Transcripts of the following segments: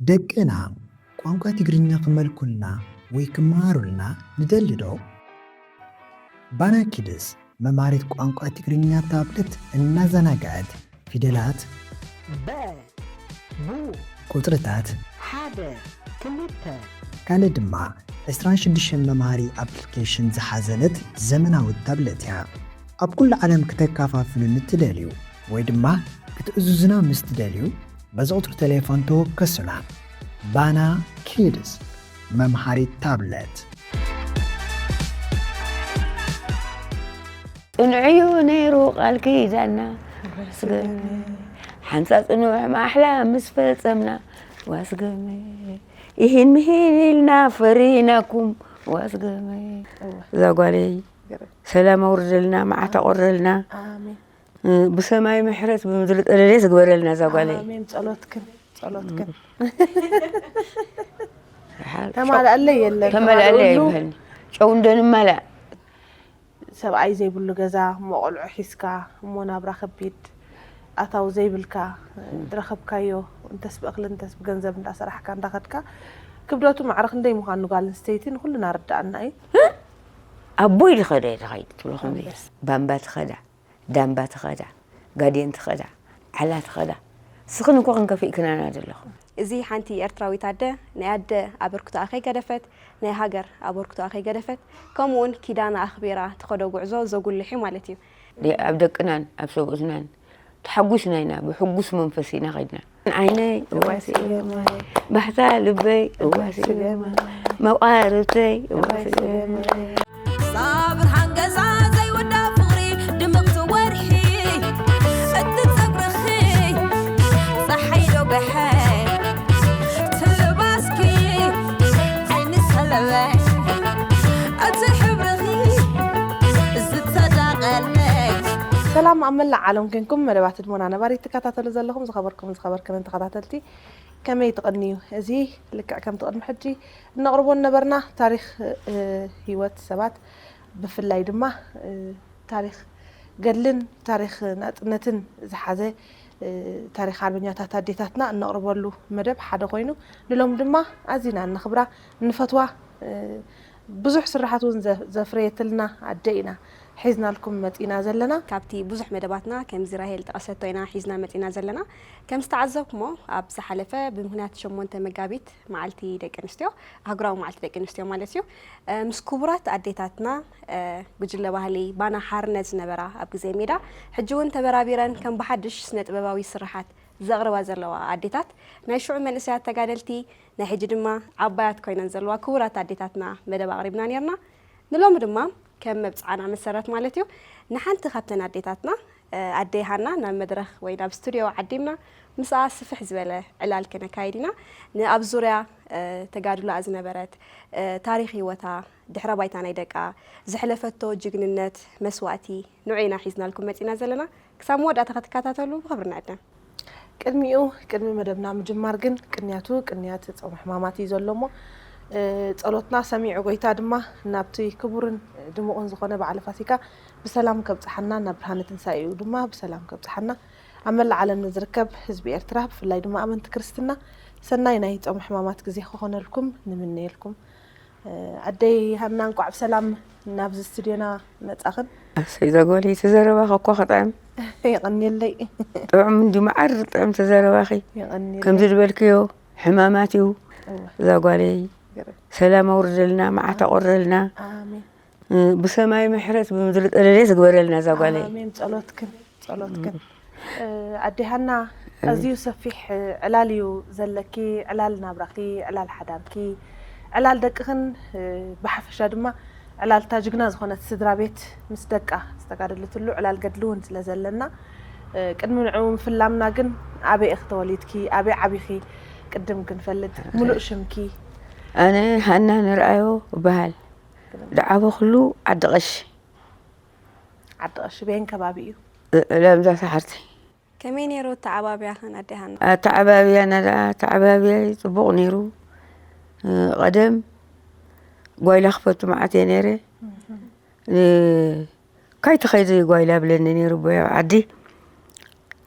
ደቅና ቋንቋ ትግርኛ ክመልኩልና ወይ ክመሃሩልና ንደሊ ዶ? ባና ኪድስ መምሃሪት ቋንቋ ትግርኛ ታብለት እናዘናግዐት ፊደላት፣ በ፣ ቡ፣ ቁጽርታት፣ ሓደ፣ ክልተ፣ ካልእ ድማ ዕስራን ሽዱሽተን መምሃሪ ኣፕሊኬሽን ዝሓዘለት ዘመናዊት ታብለት እያ። ኣብ ኩሉ ዓለም ክተከፋፍሉ ንትደልዩ ወይ ድማ ክትእዝዙና ምስ ትደልዩ በዚ ቁጽሪ ቴሌፎን ተወከሱና። ባና ኪድስ መምሃሪት ታብለት። ጽንዑ እዩ ነይሩ ቃል ኪዳንና ዋስገመ። ሓንሳ ጽኑዕ ማሕላ ምስ ፈጸምና ዋስገመ። ይህን ምሂን ኢልና ፈሪናኩም ዋስገመ። እዛ ጓለይ ሰላም ኣውርደልና፣ መዓት ኣቆረልና። ኣሜን። እ፣ ብሰማይ ምሕረት ብምድሪ ጠለለ ዝግበረልና እዛ ጓለይ። ኣሜን። ጸሎትክን፣ ጸሎትክን። ተማልኣለይ የለን፣ ተማልኣለይ ተማልእሉ። ኣይበሃልን። ጨው እንዶ ንማላእ። ሰብኣይ ዘይብሉ ገዛ፣ እሞ ቆልዑ ሒዝካ፣ እሞ ናብራ ከቢድ፣ ኣታዊ ዘይብልካ፣ ዝረኸብካዮ እንተስ ብእኽሊ እንተስ ብገንዘብ እንዳሰራሕካ እንዳኸድካ፣ ክብደቱ ማዕረ ክንደይ ምዃኑ ጓል ኣንስተይቲ ንኹልና ርድኣና እዩ። ኣቦይ ዝኸደ ተኸይድ ትብሎ ከመይ? ኣንበስ። ባምባ ትኸዳ፣ ዳምባ ትኸዳ፣ ጋዴን ትኸዳ፣ ዓላ ትኸዳ። ስኽን እኮ ክንከፍእክናና ዘለኹም። እዚ ሓንቲ ኤርትራዊት ኣደ ናይ ኣደ ኣበርክቶኣ ከይገደፈት፣ ናይ ሃገር ኣበርክቶኣ ከይገደፈት፣ ከምኡውን ኪዳና ኣኽቢራ ትኸዶ ጉዕዞ ዘጉልሕ እዩ ማለት እዩ። ደ-፣ ኣብ ደቅናን ኣብ ሰብኡትናን ተሓጒስና ኢና፣ ብሕጉስ መንፈስ ኢና ኸድና። ዓይነይ እዋስ እየ ማይ፣ ባህታ ልበይ እዋስ እየ ማይ፣ መቋርብተይ እዋስ እየ ማይ። ሳብር ሓንገዛ ዘይወዳ ፍቕሪ ድምቕቲ ወርሒ፣ እቲ ጸጉርኺ ጸሓይ ዶ ገሐ፣ እቲ ልባስኪ ዓይኒ ሰለበ፣ እቲ ሕብርኺ ዝተዳቐለ። ሰላም ኣብ መላእ ዓለም ኮንኩም መደባት ህድሞና ነባሪ ትከታተሉ ዘለኹም ዝኸበርኩም ዝኸበርክንን ተኸታተልቲ ከመይ ትቕንዩ? እዚ ልክዕ ከምቲ ቅድሚ ሕጂ እነቕርቦ ነበርና ታሪኽ፣ እ፣ ህይወት ሰባት ብፍላይ ድማ፣ እ፣ ታሪኽ ገድልን ታሪኽ ናጽነትን ዝሓዘ፣ እ፣ ታሪኽ ሓርበኛታት ኣዴታትና እነቕርበሉ መደብ ሓደ ኮይኑ ንሎም ድማ ኣዚና እነኽብራ እንፈትዋ፣ እ፣ ብዙሕ ስራሓት እውን ዘ-፣ ዘፍረየትልና ኣደ ኢና ሒዝናልኩም መጺና ዘለና። ካብቲ ብዙሕ መደባትና ከምዚ ራሄል ጠቐሰቶ ኢና ሒዝና መጺና ዘለና። ከም ዝተዓዘብኩሞ ኣብ ዝሓለፈ ብምኽንያት ሸሞንተ መጋቢት መዓልቲ ደቂ ኣንስትዮ፣ ኣህጉራዊ መዓልቲ ደቂ ኣንስትዮ ማለት እዩ፣ እ፣ ምስ ክቡራት ኣዴታትና፣ እ፣ ጉጅለ ባህሊ ባና ሓርነት ዝነበራ ኣብ ግዜ ሜዳ ሕጂ እውን ተበራቢረን ከም ብሓድሽ ስነ ጥበባዊ ስራሓት ዘቕርባ ዘለዋ ኣዴታት ናይ ሽዑ መንእሰያት ተጋደልቲ ናይ ሕጂ ድማ ዓባያት ኮይነን ዘለዋ ክቡራት ኣዴታትና መደብ ኣቕሪብና ነርና። ንሎሚ ድማ ከም መብጽዓና መሰረት ማለት እዩ ንሓንቲ ካብተን ኣዴታትና፣ እ፣ ኣደይ ሃና ናብ መድረኽ ወይ ናብ ስቱድዮ ዓዲምና ምስኣ ስፍሕ ዝበለ ዕላል ከነካይድ ኢና። ንኣብ ዙርያ፣ እ፣ ተጋድሎኣ ዝነበረት፣ እ፣ ታሪኽ ህይወታ፣ ድሕረ ባይታ ናይ ደቃ፣ ዘሕለፈቶ ጅግንነት፣ መስዋእቲ፣ ንዑ ኢና ሒዝናልኩም መጺና ዘለና። ክሳብ መወዳእታ ክትከታተሉ ብኽብሪ ንዕድም። ቅድሚኡ፣ ቅድሚ መደብና ምጅማር ግን ቅንያቱ ቅንያት ጾመ ሕማማት እዩ ዘሎ እሞ፣ እ፣ ጸሎትና ሰሚዑ ጎይታ ድማ ናብቲ ክቡርን ድሙቕን ዝኾነ በዓለ ፋሲካ ብሰላም ከብጽሓና፣ ናብ ብርሃነ ትንሳኤኡ ድማ ብሰላም ከብጽሓና፣ ኣብ መላእ ዓለም ንዝርከብ ህዝቢ ኤርትራ ብፍላይ ድማ ኣመንቲ ክርስትና ሰናይ ናይ ጾመ ሕማማት ግዜ ክኾነልኩም ንምነየልኩም። እ፣ ኣደይ ሃና እንቋዕ ብሰላም ናብዚ ስቱድዮና መጻኽን። ኣሰይ፣ እዛ ጓለይ እቲ ዘረባኺ እኳ ክጥዕም። የቐንየለይ። ጥዑም እንዲ መዓር ጥዕም እቲ ዘረባኺ። የቐንየለይ። ከምዚ ዝበልክዮ ሕማማት እዩ። እወ። እዛ ጓለይ ገረ። ሰላም ኣውርደልና፣ መዓት ኣቆረልና። ኣሜን። እ፣ ብሰማይ ምሕረት ብምድሪ ጠለለ ዝግበረልና እዛ ጓለይ። ኣሜን። ጸሎትክን፣ ጸሎትክን። እ፣ ኣዴ ሃና፣ ኣዝዩ ሰፊሕ ዕላል እዩ ዘለኪ፣ ዕላል ናብራኺ፣ ዕላል ሓዳርኪ፣ ዕላል ደቅኽን፣ እ፣ ብሓፈሻ ድማ ዕላል እታ ጅግና ዝኾነት ስድራ ቤት ምስ ደቃ ዝተጋደለትሉ ዕላል ገድሊ እውን ስለ ዘለና፣ እ፣ ቅድሚ ንዕኡ ምፍላምና ግን ኣበይ ኢኺ ተወሊድኪ፣ ኣበይ ዓቢኺ ቅድም ክንፈልጥ፣ ኦኬ። ምሉእ ሽምኪ። ኣነ ሃና ንርኣዮ እበሃል። ዝዓበኹሉ ዓዲ ቀሺ። ዓዲ ቀሺ በየን ከባቢ እዩ? እ-፣ ለምዛ ሰሓርቲ። ከመይ ነይሩ ኣተዓባብያኽን ኣዴ ሃና? ኣተዓባብያና ደኣ፣ ኣተዓባብያይ ጽቡቕ ነይሩ። እ፣ ቀደም ጓይላ ክፈቱ መዓት እየ ነይረ። እህ። እ፣ ካይ ትኸይዲ ጓይላ ብለኒ ነይሩ ኣቦይ ኣብ ዓዲ።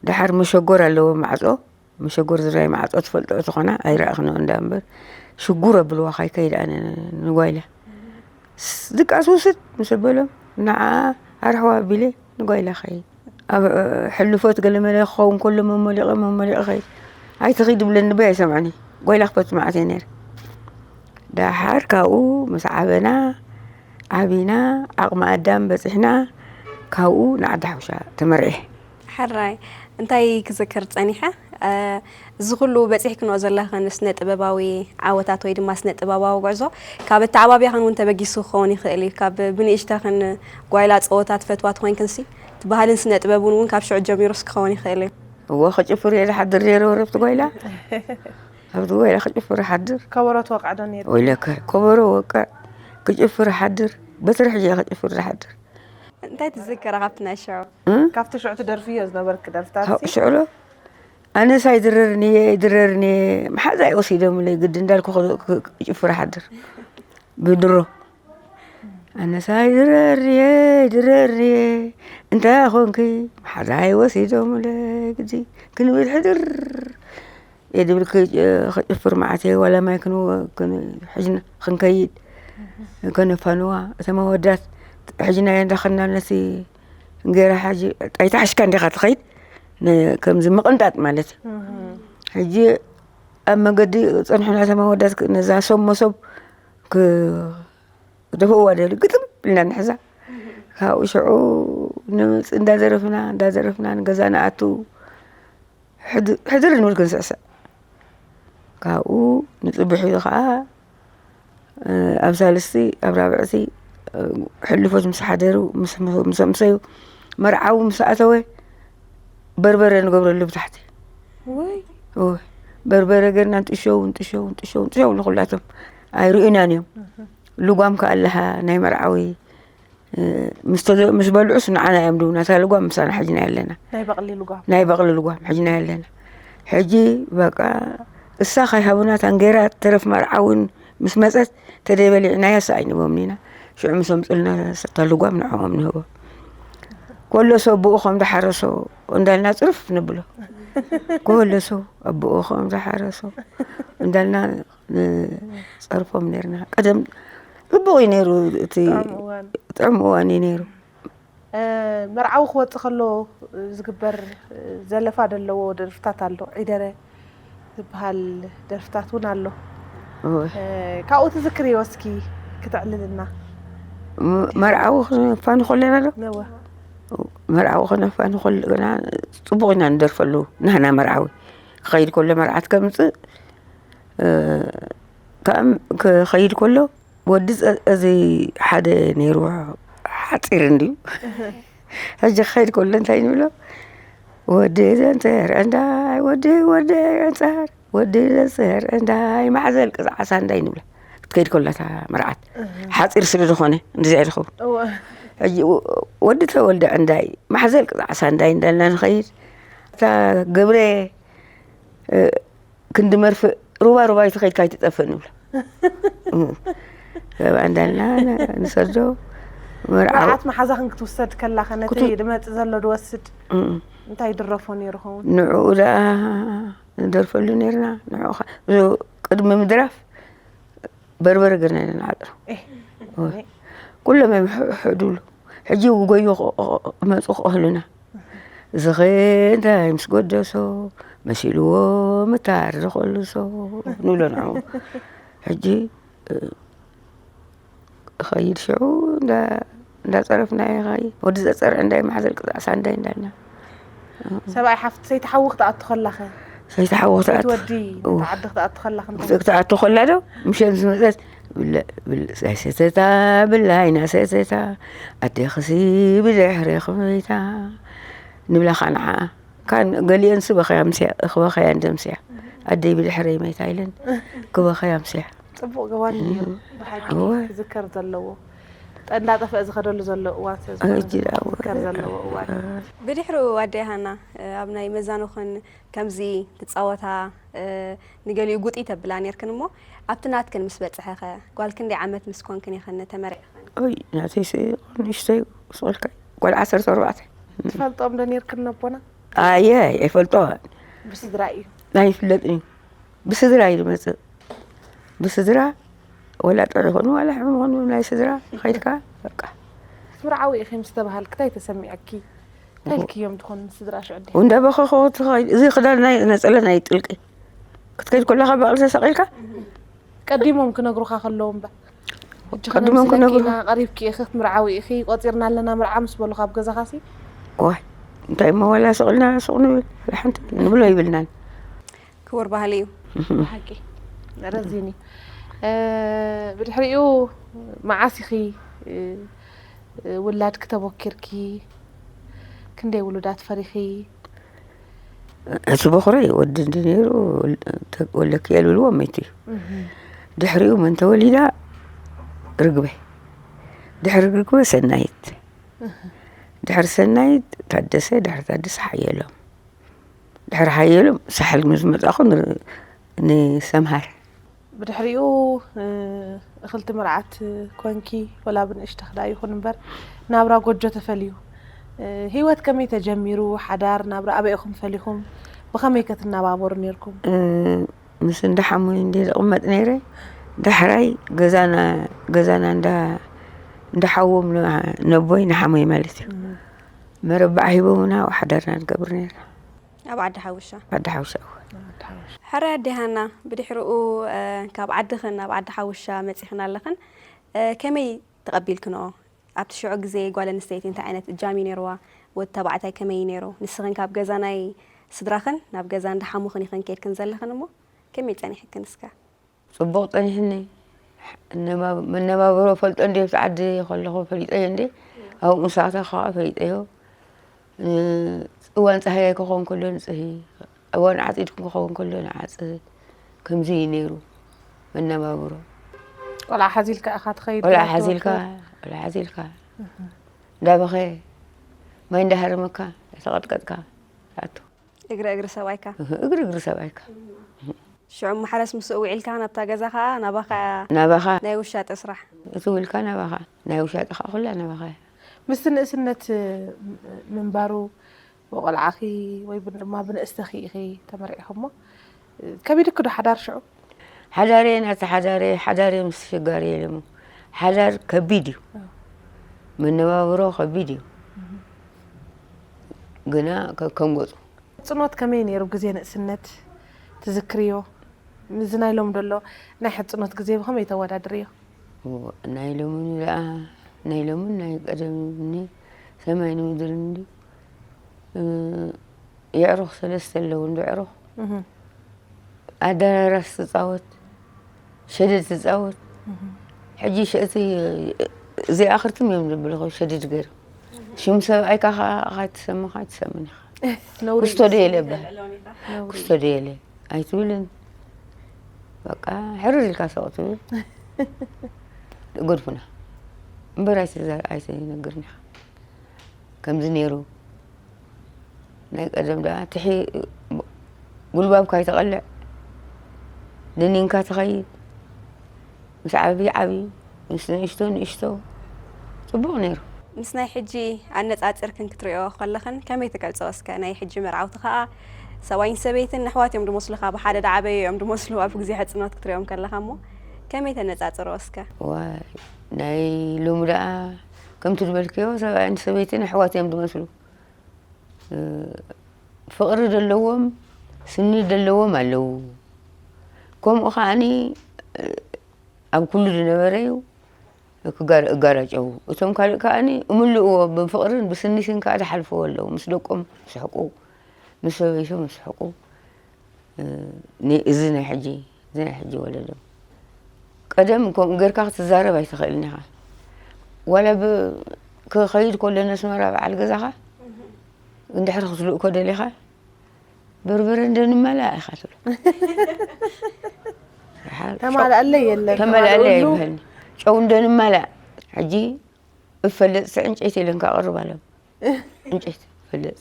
ደሓር መሸጎር ኣለዎ ማዕጾ። መሸጎር ዝራይ ማዕጾ ትፈልጦ ዝኾና ኣይረኣኽንኦ እንዳ እምበር ሽጉር ኣብልዋ ካይከይድ ኣነ ንጓይላ ድቃስ ውስድ ምስ ኣበሎም ንዓ ኣርሕዋ ኣቢለ ንጓይላ ኸይድ ኣብ ሕልፎት ገለመለ ክኸውን ከሎ መመሊቐ መመሊቐ ኸይድ ኣይትኺድ ብለኒ በይ ኣይሰምዐኒ ጓይላ ክፈት መዓት እየ ነይረ ዳሓር ካብኡ ምስ ዓበና ዓቢና ዓቕሚ ኣዳም በፂሕና ካብኡ ንዓዲ ሓውሻ ተመርዒ ሕራይ እንታይ ክዝክር ፀኒሐ እዚ ኩሉ በፂሕክንኦ ዘለኽን ስነ ጥበባዊ ዓወታት ወይ ድማ ስነ ጥበባዊ ጉዕዞ ካብ ኣተዓባብያኽን እውን ተበጊሱ ክኸውን ይኽእል እዩ ካብ ብንእሽተኽን ጓይላ ፀወታ ትፈትዋ ትኾይንክንሲ እቲ ባህልን ስነ ጥበብን እውን ካብ ሽዑ ጀሚሩስ ክኸውን ይኽእል እዩ እወ ክጭፍር እየ ዝሓድር ነይረ ወረብቲ ጓይላ ኣብቲ ጓይላ ክጭፍር ሓድር ከበሮ ትወቅዕ ዶ ነይሩ? ወይለከ ከበሮ ወቅዕ ክጭፍር ሓድር በትሪ ሕጂ እየ ክጭፍር ዝሓድር እንታይ ትዝክራ ካብቲ ናይ ሽዑ ካብቲ ሽዑ ትደርፍዮ ዝነበርክ ደርፍታት ሽዕሎ ኣነስ ኣይድረርንየ ኣይድረርንየ መሓዛይ ወሲዶምለይ ግዲ እንዳልኩ ክጭፍር ሓድር ብድሮ ኣነስ ኣይድረርንየ ኣይድረርንየ እንታይ ኮንኪ መሓዛይ ወሲዶምለይ ግዲ ክንብል ሕድር እየ ድብል ክጭፍር መዓት እየ ዋላ ማይ ክንሕጅና ክንከይድ ከነፋንዋ እተም ኣወዳት ሕጅና እየ እንዳኸድና ነቲ እንጌራ ሓጂ ኣይትሓሽካ እንዲኻ ትኸይድ ከምዚ ምቕንጣጥ ማለት እዩ ሕጂ ኣብ መገዲ ፀንሑና እተም ኣወዳት ነዛ ሰብ መሶብ ክደፍእዋ ደሊ ግጥም ኢልና ንሕዛ ካብኡ ሽዑ ንምፅ እንዳዘረፍና እንዳዘረፍና ንገዛ ንኣቱ ሕድር ንብል ክንስዕስዕ ካብኡ ንፅብሕ ኢሉ ከዓ ኣብ ሳልስቲ ኣብ ራብዕቲ ሕልፎት ምስ ሓደሩ ምስ ኣምሰዩ መርዓዊ ምስ ኣተወ በርበረ ንገብረሉ ብታሕቲ በርበረ ገርና ንጥሸው ንጥሸው ንጥሸው ንጥሸው ንኩላቶም ኣይርእዩናን እዮም ልጓም ከኣለሃ ናይ መርዓዊ ምስ በልዑስ ንዓና እዮም ድውና እታ ልጓም ምሳና ሕጅና ኣለና ናይ በቕሊ ልጓም ናይ በቕሊ ልጓም ሕጅና ኣለና ሕጂ በቃ እሳ ካይሃቡና ታንጌራ ተረፍ መርዓ እውን ምስ መፀት ተደይበሊዕናያ እሳ ኣይንቦም ኢና ሽዑ ምስ ኣምፅልና እታ ልጓም ንዕኦም ንህቦ ኮሎ ሰው ብኡ ከም ዝሓረሶ እንዳልና ፅርፍ ንብሎ ኮሎ ሰው ኣብኡ ከም ዝሓረሶ እንዳልና ንፀርፎም ነርና ቀደም ፅቡቕ እዩ ነይሩ እቲ ጥዑም እዋን እዩ ነይሩ መርዓዊ ክወፅእ ከሎ ዝግበር ዘለፋ ዘለዎ ደርፍታት ኣሎ ዒደረ ዝበሃል ደርፍታት እውን ኣሎ ካብኡ ትዝክርዮ እስኪ ክተዕልልና መርዓዊ ክነፋኑ ከለና ዶ መርዓዊ ክነፋኑ ከለና ፅቡቕ ኢና ንደርፈሉ ናህና መርዓዊ ክኸይድ ከሎ መርዓት ከምፅእ ክኸይድ ከሎ ወዲ እዚ ሓደ ነይሩ ሓፂር እንድዩ ሕጂ ክኸይድ ከሎ እንታይ ንብሎ ወዲ ዘንፅር ዕንዳይ ወዲ ወዲ ኣንፃር ወዲ ዘንፅር ዕንዳይ ማዕዘል ቅዝዓሳ እንዳይ ንብሎ ክትከይድ ከላታ መርዓት ሓፂር ስለ ዝኾነ እንደዚኣ ዝኸውን ሕጂ ወዲ ተወልደ ዕንዳይ ማሕዘል ቅዝዓሳ እንዳይ እንዳልና ንኸይድ እታ ገብረ ክንዲ መርፍእ ሩባ ሩባ ይትኸይድካ ይትጠፍእ ንብሎ ሰብኣ እንዳልና ንሰዶ መርዓዊ መርዓት መሓዛኽን ክትውሰድ ከላኸ ነቲ ክትው- ድመፅእ ዘሎ ድወስድ እም። እንታይ ይድረፎ ነይሩ ኸውን ንዕኡ ደኣ ንደርፈሉ ነርና ንዕኡ ኸ- እዞ ቅድሚ ምድራፍ በርበረ ገርና ኢና ንዓጥሮ ኩሎም እዮም ሕዱሉ ሕጂ ውጎዮ ክመፁ ክቐህሉና ዝኸ እንታይ ምስ ጎደሶ መሲልዎ ምታር ዝኸልሶ ንብሎ ንዑ ሕጂ ኸይድ ሽዑ እንዳፀረፍና ይኸይ ወዲ ዘፀርዕ እንዳይ ማሕዘል ቅፃዕሳ እንዳይ እንዳልና ሰብኣይ ሓፍቲ ሰይቲ ሓዊ ክትኣቱ ከላኸ ሰይቲ ሓዊ ክትኣቱ ወዲ ዓዲ ክትኣቱ ከላኸ ክትኣቱ ከላ ዶ ምሸት ዝመፀት ብልዕ ብልዕ ሰተታ ብላይና ሰተታ ኣዴኽሲ ብድሕሪ ክበይታ ንብላ ኻንዓ ካን ገሊአን ስበኸያ ምስያ ክበኸያ እንደምስያ ኣደይ ብድሕረይ መይታ ኢለን ክበኸያ ምስያ ፅቡቕ ገባን እዩ ብሓቂ ክዝከር ዘለዎ እንዳጠፍአ ዝኸደሉ ዘሎ እዋን ስለዝኮነዝከር ዘለዎ እዋን ብድሕሪኡ ኣደይ ሃና ኣብ ናይ መዛኑኽን ከምዚ ትፃወታ ንገሊኡ ጉጢ ተብላ ነርክን እሞ ኣብቲ ናትክን ምስ በፅሐኸ ጓል ክንደይ ዓመት ምስ ኮንክን ኢኽን ተመሪዕኽን ይ ናተይ ንእሽተይ ስቆልካ ጓል ዓሰርተ ኣርባዕተ ትፈልጦም ዶ ነርክን ነቦና ኣየ ኣይፈልጦ ብስድራ እዩ ኣይፍለጥን እዩ። ብስድራ እዩ ዝመጽእ። ብስድራ፣ ወላ ጥዑይ ይኹኑ ዋላ ሕሙም ይኹኑ፣ ናይ ስድራ ኸይድካ፣ በቃ። ክትምርዓዊ ኢኺ ምስ ተባሃልኪ እንታይ ተሰሚዐኪ? እንታይ ኢልክዮም ትኾን ንስድራ ሽዑ? እንዳ በኸኹ ትኸይድ፣ እዚ ክዳን ናይ ነጸለ ናይ ጥልቂ ክትከይድ ከለኻ በቕሊ ተሰቒልካ? ቀዲሞም ክነግሩኻ ከለዉ እምበር። ሕጂ ቀዲሞም ክነግሩ። ኢና፣ ቀሪብኪ ኢኺ፣ ክትምርዓዊ ኢኺ፣ ቆጺርና ኣለና መርዓ ምስ በሉኻ ኣብ ገዛኻሲ? ዋይ፣ እንታይ እሞ ዋላ ስቕ ኢልና ስቕ ንብል፣ ዋላ ሓንቲ ንብሎ ይብልናን። ክቡር ባህሊ እዩ። ብሓቂ ረዚን እዩ። እ፣ ብድሕሪኡ መዓስ ኢኺ፣ እ፣ እ፣ ውላድኪ ተቦኪርኪ? ክንደይ ውሉዳት ፈሪኺ? እቲ በኹረይ ወዲ እንዲ ነይሩ፣ ወል-፣ ተ-፣ ወለኪኤል ብልዎ መይቱ እዩ። እህ። ድሕሪኡ መን ተወሊዳ? ርግበ። ድሕሪ ርግበ ሰናይት። እህ። ድሕሪ ሰናይት ታደሰ፣ ድሕሪ ታደሰ ሓየሎም። ድሕሪ ሓየሎም ሳሕል ምስ መጻኹ ን-፣ ንሰምሃር። ብድሕሪኡ፣ እ፣ እኽልቲ መርዓት ኮንኪ፣ ወላ ብንእሽተኺ ደኣ ይኹን እምበር፣ ናብራ ጎጆ ተፈልዩ። እ፣ ህይወት ከመይ ተጀሚሩ? ሓዳር፣ ናብራ ኣበይ ኢኹም ፈሊኹም? ብኸመይ ከ ትነባበሩ ኔርኩም? እ፣ ምስ እንዳ ሓሙይ እንደ ዝቕመጥ ነይረ። ዳሕራይ ገዛና፣ ገዛና እንዳ፣ እንዳ ሓዎም ን-፣ ነቦይ ንሓሙይ ማለት እዩ። እም። መረባዕ ሂቦምና፣ ሓዳርና ንገብር ነይርና። ኣብ ዓዲ ሓውሻ? ዓዲ ሓውሻ፣ እወ። ዓዲ ሓውሻ። ሕራይ ኣዴ ሃና፣ ብድሕሪኡ፣ እ፣ ካብ ዓድኽን ናብ ዓዲ ሓውሻ መጺኽን ኣለኽን፣ እ፣ ከመይ ተቐቢልክንኦ? ኣብቲ ሽዑ ግዜ ጓል ኣንስተይቲ እንታይ ዓይነት እጃም እዩ ነይርዋ? ወዲ ተባዕታይ ከመይ እዩ ነይሩ? ንስኽን ካብ ገዛ ናይ ስድራኽን ናብ ገዛ እንዳ ሓሙኽን ኢኽን ከይድክን ዘለኽን እሞ፣ ከመይ ጸኒሕክን እስከ? ጽቡቕ ጸኒሕኒ። እነባ-፣ መነባብሮ ፈልጦ እንዴ፣ ኣብቲ ዓዲ ከለኹ ፈሊጠዮ እንዴ፣ ኣብኡ ምስ ኣተኹ ኸዓ ፈሊጠዮ። እ፣ እዋን ጸሃያይ ክኸውን ከሎ ንጽሂ፣ እዋን ዓጺድ ክኸውን ከሎ ንዓጽድ። ከምዚ እዩ ነይሩ መነባብሮ። ቆልዓ ሓዚልካ ኢኻ ትኸይድ? ቆልዓ ሓዚልካ፣ ትወፍር? ቆልዓ ሓዚልካ። እህ። እንዳበኸየ፣ ማይ እንዳሃረመካ፣ እንዳተቐጥቀጥካ ትኣቱ። እግሪ እግሪ ሰብኣይካ? እህ፣ እግሪ እግሪ ሰብኣይካ። ሽዑ ማሕረስ ምስኡ ውዒልካ ናብታ ገዛ ኸኣ ናባኻ ናባኻ። ናይ ውሻጠ ስራሕ። እቲ ውልካ ናባኻ፣ ናይ ውሻጠ ኸኣ ኩላ ናባኻ እያ። ምስቲ ንእስነት ምንባሩ ብቖልዓኺ ወይ ብ-፣ ድማ ብንእስተኺ ኢኺ ተመርዒኺ እሞ፣ ከቢድኪ ዶ ሓዳር ሽዑ? ሓዳረ ናቲ ሓዳረ፣ ሓዳረ ምስ ሽጋር የለሙ። ሓዳር ከቢድ እዩ። ኣዎ። መነባብሮ ከቢድ እዩ። እህ። ግና ከከም ገጹ። ጽኖት ከመይ ነይሩ ግዜ ንእስነት ትዝክርዮ? ምስዚ ናይ ሎሚ ደሎ ናይ ሕጽኖት ግዜ ብኸመይ ተወዳድርዮ? እዎ፣ ናይ ሎሚ ደኣ፣ ናይ ሎምን ናይ ቀደምን ሰማይን ምድርን እንድዩ። እ፣ የዕሩኽ ሰለስተ ኣለዉ እንዶ የዕሩኽ። እህ። ኣደራራስ ትጻወት፣ ሸደድ ትጻወት። እህ። ሕጂ ሸ-፣ እቲ እዚኣ ክርትም እዮም ዝብልኹ ሸደድ ገይሮም። ሽም ሰብኣይካ ኸዓ ኣይትሰምኻ ኣይትሰምን ኢኻ። ነውሪ እዩ። ኩስቶድየለ ይበሃል። ነውሪ እዩ። ኩስቶድየለ ኣይትብልን። በቃ ሕርር ኢልካ ሰቕ ትብል። ገድፉና። እምበር ኣይትዛ-፣ ኣይትነግርን ኢኻ። ከምዚ ነይሩ። ናይ ቀደም ደኣ ትሒ-፣ ጉልባብካ ኣይትቐልዕ፣ ደኒንካ ትኸይድ። ምስ ዓቢ ዓቢ፣ ምስ ንእሽቶ ንእሽቶ። ጽቡቕ ነይሩ። ምስ ናይ ሕጂ ኣነጻጺርክን ክትርእዮ ከለኽን ከመይ ትገልጾ እስከ? ናይ ሕጂ መርዓውቲ ከኣ ሰብኣይን ሰበይትን ኣሕዋት እዮም ዝመስሉኻ፣ ብሓደ ዝዓበዩ እዮም ዝመስሉ ኣብ ግዜ ሕጽኖት ክትርእዮም ከለኻ እሞ፣ ከመይ ተነጻጽሮ እስከ? ዋይ፣ ናይ ሎሚ ደኣ ከምቲ ዝበልክዮ ሰብኣይን ሰበይትን ኣሕዋት እዮም ዝመስሉ። እ፣ ፍቕሪ ዘለዎም፣ ስኒ ዘለዎም ኣለዉ። ከምኡ ከኣኒ፣ እ፣ ኣብ ኩሉ ዝነበረ እዩ ክጋር-፣ እጋራጨዉ። እቶም ካልእ ከኣኒ እምልእዎ ብፍቕርን ብስኒትን ከኣ ዝሓልፍዎ ኣለዉ። ምስ ደቆም ይስሕቁ፣ ምስ ሰበይቶም ይስሕቁ። እ፣ ኒ-፣ እዚ ናይ ሕጂ፣ እዚ ናይ ሕጂ ወለዶ። ቀደም ከምኡ ጌርካ ክትዛረብ ኣይትኽእልን ኢኻ። ዋላ ብ-፣ ክኸይድ ከሎ ነስመራ በዓል ገዛኻ፣ እንድሕር ክትልእኮ ደሊኻ፣ በርበረ እንዶ ንመላእ ኢኻ ትብሎ። ተማልኣለይ የለን፣ ተማልኣለይ ተማልእሉ። ኣይበሃልኒ። ጨው እንዶ ንመላእ። ሕጂ እፈልጥ ዕንጨይቲ ኢለን ከቕርብ ኣለዎ። ዕንጨይቲ ይፈልጥ።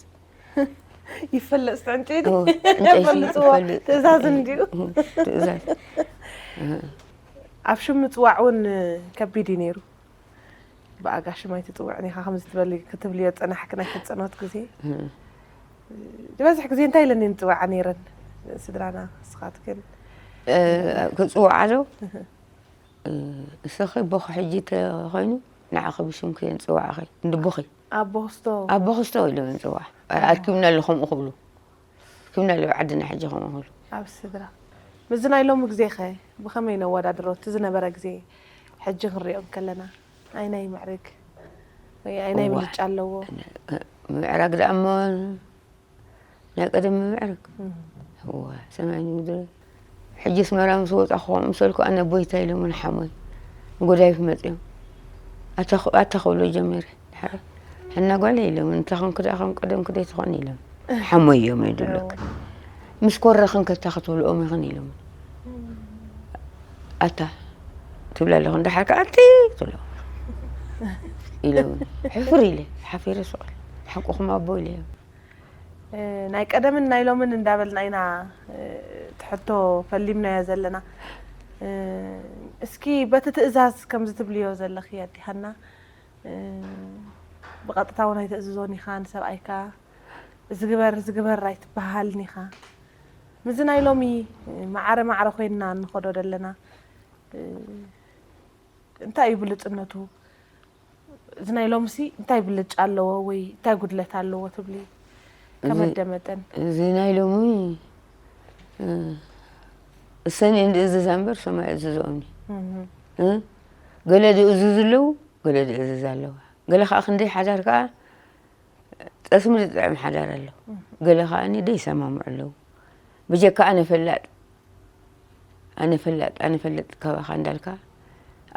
ይፈለጥ ዕንጨይቲ? እዎ፣ ዕንጨይቲ ይፈልጥዎ። ይፈልጥ። ትእዛዝ እንድዩ። እዎ፣ ትእዛዝ። ኣብ ሽም ምጽዋዕ እውን ከቢድ እዩ ነይሩ። ብኣጋ ሽም ኣይትጽውዕን ኢኻ ከምዚ ትበሊ-፣ ክትብልዮ ጸናሕኪ ናይ ሕጽኖት ግዜ። እህ። ዝበዝሕ ግዜ እንታይ ኢለን እየን ዝጽውዓ ነይረን? ስድራና ንስኻትክን ክፅውዓ ዶ? እሰኺ ቦኺ ሕጂ ተኾይኑ ንዓኺ ብሽምኪ ንፅውዓኺ እንድቦኺ ኣቦ ክስቶ ኣቦ ክስቶ ኢሎም ንፅዋዕ። ኣርኪብና ኣሎ ከምኡ ክብሉ፣ ኣርኪብና ኣሎ ዓድና ሕጂ ከምኡ ክብሉ። ኣብ ስድራ ምስዚ ናይ ሎሚ ግዜ ኸ ብኸመይ ነወዳድሮ? እቲ ዝነበረ ግዜ ሕጂ ክንሪኦ ከለና ኣይናይ ምዕርግ ወይ ኣይናይ እዋ። ብልጫ ኣለዎ? ምዕራግ ደኣ እሞ ናይ ቀደም ምምዕርግ እዋ ሰማይ ምድሪ። ሕጂ ኣስመራ ምስ ወፃኹ ከምኡ ምሰልኩ ኣነ ቦይታ ኢሎምን ሓሞይ ንጎዳይፍ መፅዮም ኣታ ክብሎ ጀሚረ። ድሓር ሕና ጓለ ኢሎምን እንተ ኸንክ ደኣ ከም ቀደምክ ደይትኾን ኢሎም ሓሞይ እዮም የድብለክ ምስ ኮረኽን ከታ ክትብልኦም ኢኽን ኢሎም ኣታ ትብላ ኣለኹ እንድሓር ከዓ ኣቲ ትብሎ ኢሎም ሕፍር ኢለ ሓፊረ ስቕ ሓቁኹም ኣቦ ኢለ እዮም ናይ ቀደምን ናይ ሎምን እንዳበልና ኢና ትሕቶ ፈሊምናዮ ዘለና። እስኪ በቲ ትእዛዝ ከምዚ ትብልዮ ዘለኺ ኣዲሃና ብቐጥታ እውን ኣይተእዝዞን ኢኻ ንሰብኣይካ ዝግበር ዝግበር ኣይትበሃልን ኢኻ። ምዚ ናይ ሎሚ ማዕረ ማዕረ ኮይንና እንኸዶ ዘለና እንታይ እዩ ብልፅነቱ? እዚ ናይ ሎምሲ እንታይ ብልጫ ኣለዎ ወይ እንታይ ጉድለት ኣለዎ ትብሊ? ከመደመጠን እዚ ናይ ሎሚ እሰን እንዲ እዝዛ እምበር ሰማይ እዝዝኦም ገለ ድእዝዝ ኣለዉ ገለ ድእዝዝ ኣለዋ ገለ ከዓ ክንደይ ሓዳር ከዓ ጠስሚ ዝጥዕም ሓዳር ኣሎ ገለ ከዓ ደይሰማምዑ ኣለዉ ብጀካ ኣነ ፈላጥ ኣነ ፈላጥ ኣነ ፈልጥ ካባኻ እንዳልካ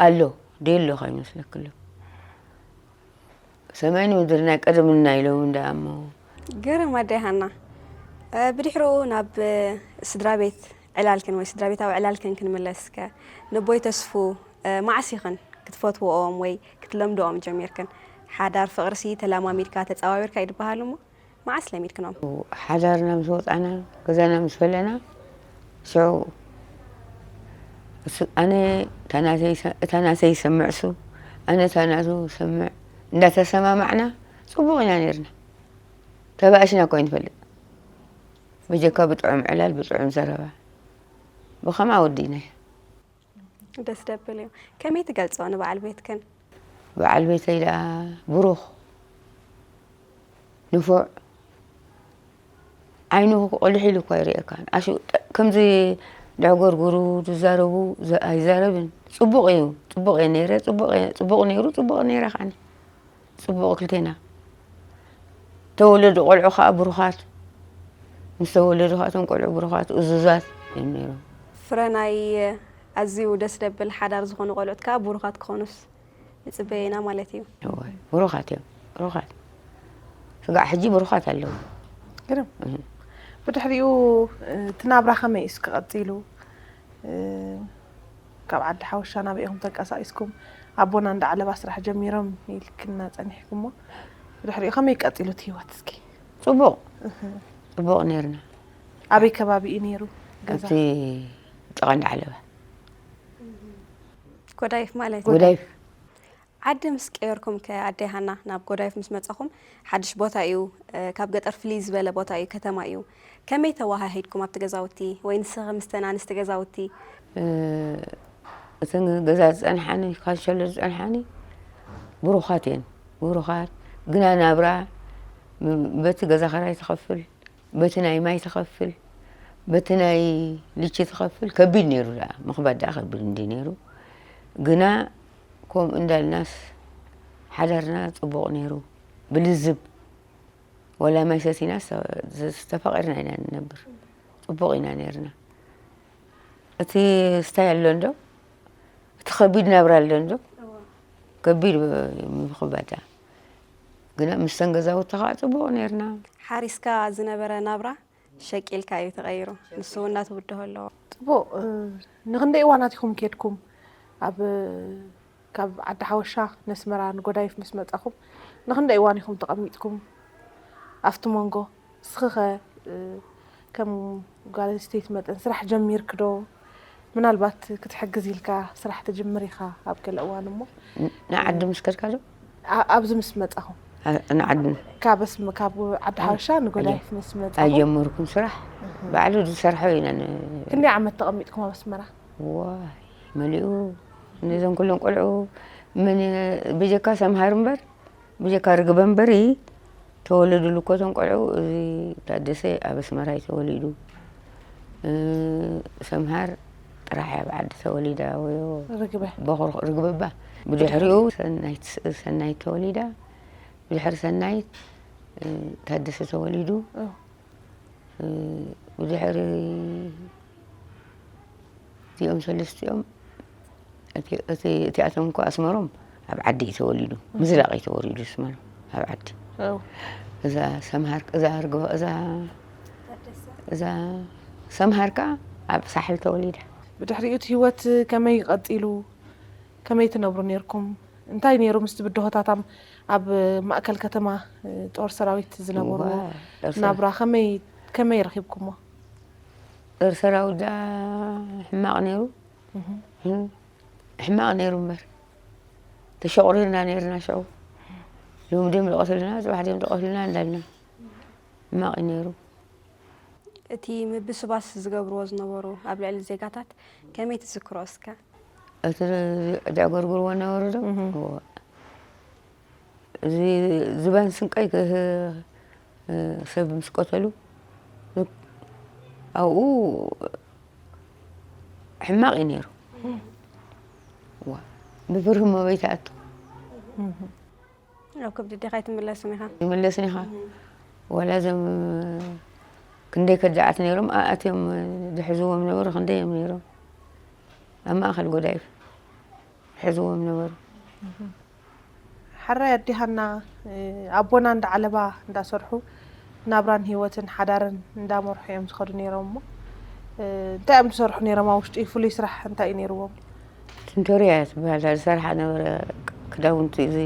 ኣሎ ደሎ ከይመስለክሎ ሰማይን ምድሪ ናይ ቀደምና ኢሎም እንዳ ኣሞ ግርም ኣደይ ሃና ብድሕሪኡ ናብ ስድራ ቤት ዕላልክን ወይ ስድራ ቤታዊ ዕላልክን ክንምለስ እስከ ንቦይ ተስፉ መዓስ ኢኽን ክትፈትዎኦም ወይ ክትለምድኦም ጀሚርክን ሓዳር ፍቕርሲ ተለማሚድካ ተፀዋዊርካ እዩ ዝበሃል እሞ መዓስ ለሚድክኖም? ሓዳርና ምስ ወፃና ገዛና ምስ ፈለና ሽዑ ኣነ እታ ናተይ ይሰምዕ እሱ ኣነ እታ ናቱ ይሰምዕ እንዳተሰማማዕና ፅቡቕ ኢና ነርና ተባእሽና እኳ ይንፈልጥ በጀካ ብጥዑም ዕላል ብጥዑም ዘረባ ብኸምኣ ወዲእናዮ ደስ ደብል እዩ ከመይ ትገልፅኦ ንበዓል ቤትክን በዓል ቤተይ ደኣ ብሩኽ ንፉዕ ዓይኑ ቆልሕ ኢሉ እኳ ይርእየካን ኣሹ ከምዚ ደዕጎርጉሩ ዝዛረቡ ኣይዛረብን ፅቡቕ እዩ ፅቡቕ እየ ነይረ ፅቡቕ ነይሩ ፅቡቕ ነይረ ካኒ ፅቡቕ ክልቴና ተወለዱ ቆልዑ ከዓ ብሩኻት ምስ ተወለዱ ከዓ እቶም ቆልዑ ብሩኻት እዙዛት እዮም ነይሮም ፍረ ናይ ኣዝዩ ደስ ደብል ሓዳር ዝኾኑ ቆልዑት ከዓ ብሩኻት ክኾኑስ ንፅበየና ማለት እዩ። እዋይ ብሩኻት እዮም ብሩኻት ስጋዕ ሕጂ ብሩኻት ኣለዉ። ግርም ብድሕሪኡ እቲ ናብራ ከመይ እዩ እስኪ ቀፂሉ? ካብ ዓዲ ሓወሻ ናበይ ኢኹም ተንቀሳቒስኩም? ኣቦና እንዳ ዓለባ ስራሕ ጀሚሮም ኢልክና ፀኒሕኩሞ። ብድሕሪኡ ከመይ ቀፂሉ እቲ ህይወት እስኪ? ፅቡቕ ፅቡቕ ነይርና። ኣበይ ከባቢ እዩ ነይሩ ገዛ? ኣብቲ ጥቓ እንዳ ዓለባ። ጎዳይፍ ማለት እዩ። ጎዳይፍ ዓዲ ምስ ቀየርኩም ከ ኣደይ ሃና ናብ ጎዳይፍ ምስ መጻኹም ሓድሽ ቦታ እዩ ካብ ገጠር ፍልይ ዝበለ ቦታ እዩ ከተማ እዩ ከመይ ተዋሃሂድኩም ኣብቲ ገዛውቲ ወይ ንስኺ ምስተን ኣንስቲ ገዛውቲ እተን ገዛ ዝጸንሓኒ ካንሸሎ ዝጸንሓኒ ብሩኻት እየን ብሩኻት ግና ናብራ በቲ ገዛ ኸራይ ትኸፍል በቲ ናይ ማይ ትኸፍል በቲ ናይ ልቺ ትኸፍል ከቢድ ነይሩ ደኣ ምኽባድ ደኣ ከቢድ እንዲ ነይሩ ግና ከምኡ እንዳልናስ ሓዳርና ፅቡቕ ነይሩ ብልዝብ ወላ ማይ ሰቲና ዝተፋቒርና ኢና ንነብር ፅቡቕ ኢና ነይርና እቲ ስታይ ኣሎ እንዶ እቲ ከቢድ ናብራ ኣሎ እንዶ ከቢድ ምኽባዳ ግና ምስተን ገዛውቲ ከዓ ፅቡቕ ነይርና ሓሪስካ ዝነበረ ናብራ ሸቂልካ እዩ ተቐይሩ። ንሱ እውን እናተወደሆ ኣለዎ። ጽቡቕ። ንኽንደይ እዋናት ኢኹም ኬድኩም? ኣብ ካብ ዓዲ ሓወሻ ነስመራ ንጎዳይፍ ምስ መጻኹም ንኽንደይ እዋን ኢኹም ተቐሚጥኩም ኣብቲ መንጎ? እስኺኸ ከም ጓል ኣንስተይቲ መጠን ስራሕ ጀሚርኪ ዶ? ምናልባት ክትሕግዝ ኢልካ ስራሕ ትጅምር ኢኻ ኣብ ገለ እዋን እሞ ንዓዲ ምስ ከድካ ዶ? ኣ- ኣብዚ ምስ መጻኹም ኣ-፣ ንዓድና ካብ ኣስመ-፣ ካብ ዓዲ ሓበሻ ንጎዳይፍ ምስ መጻኹም? ኣጀመርኩም ስራሕ። ባዕሉ ዝሰርሖ ኢና ን-፣ ክንደይ ዓመት ተቐሚጥኩም ኣብ ኣስመራ? ዋይ፣ መሊኡ። ነዞም ኩሎም ቆልዑ ምን-፣ ብጀካ ሰምሃር እምበር፣ ብጀካ ርግበ እምበሪ፣ ተወለዱሉ እኮ እቶም ቆልዑ። እዚ ታደሰ ኣብ ኣስመራ እዩ ተወሊዱ። እ፣ ሰምሃር ጥራሕ እያ ኣብ ዓዲ ተወሊዳ፣ ወይ ርግበ። በኹር ርግበባ። ብድሕሪኡ ሰናይት፣ ሰናይት ተወሊዳ። ብድሕሪ ሰናይት፣ እ፣ ታደሰ ተወሊዱ። እ። እ፣ ብድሕሪ እዚኦም ሰለስቲኦም፣ እቲ፣ እቲ፣ እቲኣቶም እኮ ኣስመሮም ኣብ ዓዲ እዩ ተወሊዱ። ምዝላቕ እዩ ተወሊዱ ኣስመሮም ኣብ ዓዲ። እው። እዛ ሰምሃር፣ እዛ ርግበ፣ እዛ፣ እዛ ሰምሃር ከኣ ኣብ ሳሕል ተወሊዳ። ብድሕሪኡ እቲ ህይወት ከመይ ቀጺሉ? ከመይ ትነብሩ ኔርኩም? እንታይ ኔሩ ምስቲ ብድሆታታም ኣብ ማእከል ከተማ፣ እ፣ ጦር ሰራዊት ዝነበርዎ እዋ፣ ጦር ሰራ-፣ ናብራ ከመይ፣ ከመይ ረኺብኩሞ? ጦር ሰራዊት ደኣ ሕማቕ ኔሩ። እህ። እም፣ ሕማቕ ኔሩ እምበር። ተሸቑሪርና ኔርና ሽዑ። ሎሚ ድዮም ዝቐትሉና፣ ጽባሕ ድዮም ዝቐትሉና እንዳልና። ሕማቕ እዩ ኔሩ። እቲ ምብስባስ ዝገብርዎ ዝነበሩ ኣብ ልዕሊ ዜጋታት ከመይ ትዝክሮ እስከ? እቲ ዘዕገርግርዎ ነበሩ ዶ? እህ። እዎ። እዚ ዝባን ስንቀይ ክህ-፣ ሰብ ምስ ቀተሉ፣ ኣብኡ ሕማቕ እዩ ነይሩ። ዋ፣ ብፍርሂ መበይ ትኣቱ? ኣብ ከብዲ ኣዴኻ ኣይትምለስን ኢኻ። ይምለስን ኢኻ። ዋላ እዞም ክንደይ ከዳዓት ነይሮም፣ ኣእትዮም ዝሕዝዎም ነበሩ፣ ክንደይ እዮም ነይሮም። ኣብ ማእከል ጎዳይፍ ሕዝዎም ነበሩ። ሕራይ ኣዴ ሃና፣ እ፣ ኣቦና እንዳ ዓለባ እንዳሰርሑ ናብራን ህይወትን ሓዳርን እንዳመርሑ እዮም ዝኸዱ ነይሮም እሞ፣ እ፣ እንታይ እዮም ዝሰርሑ ነይሮም? ኣብ ውሽጢ ፍሉይ ስራሕ እንታይ እዩ ነይርዎም? ትንተርያ እያ ትበሃል፣ እዛ ዝሰርሓ ነበረ ክዳውንቲ፣ እዚ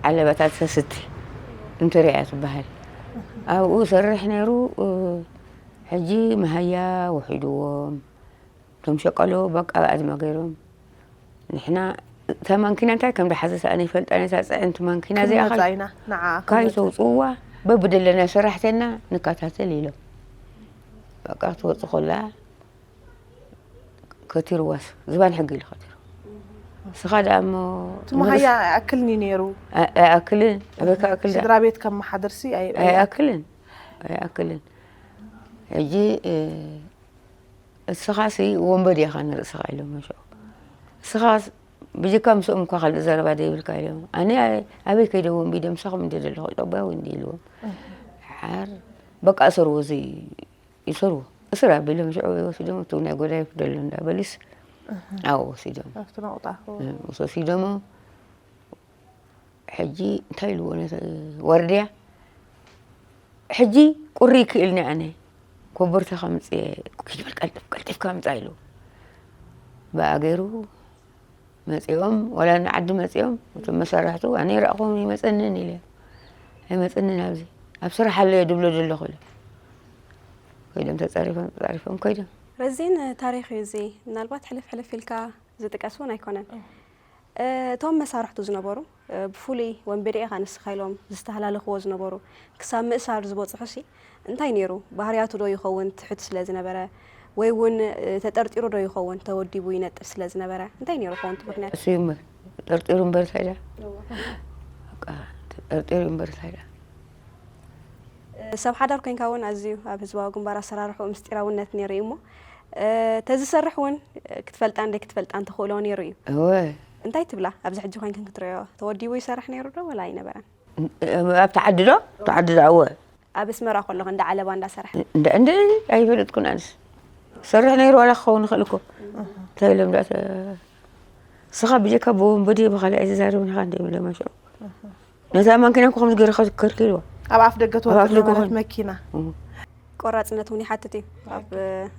ዓለባታት ሰስቲ ትንተርያ እያ ትበሃል። ኣብኡ ሰርሕ ነይሩ፣ እ፣ ሕጂ መሃያ ውሒድዎም። እቶም ሸቀሎ በቃ ብኣድማ ገይሮም። ንሕና እታ ማንኪና እንታይ ከም ዝሓዘት ኣነ ይፈልጣ፣ ነታ ጽዕንቲ ማንኪና እዚኣ ክንመጻ ኸ-፣ ኢና፣ ንዓኣ ክንመጻ። ካይተውጽእዋ በብደለና ሰራሕተና ንከታተል ኢሎም። በቃ ክትወጽእ ከላ ከቲርዋስ ዝባን ሕጊ ኢሉ ከቲሩ። ንስኻ ደኣ እሞ እቲ መሃያ ኣይኣክልን እዩ ነይሩ። ኣይ-፣ ኣይኣክልን። ኣበይ ክኣክል ደኣ? ስድራ ቤት ከመሓድርሲ ኣይ-፣ ኣይኣክልን። ኣይኣክልን። ሕጂ፣ እ፣ እስኻሲ ወንበዴ ኢኻ ንርእስኻ ኢሎም ሽዑ። እስኻስ ብጀካ ምስኦም እኳ ካልእ ዘረባ ደይብልካ ኢሎም። ኣነ ኣበይ ከይደ ወንቢደ ምሳኹም እንደ ዘለኹ ጨባ ወይ እንዲ ኢልዎም። ሓር በቃ እሰርዎ፣ እዚ ይሰርዎ። እስር ኣቢሎም ሽዑ ወሲዶም፣ እቲ ናይ ጎዳይፍ ደሎ እንዳ በሊስ ኣብኡ ወሲዶም። ኣብቲ ነቑጣ። እ፣ ምስ ወሲዶሞ፣ ሕጂ እንታይ ኢልዎ ነቲ ዋርድያ? ሕጂ ቁሪ ክኢልኒ ኣነ። ኮቦርታ ከምጽእ፣ ኪድ በል ቀልጥፍ፣ ቀልጢፍካ ምጻእ ኢሉ። ብኣ ገይሩ መጺኦም፣ ዋላ ንዓዲ መጺኦም፣ እቶም መሳርሕቱ፣ ኣነ ይረኣኹም ይመጸንን ኢለ። ኣይመጸንን ኣብዚ። ኣብ ስራሕ ኣለዮ ድብሎ ዘለኹ ኢለ። ከይዶም ተጻሪፎም፣ ተጻሪፎም ከይዶም። ረዚን ታሪኽ እዩ እዚ። ምናልባት ሕልፍ ሕልፍ ኢልካ ዝጥቀስ እውን ኣይኮነን። እ፣ እቶም መሳርሕቱ ዝነበሩ፣ እ፣ ብፍሉይ ወንበዴ ኢኻ ንስኻ ኢሎም ዝተሃላለኽዎ ዝነበሩ፣ ክሳብ ምእሳር ዝበጽሑሲ እንታይ ነይሩ? ባህርያቱ ዶ ይኸውን ትሑት ስለ ዝነበረ? ወይ እውን፣ እ፣ ተጠርጢሩ ዶ ይኸውን ተወዲቡ ይነጥፍ ስለ ዝነበረ? እንታይ ነይሩ ይኸውን እቲ ምኽንያት? እሱ እዩ እምበር፣ ተጠርጢሩ እምበር እንታይ ደኣ? እዋ። በቃ፣ ተጠርጢሩ እምበር እንታይ ደኣ? እ፣ ሰብ ሓዳር ኮይንካ እውን ኣዝዩ ኣብ ህዝባዊ ግንባር ኣሰራርሕኡ ምስጢራውነት ነይሩ እዩ እሞ፣ እ፣ ተዝሰርሕ እውን ክትፈልጣን ዘይክትፈልጣን ተኽእሎ ነይሩ እዩ። እወ። እንታይ ትብላ? ኣብዚ ሕጂ ኮይንክን ክትሪኦ ተወዲቡ ይሰርሕ ነይሩ ዶ ወላ ኣይነበረን? እ፣ ኣብቲ ዓዲ ዶ? ኣብቲ ዓዲ ዶ? እወ። ኣብ ኣስመራ ከሎ እንዳ ዓለባ እንዳሰርሐ? እንደ፣ እንደ ኣይፈለጥኩን ኣነስ። ሰርሕ ነይሩ ዋላ ክኸውን ይኽእል እኮ። እንታይ ኢሎም ደኣ ተ-፣ ንስኻ ብጀካ ብወንበዴ ብኻልእ ኣይትዛረብን ኢኻ እንደ ኢሎም ሽዑ። ነዛ ማንኪና እኮ ከምዚ ገይርካ ከርኪርዋ። ኣብ ኣፍ ደገ ኣብ ኣፍ ትወጽእ ደገ ማለት ኾይኑ። መኪና። እም። ቆራጽነት እውን ይሓትት እዩ። ኣብ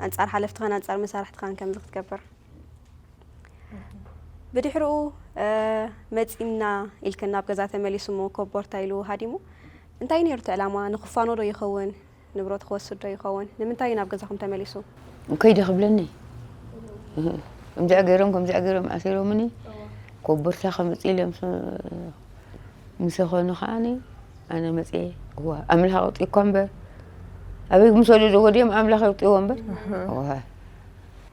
ኣንጻር ሓለፍትኻን ኣንጻር መሳርሕትኻን ከምዚ ክትገብር። ብድሕሪኡ፣ እ፣ መጺና ኢልክን ናብ ገዛ ተመሊሱ እሞ ኮቦርታ ኢሉ ሃዲሙ። እንታይ ነይሩ እቲ ዕላማ? ንክፋኖ ዶ ይኸውን? ንብረት ክወስድ ዶ ይኸውን? ንምንታይ እዩ ናብ ገዛኹም ተመሊሱ? ከይደ ክብለኒ። እህ፣ ከምዚኣ ገይሮም፣ ከምዚኣ ገይሮም ኣሲሮምኒ። ኮቦርታ ከምጽእ ኢለ ምስ፣ ምስ ኾኑ ከዓኒ፣ ኣነ መፅኤ እዋ ኣምላኽ ኣውፅእኳ እምበር ኣበይ ምስ ወደዶ ወዲኦም ኣምላኽ የውፅእዎ እምበር። እዋ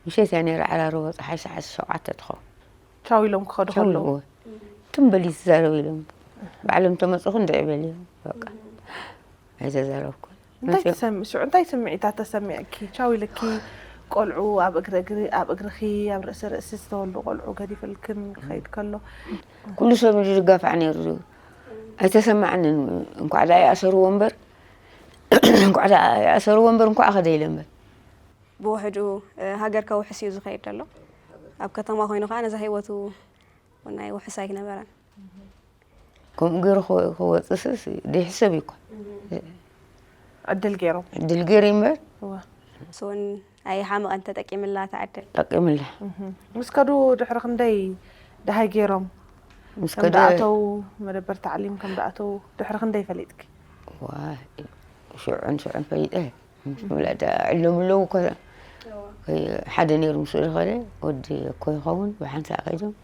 ምሸት እያ ነይራ፣ ዓራርቦ ፀሓይ ሰዓት ሸውዓተ ትኸውን። ቻው ኢሎም ክኸዱ ከለዉ ትም በሊ ትዛረብ ኢሎም ባዕሎም ተመፅኹ እንድዒ በል እዮም። በቃ ኣይተዛረብኩን። እንታይ ትሰምዒ? ሽዑ እንታይ ስምዒታት ተሰሚዕኪ? ቻው ኢልኪ ቆልዑ ኣብ እግሪ እግሪ ኣብ እግርኺ ኣብ ርእሲ ርእሲ ዝተወልዱ ቆልዑ ገዲፍልክን ክኸይድ ከሎ ኩሉ ሰብ ንድጋፋዕ ነይሩ። ኣይተሰማዕንን። እንኳዕ ደኣ ይኣሰርዎ እምበር እንኳዕ ደኣ ይኣሰርዎ እምበር እንኳዕ ከደ ኢለ እምበር ብውሕዱ ሃገር ከውሕስ እዩ ዝኸይድ ዘሎ። ኣብ ከተማ ኮይኑ ከዓ ነዛ ህይወቱ ናይ ውሕስ ኣይነበረን። ከምኡ ገይሩ ክወፅስስ ደይሕሰብ እዩ እኳ። ዕድል ገይሮም ዕድል ገይሩ እምበር እሱ እውን ኣይሓመቐን ተጠቂምላ እታ ዕድል። ጠቂምላ። ምስ ከዱ ድሕሪ ክንደይ ደሃይ ገይሮም ምስ ከም ከደ ደኣተው መደበር ታዕሊም ከም ደኣተው ድሕሪ ክንደይ ፈሊጥኪ? ዋ ሽዑን ሽዑን ፈሊጠ። ምስ ምለዳ ዕሎም ኣለዉ እኮ። ሓደ ነይሩ ምስ ዝኸደ ወዲ እኮ ይኸውን ብሓንሳእ ከይዶም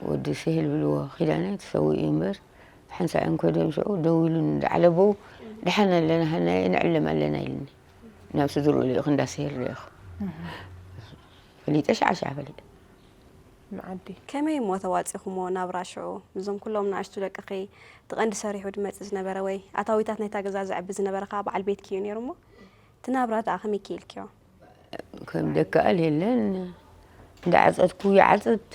ወዲ ስሂል ብልዎ ኪዳነ ተሰዊኡ እዩ እምበር ሓንሳእ እዮም ከይዶም ሽዑ ደው ኢሉ እንዳዓለበው ደሓን ኣለና ሃናየ ንዕለም ኣለና ኢልኒ። ናብ ስድርኡ ልኢኹ እንዳ ስሂል ልኢኹ ፈሊጠ ሸዓ ሸዓ ፈሊጠ። ንዓዲ ከመይ እሞ ተዋፂኹሞ ናብራ ሽዑ ምስዞም ኩሎም ንኣሽቱ ደቅኺ? እቲ ቀንዲ ሰሪሑ ድመፅእ ዝነበረ ወይ ኣታዊታት ናይታ ገዛ ዘዕቢ ዝነበረ ከዓ በዓል ቤትኪ እዩ ነይሩ እሞ እቲ ናብራ ደኣ ከመይ ክኢልክዮ? ከም ደከኣል የለን እንዳዓፀድኩ ይዓፅድ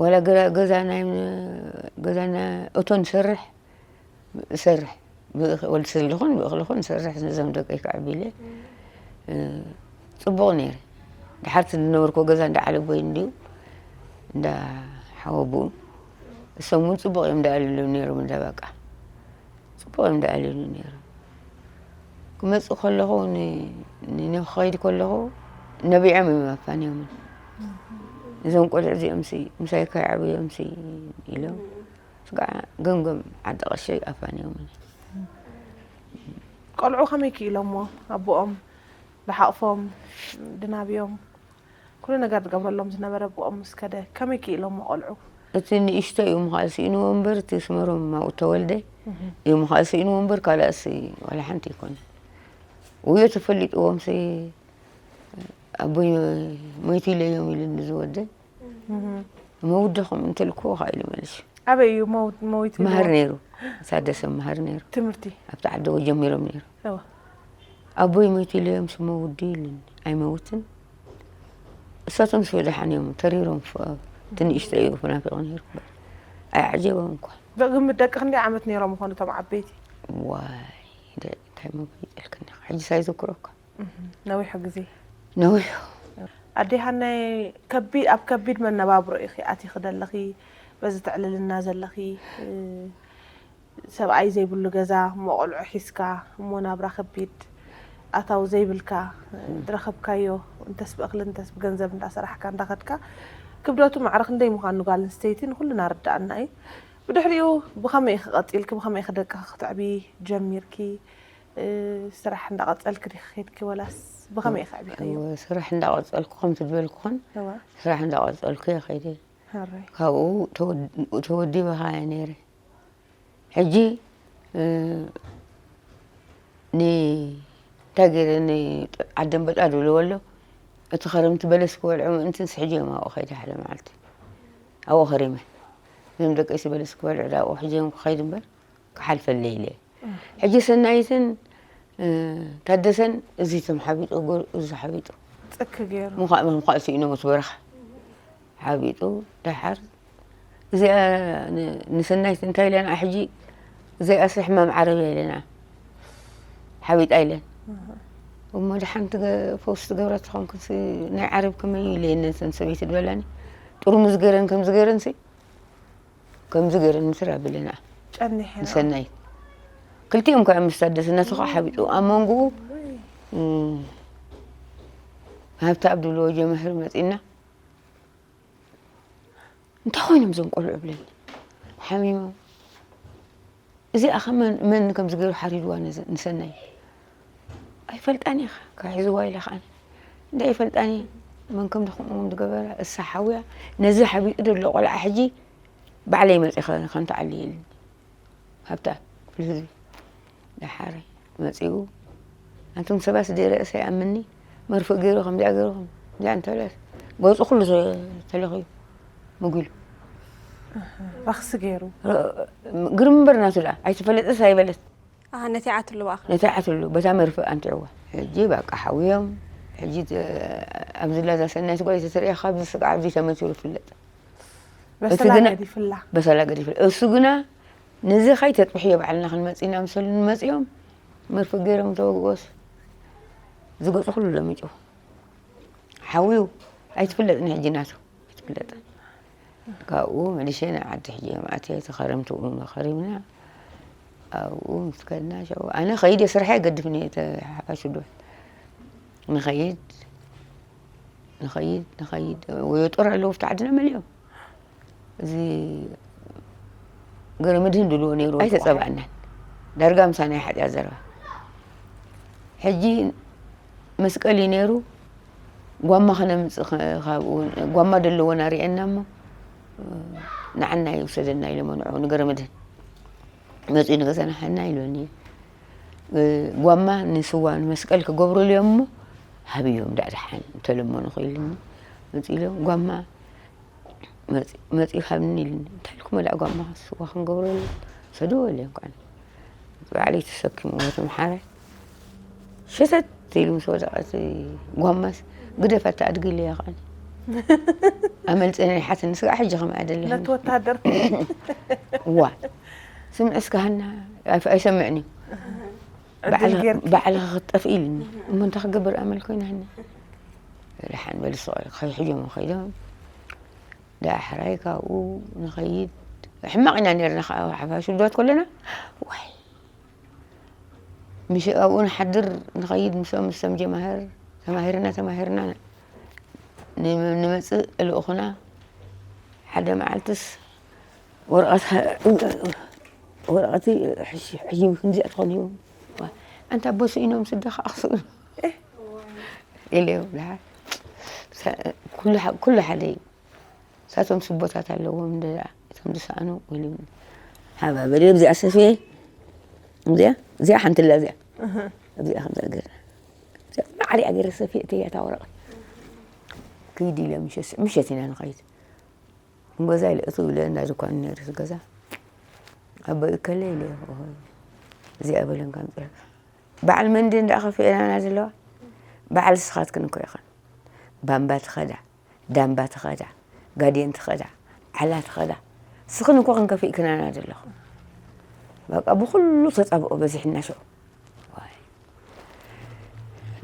ዋላ ገዛ ናይ ገዛና እቶ ንሰርሕ እሰርሕ ወዲ ስለኹን ብእኽልኹን እሰርሕ ነዞም ደቀይ ከዕቢ ኢለ ፅቡቕ ነይረ። ድሓርቲ ዝነበርኮ ገዛ እንዳዓለቦይ እንዲዩ እንዳሓወብኡ እሶም እውን ፅቡቕ እዮም እንዳኣልሉ ነይሮም እንዳበቃ ፅቡቕ እዮም እንዳኣልሉ ነይሮም። ክመፅእ ከለኹ ንነብ ክኸይድ ከለኹ ነቢዖም እዮም ኣፋንዮምን እዞም ቆልዑ እዚኦም ምሳይ ከይዓብዮም ኢሎም ስጋዕ ገምገም ዓዲ ቀሸይ ኣፋንዮምን። ቆልዑ ከመይ ክኢሎሞ ኣቦኦም ድሓቕፎም ድናብዮም ኩሉ ነገር ዝገብረሎም ዝነበረ ኣቦኦም ምስ ከደ ከመይ ክኢሎሞ ቆልዑ? እቲ ንእሽቶ እዩ ምዃል ስኢንዎ እምበር እቲ ስመሮም ኣብኡ ተወልደ እዩ ምዃል ስኢንዎ እምበር ካልኣሲ ዋላ ሓንቲ ኣይኮነ። ውዮ ተፈሊጥዎም ሲ ኣቦይ ሞይቱ ኢለዮም ኢሉ ንዝወደ መውደኹም እንተልክዎ ከዓ ኢሉ መሊሱ። ኣበይ እዩ መው- መዊት ኢልዎ? መሃር ነይሩ ሳደሰ መሃር ነይሩ ትምህርቲ ኣብቲ ዓደቦ ጀሚሮም ነይሩ። እወ። ኣቦይ ሞይቱ ኢለዮም ስሞ ውዲ ኢሉኒ ኣይመውትን። እሳቶም ስወደሓን እዮም ተሪሮም ፍ- እቲ ንእሽቶ እዩ ፍናፊቕ ነይሩ እምበር ኣይዓጀቦም እኳ። ብግምት ደቂ ክንደይ ዓመት ነይሮም ይኾኑ እቶም ዓበይቲ? ዋይ ደ- እንታይ መብልጠልክኒ ሕጂ ሳይዝክረካ ነዊሑ ግዜ ነዊሑ ኣዴ ሃናይ ከቢድ ኣብ ከቢድ መነባብሮ ኢኺ ኣቲኺ ዘለኺ በዚ ትዕልልና ዘለኺ እ፣ ሰብኣይ ዘይብሉ ገዛ እሞ ቆልዑ ሒዝካ እሞ ናብራ ከቢድ ኣታዊ ዘይብልካ እ፣ ዝረኸብካዮ እንተስ ብእኽሊ እንተስ ብገንዘብ እንዳሰራሕካ እንዳኸድካ ክብደቱ ማዕረ ክንደይ ምዃኑ ጓል ኣንስተይቲ ንኩልና ርዳኣና እዩ። ብድሕሪኡ ብኸመይ ኢኺ ቀፂልኪ ብኸመይ ኢኺ ደቅኺ ክትዕብዪ ጀሚርኪ? እ፣ ስራሕ እንዳቐፀልኪ ዲኺ ከይድኪ ወላስ ብኸመይ ኢኺ ኣዕቢኽዮ? እወ፣ ስራሕ እንዳቐፀልኩ ከምቲ ዝበልኩኽን እወ፣ ስራሕ እንዳቐፀልኩ እየ ከይደ። ሕራይ። ካብኡ ተወድ- ተወዲበ ከኣ እየ ነይረ። ሕጂ እ፣ ን- እንታይ ገይረ ንዓደንበጣ ድብልዎ ኣሎ እቲ ኸረምቲ በለስ ክበልዑ ምእንትንስ ሕጂ እዮም ኣብኡ ከይደ ሓደ መዓልቲ ኣብኡ ኸሪመ እዞም ደቀይሲ በለስ ክበልዑ ዳብኡ ሕጂ እዮም ክኸይድ እምበር ክሓልፈለይ ኢለ ሕጂ ሰናይትን ታደሰን እዚ ተም ሓቢጡ ጎ- እዚ ሓቢጡ ፅክ ገይሩ ምዃ- ምዃእ ስኢኖም እቲ በረኻ ሓቢጡ ደሓር እዚኣ ን- ንሰናይት እንታይ ኢለና ሕጂ እዚኣስ ሕማም ዓረብያ ኢለና ሓቢጣ ኢለን እሞ ድሓንቲ ገ- ፈውሲ ትገብራ ትኾንክንሲ ናይ ዓረብ ከመይ ኢለ ነተን ሰበይቲ ዝበላኒ ጥርሙዝ ገይረን ከምዚ ገይረንሲ ከምዚ ገይረን ምስራ ብለና ጨኒሐን ንሰናይት ክልቲኦም ከዓ ምስ ታደሰ እናተኸ ሓቢጡ ኣብ መንጎኡ እም፣ ሃብቲ ኣብ ድብልዎ ጀመህር መፂና እንታይ ኮይኖም እዞም ቆልዑ ብለኒ ሓሚሞም እዚኣ ከ መን መን ከም ዝገይሩ ሓሪድዋ ነዘ- ንሰናይ ኣይፈልጣን እየ ካብ ሒዝዋ ኢለ ከዓ እንደ ኣይፈልጣን እየ መን ከም ድኹምኦም ዝገበረ እሳ ሓውያ ነዚ ሓቢጡ ዘሎ ቆልዓ ሕጂ ባዕለይ መፂ ከንተዓሊ ኢልኒ። ሃብታ ክፍሊ ህዝቢ ደሓረ መፂኡ። ኣንቱም ሰባት ደይ ርእሰ ይኣምኒ፣ መርፍእ ገይሩ ከምዚኣ ገይሩ ከምዚኣ እንተበለት፣ ገፁ ኩሉ ተለኽዩ፣ መጒሉ። ረኽሲ ገይሩ። ግርም እምበር ናቱ ደኣ ኣይተፈለጠስ ኣይበለት። ነቲዓትሉ በኣኻ ነቲዓትሉ በታ መርፍእ ኣንቲዕዋ። ሕጂ በቃ ሓውዮም። ሕጂ ኣብዚ ላዛ ሰናይት ጓል ተትርእያ፣ ካብዚ ስጋዕ ኣብዚ ተመቲሩ ይፍለጥ። በሰላ ገዲፍላ። በሰላ ገዲፍላ። እሱ ግና ነዚ ከይተጥብሕዮ ባዕልና ክንመጽእ ኢና ምስ በሉኒ መጺኦም መርፍእ ገይሮም ተወግኦስ ዝገጹ ኩሉ ለሚጩ ሓውዩ ኣይትፍለጥን ሕጂ ናቱ ኣይትፍለጥን። ካብኡ መሊሸ ናብ ዓዲ ሕጂ መኣትየ ተኸረምቲ እውን ከሪምና ኣብኡ ምስ ከድና ሽዑ ኣነ ኸይደ ስርሐ ገድፍኒ እየ ተሓፋሽ ዶ ንኸይድ ንኸይድ ንኸይድ ወዮ ጦር ኣለዉ ኣብቲ ዓድና መሊኦም እዚ ገረ መድህን ድልዎ ነይሩ ኣይተፀባእናን ዳርጋ ምሳና ሓጢያ ዘረባ ሕጂ መስቀል እዩ ነይሩ ጓማ ከነምፅእ ካብኡ ጓማ ደለዎና ሪአና እሞ ንዓና ይውሰደና ኢሎሞ ንዑ ንገረ መድህን መፅኡ ንገዛና ሓና ኢሎኒ ጓማ ንስዋ ንመስቀል ክገብሩሉ እዮም እሞ ሃብዮም ዳእ ደሓን ተለመኑ ክኢልኒ መፂ ኢሎም ጓማ መፂኡ ሃብኒ ኢልኒ እንታይ ኢልኩሞ ዳእ ጓማ ስዋ ክንገብረሉ ሰድዎ ኢለ እንኳን ባዕለይ ተሰኪሙ ወትምሓረ ሸተት ኢሉ ምስ ወደቐት ጓማስ ግደፋ ኣድጊ ኢለያ ከዓኒ ኣመልፀ ናይ ሓትኒ ስጋዕ ሕጂ ከምኣ ደለ ነቲ ወታደር ዋ ስምዕስ ካህና ኣይሰምዕን እዩ ባዕልኻ ክትጠፍኢ ኢልኒ እሞ እንታይ ክገብር ኣመል ኮይናኒ ደሓን በልስ ከይሕጆም ከይዶም ዳሕራይ ካብኡ ንኸይድ ሕማቕ ኢና ነርና ከዓ ሓፋሽ ውዳት ከለና ዋይ ምሽ ኣብኡ ንሓድር ንኸይድ ምስኦም ምስቶም ጀማህር ተማሂርና ተማሂርና ንመፅእ ልእኹና ሓደ መዓልትስ ወረቐት ወረቐቲ ሕጂ ክንዚኣ ትኾን እዩ ኣንታ ቦሱ ኢኖም ስደኻ ኣኽስኡ ኢለዮ ኩሉ ሓደ እዩ ሳቶም ስቦታት ኣለዎም እቶም ዝሰኣኑ ኢሉ ሓባበል እዚኣ ሰፍየ እዚኣ እዚኣ ሓንቲ ላ እዚኣ እዚኣ ከምዛ ገርና ማዕሪኣ ገይረ ሰፍየ እተያ እታ ወረቐት ክይድ ኢለ ምሸት ኢና ንኸይድ ንገዛ ኢለ እትው ኢለ እንዳ ድኳን ነይሩ ገዛ ኣቦ ይከለ ኢለ እዚኣ በለን ከምፅለካ በዓል መንዲ እንዳ ከፊኤናና ዘለዋ በዓል ስኻትክን እኮ ይኸን ባምባ ትኸዳ ዳምባ ትኸዳ ጋዴን ትኸዳ ዓላ ትኸዳ ስኽን እኮ ክንከፊእክናና ዘለኹ በቃ ብኩሉ ተፃብኦ በዚሕና ሽዑ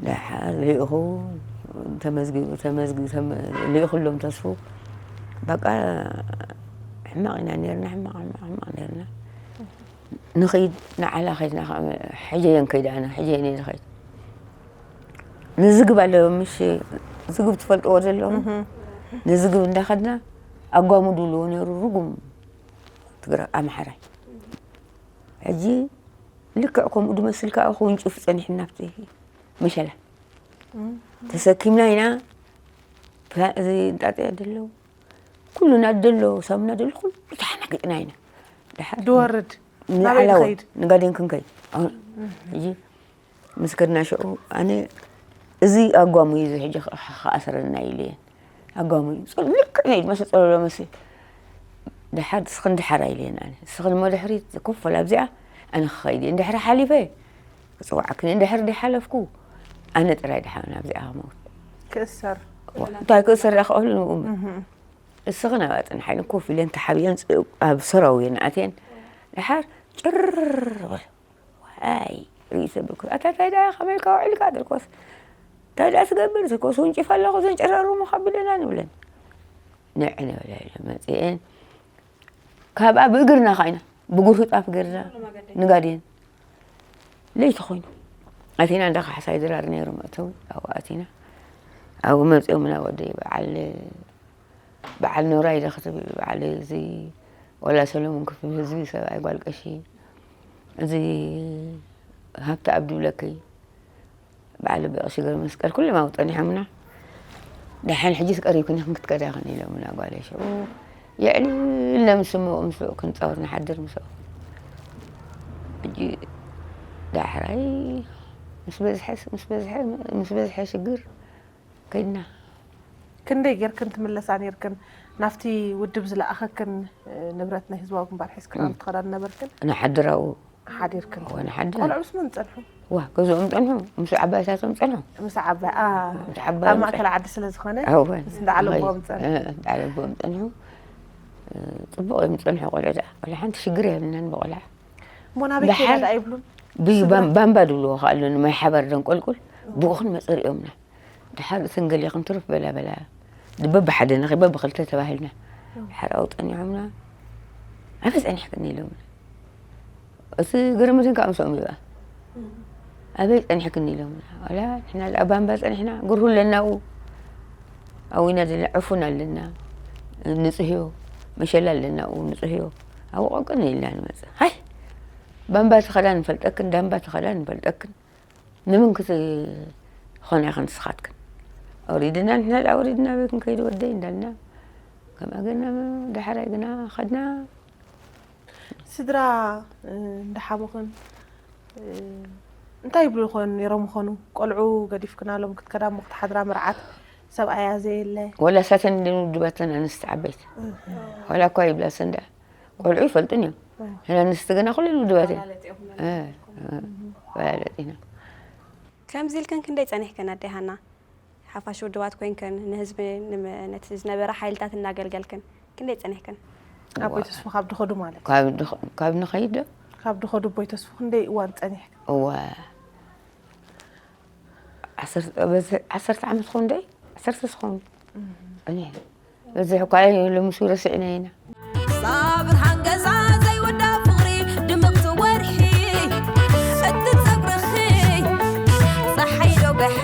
ደሓር ልኢኹ ተመዝጊቡ ተመዝጊቡ ልኢኹሎም ተስፉ በቃ ሕማቕ ኢና ነርና ሕማቕ ሕማቕ ሕማቕ ነርና ንኸይድ ንዓላ ከይድና ሕጀየን ከይዳ ኣነ ሕጀየን እየ ዝኸይድ ንዝግብ ኣለዎ ምሽ ዝግብ ትፈልጥዎ ዘለኹም ንዝግብ እንዳኸድና ኣጓሙ ድልዎ ነይሩ ርጉም ትግረ ኣምሓራይ ሕጂ ልክዕ ከምኡ ድመስል ከዓ ክውንጭፍ ፀኒሕና ኣብቲ መሸላ ተሰኪምና ኢና እዚ እንጣጥያ ደለዉ ኩሉና ደሎ ሳሙና ደሎ ኩሉ ተሓናጊጥና ኢና ድሓር ድወርድ ናበይ ንዓላወ ድኸይድ ንጋዴን ክንከይ ሕጂ ምስ ከድና ሽዑ ኣነ እዚ ኣጓሙ እዩ እዚ ሕጂ ክኣስረና ኢለ እየ ኣጓሙ እዩ ልክዕ ናይ መሰ ፀለሎ መሲ ድሓር ስኽን ድሓር ኣይልየን ኣነ ስኽን መድሕሪት ኮፈል ኣብዚኣ ኣነ ክኸይድ እየ እንድሕሪ ሓሊፈ ክፅዋዕክን እንድሕር ድሓለፍኩ ኣነ ጥራይ ድሓን ኣብዚኣ ክመውት ክእሰር እንታይ ክእሰር ዳ ክቐሉ ንብኡ እስኽን ኣብ ኣፅንሓይን ኮፍ ኢለን ተሓቢአን ኣብ ሰራው እየን ኣትየን ድሓር ጭር በል ዋይ ርእሰ ብኩ ኣታ እንታይ ዳ ከመልካ ውዒልካ ደልኮስ እንታይ ዳ ትገብር ዝኮስ ውንጭፍ ኣለኹ ዘንጨራሩ ምኻቢለና ንብለን ንዕ ንብለ መፅኤን ካብኣ ብእግርና ካይና ብጉርህጣፍ ገርና ንጋድየን ለይቲ ኮይኑ ኣቲና እንዳ ካሕሳይ ድራር ነይሩ መእተዊ ኣብኡ ኣቲና ኣብኡ መፅኦምና ወደይ በዓል በዓል ኖራይ ዶ ክትብል በዓል እዚ ወላ ሰለሙን ክፍል ህዝቢ ሰብኣይ ጓል ቀሺ እዚ ሃብቲ ኣብ ድብለከይ በዓል ኣቢ ቀሺ ገረ መስቀል ኩሎም ኣብኡ ፀኒሖምና ደሓን ሕጂ ትቀሪብክኒ ክንክትከዳ ከን ኢሎምና ጓለይ ሽዑ የዕሊልና ምስ እሞ ምስኡ ክንጻወር ንሓድር ምስኡ። ሕጂ ዳሕራይ ምስ በዝሐ ምስ በዝሐ ምስ በዝሐ ሽግር ከይድና። ክንደይ ጌርክን ትምለሳ ኔርክን? ናብቲ ውድብ ዝለኣኸክን ንብረት ናይ ህዝባዊ ግንባር ሒዝክን ኣብ ትኸዳ ነበርክን? ንሓድራኡ ሓዲርክን ወ ንሓድር ቆልዑስ መን ጸንሑ? ዋ ገዝኦም ጸንሑ፣ ምስ ዓባይታቶም ጸንሑ። ምስ ዓባይ አ ምስ ዓባይ ኣብ ማእከል ዓዲ ስለ ዝኾነ እወ ምስ እንዳዓለቦም ጸንሑ። እንዳዓለቦም ጸንሑ። ጽቡቕ እዮም ጸንሑ ቆልዑ ደኣ። ወላ ሓንቲ ሽግር የብልናን ብቆልዓ። እሞ ናበይ ከይዳ ደኣ ይብሉን? ብዩ ባም- ባምባ ድብልዎ ከኣሉ ንማይ ሓባር ደንቆልቁል ብኡ ክንመጽእ ሪኦምና። ድሓር እተን ገሊኽን ትርፍ በላ በላ በብሓደ ንኺ በብኽልተ ተባሂልና። ድሓር ኣብኡ ጸኒሖምና። ኣበይ ጸኒሕክን ኢሎምና። እቲ ገረመትን ከዓ ምስኦም ይብኣ ኣበይ ጸኒሕክን ኢሎምና። ዋላ ንሕና ኣብ ባምባ ጸኒሕና፣ ጉርሁ ኣለና ኣብኡ። ኣብኡ ኢና ዘለና፣ ዕፉን ኣለና፣ ንጽህዮ፣ መሸላ ኣለና ኣብኡ ንጽህዮ። ኣብኡ ቆቅን ኢልና ንመጽእ። ሃይ ባምባ ተኸዳ ንፈልጠክን፣ ዳምባ ተኸዳ ንፈልጠክን። ንምን ክትኾና ኢኽን ንስኻትክን? ኣውሪድና ንሕና ደኣ ኣውሪድና ኣበይ ክንከይድ ወደይ እንዳልና ከምኣ ገና ዳሕራይ ግና ኸድና። ስድራ እንዳሓሙኽን እንታይ ይብሉ ይኾኑ ነይሮም ይኾኑ? ቆልዑ ገዲፍክናሎም ክትከዳ እሞ ክትሓድራ መርዓት ሰብኣያ ዘየለ። ወላ ሳተን ድን ውድባተን ኣንስቲ ዓበይቲ ዋላ እኳ ይብላ ሰንዳ ቆልዑ ይፈልጡን እዮም። ሕና ኣንስቲ ግና ኩለን ውድባት እየን። ፈላለጥ ኢና። ከምዚ ኢልክን ክንደይ ጸኒሕክን ኣደይ ሃና? ሓፋሽ ውድባት ኮይንክን ንህዝቢ ንም- ነቲ ዝነበረ ሓይልታት እናገልገልክን ክንደይ ጸኒሕክን? ኣቦይ ተስፉ ካብ ድኸዱ ማለት እዩ። ካብ ድኸ- ካብ ንኸይድ ዶ ካብ ድኸዱ ኣቦይ ተስፉ ክንደይ እዋን ጸኒሕክን? እዋ ዓሰርተ በዚ- ዓሰርተ ዓመት ኾን ዶ ዓሰርተ ዝኾን ጸኒሕ በዝሕ እኳ ሎምሱ ረሲዕና ኢና። ሳብ ብርሃን ገዛ ዘይውዳእ ፍቕሪ ድምቕቲ ወርሒ እቲ ጸጉርኺ ጸሓይ ዶ በሐ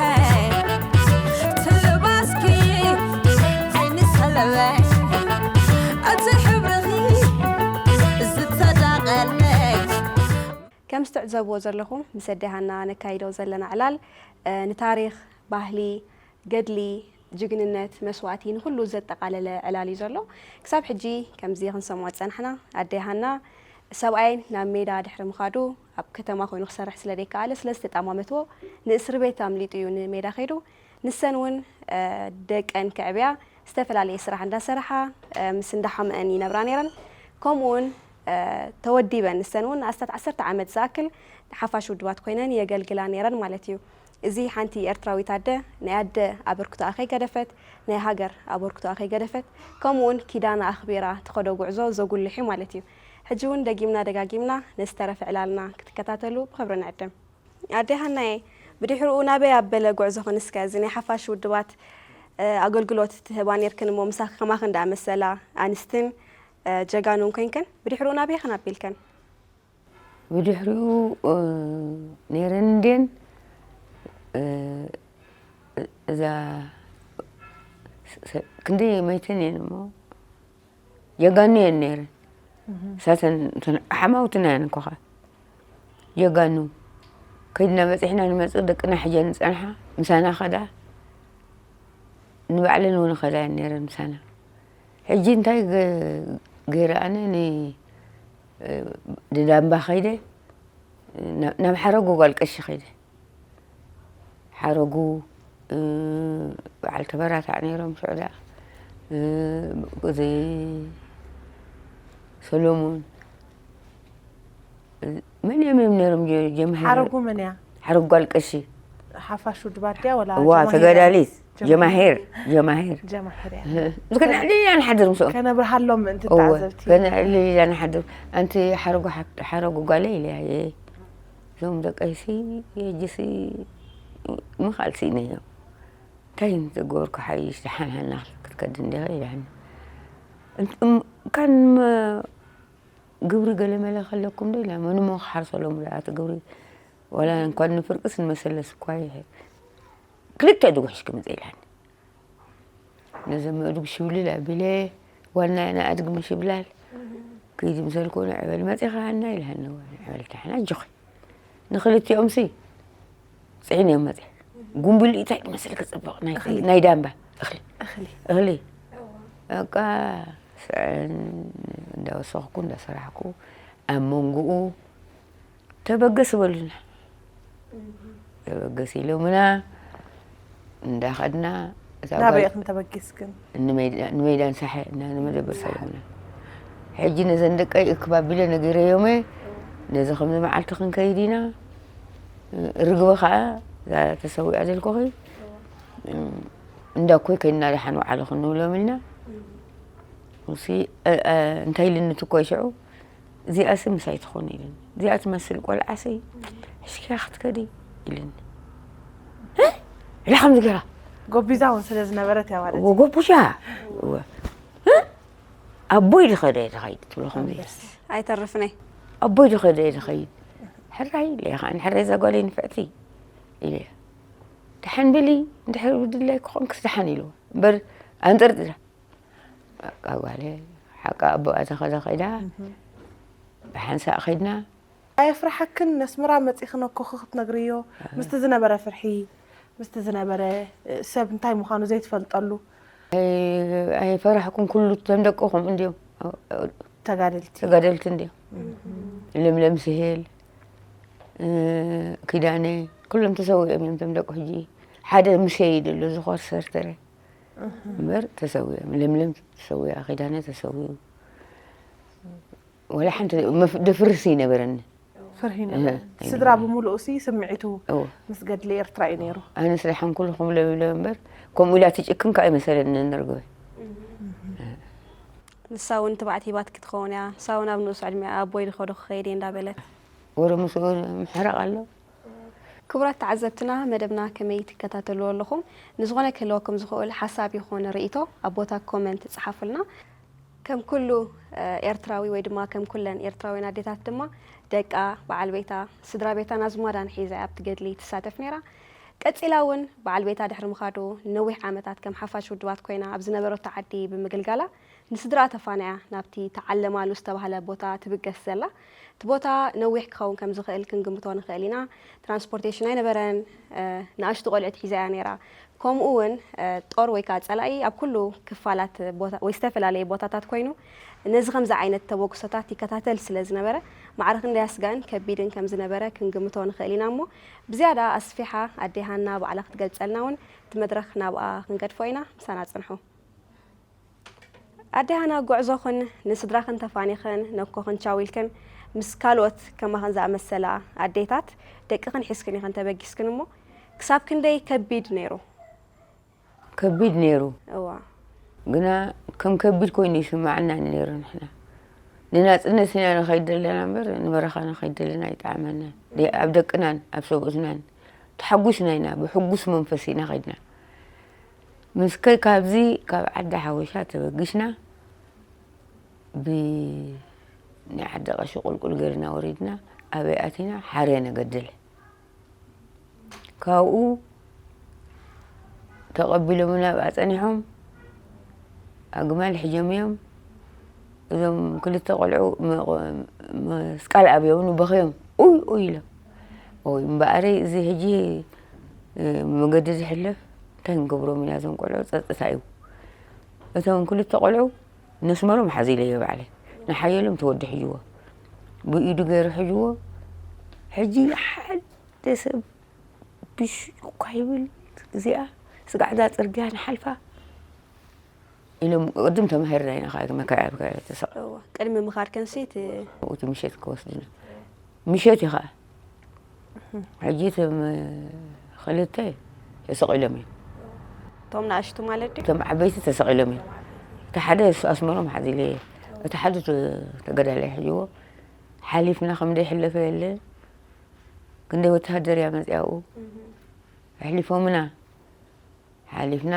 ትልባስኪ ዓይኒ ሰለበ እቲ ሕብርኺ ዝተዳቐለ ከምዚ ትዕዘብዎ ዘለኹም ምስ ኣደይ ሃና ነካይዶ ዘለና ዕላል ንታሪኽ፣ ባህሊ፣ ገድሊ፣ ጅግንነት፣ መስዋእቲ ንኹሉ ዘጠቓለለ ዕላል እዩ ዘሎ። ክሳብ ሕጂ ከምዚ ክንሰምዖ ዝጸናሕና ኣደይ ሃና ሰብኣየይ ናብ ሜዳ ድሕሪ ምኻዱ ኣብ ከተማ ኮይኑ ክሰርሕ ስለ ዘይከኣለ ስለ ዝተጣማመትዎ ንእስሪ ቤት ኣምሊጡ እዩ ንሜዳ ከይዱ። ንሰን እውን ደቀን ከዕብያ ዝተፈላለየ ስራሕ እንዳሰርሓ ምስ እንዳሓመአን ይነብራ ነይረን። ከምኡ እውን ተወዲበን ንሰን እውን ኣስታት ዓሰርተ ዓመት ዝኣክል ሓፋሽ ውድባት ኮይነን የገልግላ ነይረን ማለት እዩ። እዚ ሓንቲ ኤርትራዊት ኣደ ናይ ኣደ ኣበርክቶኣ ከይገደፈት ናይ ሃገር ኣበርክቶኣ ከይገደፈት ከምኡ እውን ኪዳና ኣኽቢራ ትኸዶ ጉዕዞ ዘጉልሕ እዩ ማለት እዩ። ሕጂ እውን ደጊምና ደጋጊምና ነዚ ተረፈ ዕላልና ክትከታተሉ ብኽብሪ ንዕድም። ኣደይ ሃናየ፣ ብድሕርኡ ናበይ ኣበለ ጉዕዞኽን እስከ እዚ ናይ ሓፋሽ ውድባት ኣገልግሎት ትህባ ነርክን እሞ ምሳኺ ከማኽን ደኣ መሰላ ኣንስትን ጀጋኑን ኮይንክን ብድሕርኡ ናበይኽን ኣቢልክን? ብድሕሪኡ ነይረን እንድየን እዛ ክንደይ መይተን እየን እሞ ጀጋኑ እየን ነይረን። እሳተን እተን ሓማውትና እየን እኮ ኸ ጀጋኑ ከይድና በፂሕና ንመፅእ ደቅና ሕጀን ዝፀንሓ ምሳና ኸዳ ንባዕለን እውን ኸዳ እየን ነይረን ምሳና። ሕጂ እንታይ ገይረ ኣነ ንዳምባ ኸይደ ናብ ሓረጉ ጓል ቀሺ ኸይደ ሓረጉ በዓል ተበራታዕ ነይሮም ሽዑ ደኣ እዚ ሰሎሙን መን እዮም እዮም ነይሮም ጀምሃር ሓረጉ መን እያ? ሓረጉ ጓል ቀሺ ሓፋሽ ውድባት ድያ ወላ ዋ ተጋዳሊት ጀማሄር ጀማሄር ጀማሄር እያ ከነዕልል ኢና ንሓድር ምስኦም ከነብርሃሎም ምእንቲ ተዓዘብቲ ከነዕልል ኢና ንሓድር ኣንቲ ሓረጉ ሓረጉ ጓለ ኢለያ እዞም ደቀይሲ የጅሲ ምኻል ስኢነዮ እንታይ ዝገበርኩ ሓይሽ ደሓን ሃና ክትከድ እንዲኸ ኢላኒ ካን ግብሪ ገለመለ ከለኩም ዶ ኢላ ምንሞ ክሓርሰሎም ዶ ኣቲ ግብሪ ዋላ እንኳን ንፍርቅስ ንመሰለስ እኳ ይሄ ክልተ ድጉሕሽ ክምፀ ኢላኒ ነዘ መእዱግ ሽብልል ኣቢለ ዋና ና ኣድግ ምሽብላል ክይዲ ምሰልኮ ንዕበል መፂኻ ሃና ኢልሃኒ ንዕበል ታሕና ኣጆኺ ንኽልቲኦም ሲ ፅዒን እዮም መፂ ጉንብልኢታይ ክመስል ክፅብቕ ናይ ዳምባ እኽሊ እኽሊ በቃ ስዕን እንዳወሰኽኩ እንዳሰራሕኩ ኣብ መንጎኡ ተበገስ በሉና። ተበገስ ኢሎምና እንዳኸድና እዛ ናበይ ጓል ኢኽን ተበጊስክን? ንመይዳ- ንመይዳን ሳሐ እና ንመደበር ሰለሙና። ሕጂ ነዘን ደቀይ እክብ ኣቢለ ነጊረዮመ ነዚ ከምዚ መዓልቲ ክንከይድ ኢና። ርግበ ኸዓ እዛ ተሰዊኣ ዘልኩኺ እንዳኮይ ከይድና ደሓን ውዓሉ ክንብሎም ኢልና። እሲ እንታይ ኢልኒ ትኮይ ሽዑ እዚኣሲ ምሳይ ትኾን ኢልኒ። እዚኣ ትመስል ቆልዓሲ ሕሽኪያ ክትከዲ ኢልኒ። ኢላ ከምዚ ገራ ጎቢዛ እውን ስለ ዝነበረት እያ ማለት እዩ። ጎቡሻ ኣቦይ ዝኸደ እየ ዝኸይድ ትብሎ ከምዚ ኢላ። ኣይተርፍን እየ። ኣቦይ ዝኸደ እየ ዝኸይድ። ሕራይ ኢለ እየ ከዓ ንሕራይ እዛ ጓለይ ንፍዕቲ ኢለ እየ። ደሓን በሊ እንድሕር ብድላይ ክኾንክስ ደሓን ኢልዎ እምበር ኣንጠርጢራ በቃ ጓለ ሓቃ ኣቦኣ ተኸደ ኸይዳ ብሓንሳእ ኸይድና። ኣየፍርሓክን ነስምራ መጺኺ ነኮኺ ክትነግርዮ ምስቲ ዝነበረ ፍርሒ ምስቲ ዝነበረ ሰብ እንታይ ምዃኑ ዘይትፈልጠሉ? ኣይፈራሕኩን ኩሉ እቶም ደቂ ከምኡ እንድዮም። ተጋደልቲ ተጋደልቲ እንድዮም። ለምለም ስሄል ኪዳነ ኩሎም ተሰዊኦም እዮም እቶም ደቂ ሕጂ ሓደ ምሸይ ደሎ ዝኾር ሰርተረ እምበር ተሰዊኦም። ለምለም ተሰዊኣ ኪዳነ ተሰዊኡ። ወላ ሓንቲ መፍ- ድፍርስ ይነበረኒ። ፍርሂ ነበረ። እህ፣ ስድራ ኣይነበረን። ብምሉኡ ሲ ስምዒቱ እዎ። ምስ ገድሊ ኤርትራ እዩ ነይሩ። ኣነ ስለ ሓንኩሉ ከምኡ ኢለ እምበር ከምኡ ኢላ ትጭክን ከዓ ኣይመሰለኒ ንርግበ። ንሳ እውን ትባዕት ሂባትኪ ትኸውን እያ። ንሳ እውን ኣብ ንኡስ ዕድሚኣ ኣቦይ ድኸዶ ክኸይድ እየ እንዳበለት። ወረ ምስኡ ምሕራቕ ኣሎ። ክቡራት ተዓዘብትና መደብና ከመይ ትከታተልዎ ኣለኹም? ንዝኾነ ክህልወኩም ዝኽእል ሓሳብ ይኹን ርእይቶ ኣብ ቦታ ኮመንት ጸሓፉልና። ከም ኩሉ ኤርትራዊ ወይ ድማ ከም ኩለን ኤርትራውያን ኣዴታት ድማ ደቃ፣ በዓል ቤታ፣ ስድራ ቤታን ኣዝማዳን ሒዛ እያ ኣብቲ ገድሊ ትሳተፍ ነይራ። ቀጺላ እውን በዓል ቤታ ድሕሪ ምኻዱ ንነዊሕ ዓመታት ከም ሓፋሽ ውድባት ኮይና ኣብ ዝነበረቶ ዓዲ ብምግልጋላ ንስድራኣ ተፋንያ ናብቲ ተዓለማሉ ዝተባህለ ቦታ ትብገስ ዘላ። እቲ ቦታ ነዊሕ ክኸውን ከም ዝኽእል ክንግምቶ ንኽእል ኢና። ትራንስፖርቴሽን ኣይነበረን። ንኣሽቱ ቆልዑት ሒዛ እያ ነይራ። ከምኡ እውን ጦር ወይ ከዓ ፀላኢ ኣብ ኩሉ ክፋላት ቦታ ወይ ዝተፈላለየ ቦታታት ኮይኑ ነዚ ከምዚ ዓይነት ተበግሶታት ይከታተል ስለ ዝነበረ ማዕረ ክንደይ ኣስጋእን ከቢድን ከም ዝነበረ ክንግምቶ ንኽእል ኢና። እሞ ብዝያዳ ኣስፊሓ ኣደይ ሃና ባዕላ ክትገልፀልና እውን እቲ መድረኽ ናብኣ ክንገድፎ ኢና። ምሳና ፅንሑ። ኣደይ ሃና፣ ጉዕዞኽን ንስድራኽን ተፋኒኽን ነኮኽን ቻው ኢልክን ምስ ካልኦት ከማኽን ዝኣመሰላ ኣዴታት ደቅኽን ሒዝክን ኢኽን ተበጊስክን እሞ ክሳብ ክንደይ ከቢድ ነይሩ? ከቢድ ነይሩ። እዋ። ግና ከም ከቢድ ኮይኑ ይስማዓና ነይሩ። ንሕና ንናጽነት ኢና ንኸይድ ዘለና እምበር ንበረኻ ንኸይድ ዘለና ኣይጠዓመናን። ደይ-፣ ኣብ ደቅናን ኣብ ሰብኡትናን ተሓጒስና ኢና፣ ብሕጉስ መንፈስ ኢና ኸይድና። ምስ ከ-፣ ካብዚ ካብ ዓዲ ሓወሻ ተበጊስና ብናይ ዓዲ ቀሺ ቁልቁል ገርና ወሪድና ኣበይ ኣቲና? ሓርያ ነገደለ። ካብኡ ተቐቢሎምና ኣብኣ ጸኒሖም ኣግማል ሒዞም እዮም። እዞም ክልተ ቆልዑ መ-፣ መስቃል ኣብዮምኒ በኽዮም ኡይ ኡይ ኢሎም። ኦይ እምበኣረይ እዚ ሕጂ መገዲ ዝሕለፍ እንታይ ክንገብሮም ኢና እዞም ቆልዑ ጸጥታ እዩ። እቶም ክልተ ቆልዑ ነስመሮም ሓዚለዮ ባዕለይ። ንሓየሎም ተወዲ ሒዝዎ። ብኢዱ ገይሩ ሒዝዎ። ሕጂ ሓደ ሰብ ብሽ እኳ ይብል እዚኣ ስጋዕዳ ጽርግያ ንሓልፋ ኢሎም ቅድም ተማሂርና ኢና ከዓ መካያ ተሰቕ እዋ፣ ቅድሚ ምኻድ ከንሲ እቲ እቲ ምሸት ክወስድና። ምሸት እዩ ከዓ። ሕጂ እቶም ክልተ ተሰቒሎም እዮም። እቶም ንኣሽቱ ማለት ድዩ? እቶም ዓበይቲ ተሰቒሎም እዮም። እቲ ሓደ ኣስመሮም ሓዚለ እየ። እቲ ሓደ ተ-፣ ተገዳላይ ሕጅዎ ሓሊፍና ከም ደይሕለፈ የለ። ክንደይ ወተሃደር እያ መፅያኡ። ኣሕሊፎምና። ሓሊፍና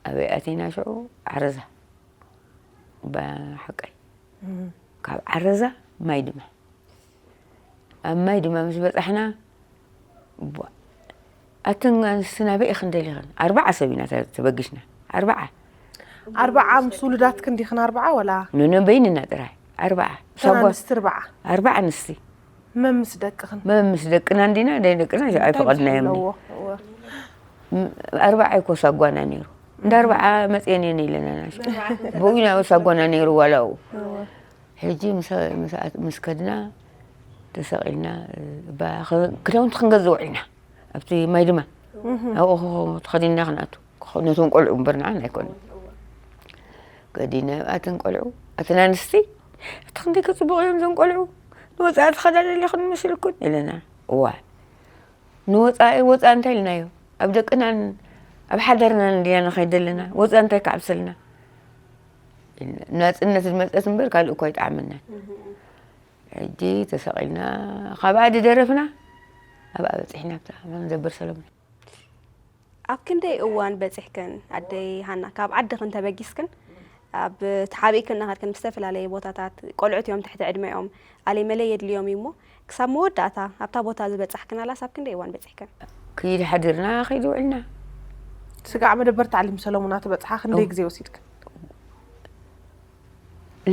ኣበይ ኣቲና ሽዑ ዓረዛ። ብሓቀይ። ካብ ዓረዛ ማይ ድማ። ኣብ ማይ ድማ ምስ በጻሕና፣ ቧ-፣ ኣተን ኣንስቲ ናበይ ኢኽን ደሊኽን? ኣርባዓ ሰብ ኢና ተ-፣ ተበጊስና። ኣርባዓ። ኣርባዓ ምስ ውሉዳትክን ዲኽን ኣርባዓ ወላ? ነነ በይንና ጥራይ። ኣርባዓ። እተን ሳጓ-፣ ኣንስቲ ኣርባዓ? ኣርባዓ ኣንስቲ። መን ምስ ደቅኽን? መን ምስ ደቅና እንዲና፣ ደይ ደቅና እንታይ ኣይፈቐድናዮም። ኣለዎ? እወ። ም-፣ ኣርባዓ እኮ ሳጓና ነይሩ። እንዳ ኣርባዓ መፅየን እየን ኢለና ናሽ ብኡ ኢና ሳጎና ነይሩ ዋላኡ ሕጂ ምስ ከድና ተሰቒልና ክዳውንቲ ክንገዝእ ውዒልና ኣብቲ ማይ ድማ ኣብኡ ተኸዲንና ክንኣቱ ነቶም ቆልዑ እምበር ንዓና ኣይኮነ ገዲና ኣብኣተን ቆልዑ ኣተን ኣንስቲ እቲ ክንደይ ክፅቡቕ እዮም እዞም ቆልዑ ንወፃኢ ትኸዳ ዘለኹን ምስልኩን ኢለና እዋ ንወፃኢ ወፃኢ እንታይ ኢልናዮ ኣብ ደቅናን ኣብ ሓደርናን እንድና ንኸይድ ዘለና ወፃኢ እንታይ ክዓብሰልና ናፅነት ዝመፀት እምበር ካልእ እኳ ይጠዓመናን ሕጂ ተሰቒልና ካብ ዓዲ ደረፍና ኣብኣ በፂሕና ኣብታ መደበር ሰለሙን ኣብ ክንደይ እዋን በፂሕክን ኣደይ ሃና ካብ ዓድኽን ተበጊስክን ኣብ ተሓቢእክን እናኸድክን ብዝተፈላለየ ቦታታት ቆልዑት እዮም ትሕቲ ዕድመኦም ኣለይ መለይ የድልዮም እዩ እሞ ክሳብ መወዳእታ ኣብታ ቦታ ዝበፃሕክን ኣላስ ኣብ ክንደይ እዋን በፂሕክን ክይድ ሓዲርና ከይድ ውዕልና ስጋዕ መደበር ታዕሊም ሰለሙና ትበፅሓ ክንደይ ግዜ ወሲድክን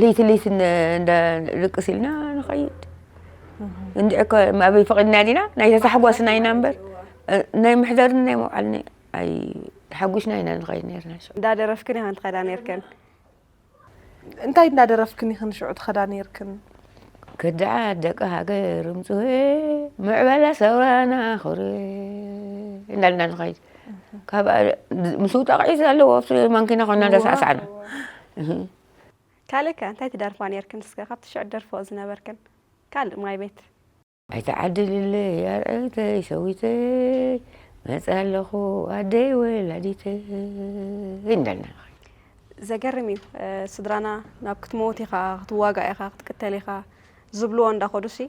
ለይቲ ለይቲ እንዳ ልቅስ ኢልና ንኸይድ እንድዕከ ኣበይ ፈቒድና ዲና ናይ ተታሕጓስና ኢና እምበር ናይ ምሕዳርን ናይ መውዓልን ኣይተሓጒስና ኢና ንኸይድ ነርና እንዳደረፍክን ኢኸን ትኸዳ ነርክን እንታይ እንዳደረፍክን ኢኽን ሽዑ ትኸዳ ነርክን ክድዓ ደቂ ሃገር ምፅሄ ምዕባላ ሰውራና ኹር እንዳልና ንኸይድ ካብ ምስኡ ጣቕዒት ኣለዎ ኣብቲ ማንኪና ኮና እንዳሳዕሳዕና ካልእ ከ እንታይ ትደርፋ ነርክን እስከ ካብቲ ሽዑ ትደርፍኦ ዝነበርክን ካልእ ማይ ቤት ኣይትዓድልለይ ኣርዕተይ ሰዊተይ መፀ ኣለኹ ኣደይ ወላዲተይ እንዳልና ንኸይድ ዘገርም እዩ ስድራና ናብ ክትመውት ኢኻ ክትዋጋእ ኢኻ ክትቅተል ኢኻ ዝብልዎ እንዳኸዱሲ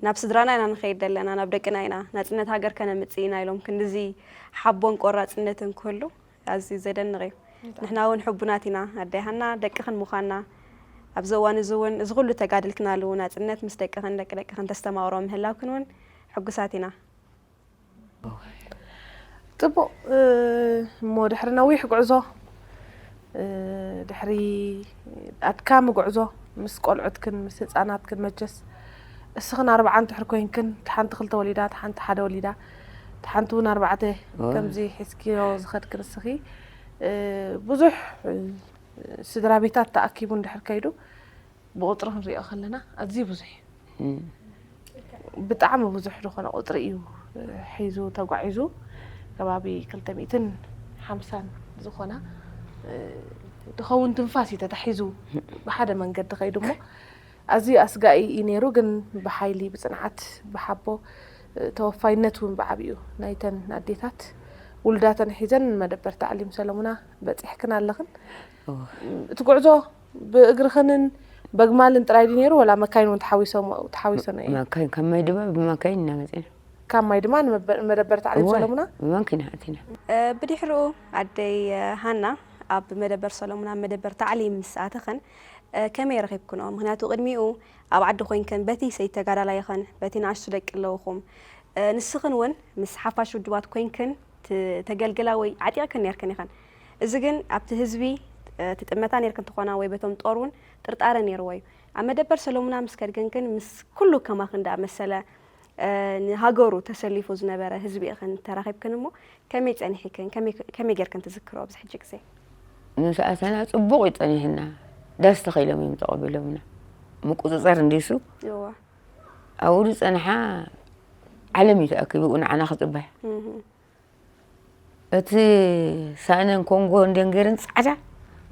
ናብ ስድራና ኢና ንኸይድ ዘለና ናብ ደቅና ኢና ናፅነት ሃገር ከነምፅእ ኢና ኢሎም ክንድዚ ሓቦን ቆራፅነትን ክህሉ ኣዝዩ ዘደንቕ እዩ። ንሕና እውን ሕቡናት ኢና ኣደይ ሃና ደቅኽን ምዃንና። ኣብዚ እዋን እዚ እውን እዚ ኩሉ ተጋድልክናሉ ናጽነት ምስ ደቅኽን ደቂ ደቅኽን ተስተማቕሮ ምህላውክን እውን ሕጉሳት ኢና። ጽቡቕ እሞ ድሕሪ ነዊሕ ጉዕዞ ድሕሪ ኣድካሚ ጉዕዞ ምስ ቆልዑትክን ምስ ህፃናትክን መቸስ እስኽን ኣርባዓ እንትሕር ኮይንክን እቲ ሓንቲ ክልተ ወሊዳ እቲ ሓንቲ ሓደ ወሊዳ እቲ ሓንቲ እውን ኣርባዕተ ከምዚ ሒዝክዮ ዝኸድክን እስኺ ብዙሕ ስድራ ቤታት ተኣኪቡ እንድሕር ከይዱ ብቁፅሪ ክንሪኦ ከለና ኣዝዩ ብዙሕ እዩ። ብጣዕሚ ብዙሕ ዝኾነ ቁፅሪ እዩ ሒዙ ተጓዒዙ ከባቢ ክልተ ሚእትን ሓምሳን ዝኾና ዝኸውን ትንፋስ እዩ ተታሒዙ ብሓደ መንገዲ ከይዱ እሞ ኣዝዩ ኣስጋኢ እዩ ነይሩ ግን ብሓይሊ ብፅንዓት ብሓቦ ተወፋይነት እውን ብዓብኡ ናይተን ኣዴታት ውሉዳተን ሒዘን መደበር ታዕሊም ሰለሙና በፂሕክን ኣለኽን እቲ ጉዕዞ ብእግርኽንን በግማልን ጥራይ ድዩ ነይሩ ወላ መካይን እውን ተሓዊሶም ተሓዊሶን እየ መካይን ካብ ማይ ድማ ብመካይን ኢና መፂና ካብ ማይ ድማ ንመደበር ታዕሊም ሰለሙና ብመኪና ኣቲና ብድሕሪኡ ኣደይ ሃና ኣብ መደበር ሰለሙና መደበር ታዕሊም ምስ ኣተኽን ከመይ ረኺብክንኦ ምክንያቱ ቅድሚኡ ኣብ ዓዲ ኮይንክን በቲ ሰይቲ ተጋዳላይ ኢኽን በቲ ንኣሽቱ ደቂ ኣለውኹም ንስኽን እውን ምስ ሓፋሽ ውድባት ኮይንክን ተገልግላ ወይ ዓጢቕክን ነርክን ኢኽን እዚ ግን ኣብቲ ህዝቢ ትጥመታ ነርክን ትኾና ወይ በቶም ጦር እውን ጥርጣረ ነይርዎ እዩ ኣብ መደበር ሰሎሙና ምስ ከድክን ግን ምስ ኩሉ ከማኽን ዳኣ መሰለ ንሃገሩ ተሰሊፉ ዝነበረ ህዝቢ ኢኽን ተራኺብክን እሞ ከመይ ጸኒሕክን ከመይ ጌርክን ትዝክሮ ኣብዚ ሕጂ ግዜ? ምስ ኣተና ጽቡቕ እዩ ጸኒሕና። ዳስ ተኺሎም እዮም ተቐቢሎምና። ምቁጽጻር እንዲሱ ኣብኡ ዝጸንሓ ዓለም እዩ ተኣኪቡ ንዓና ክጽበያ። እቲ ሳእነን ኮንጎ እንድየን ገይረን ፃዕዳ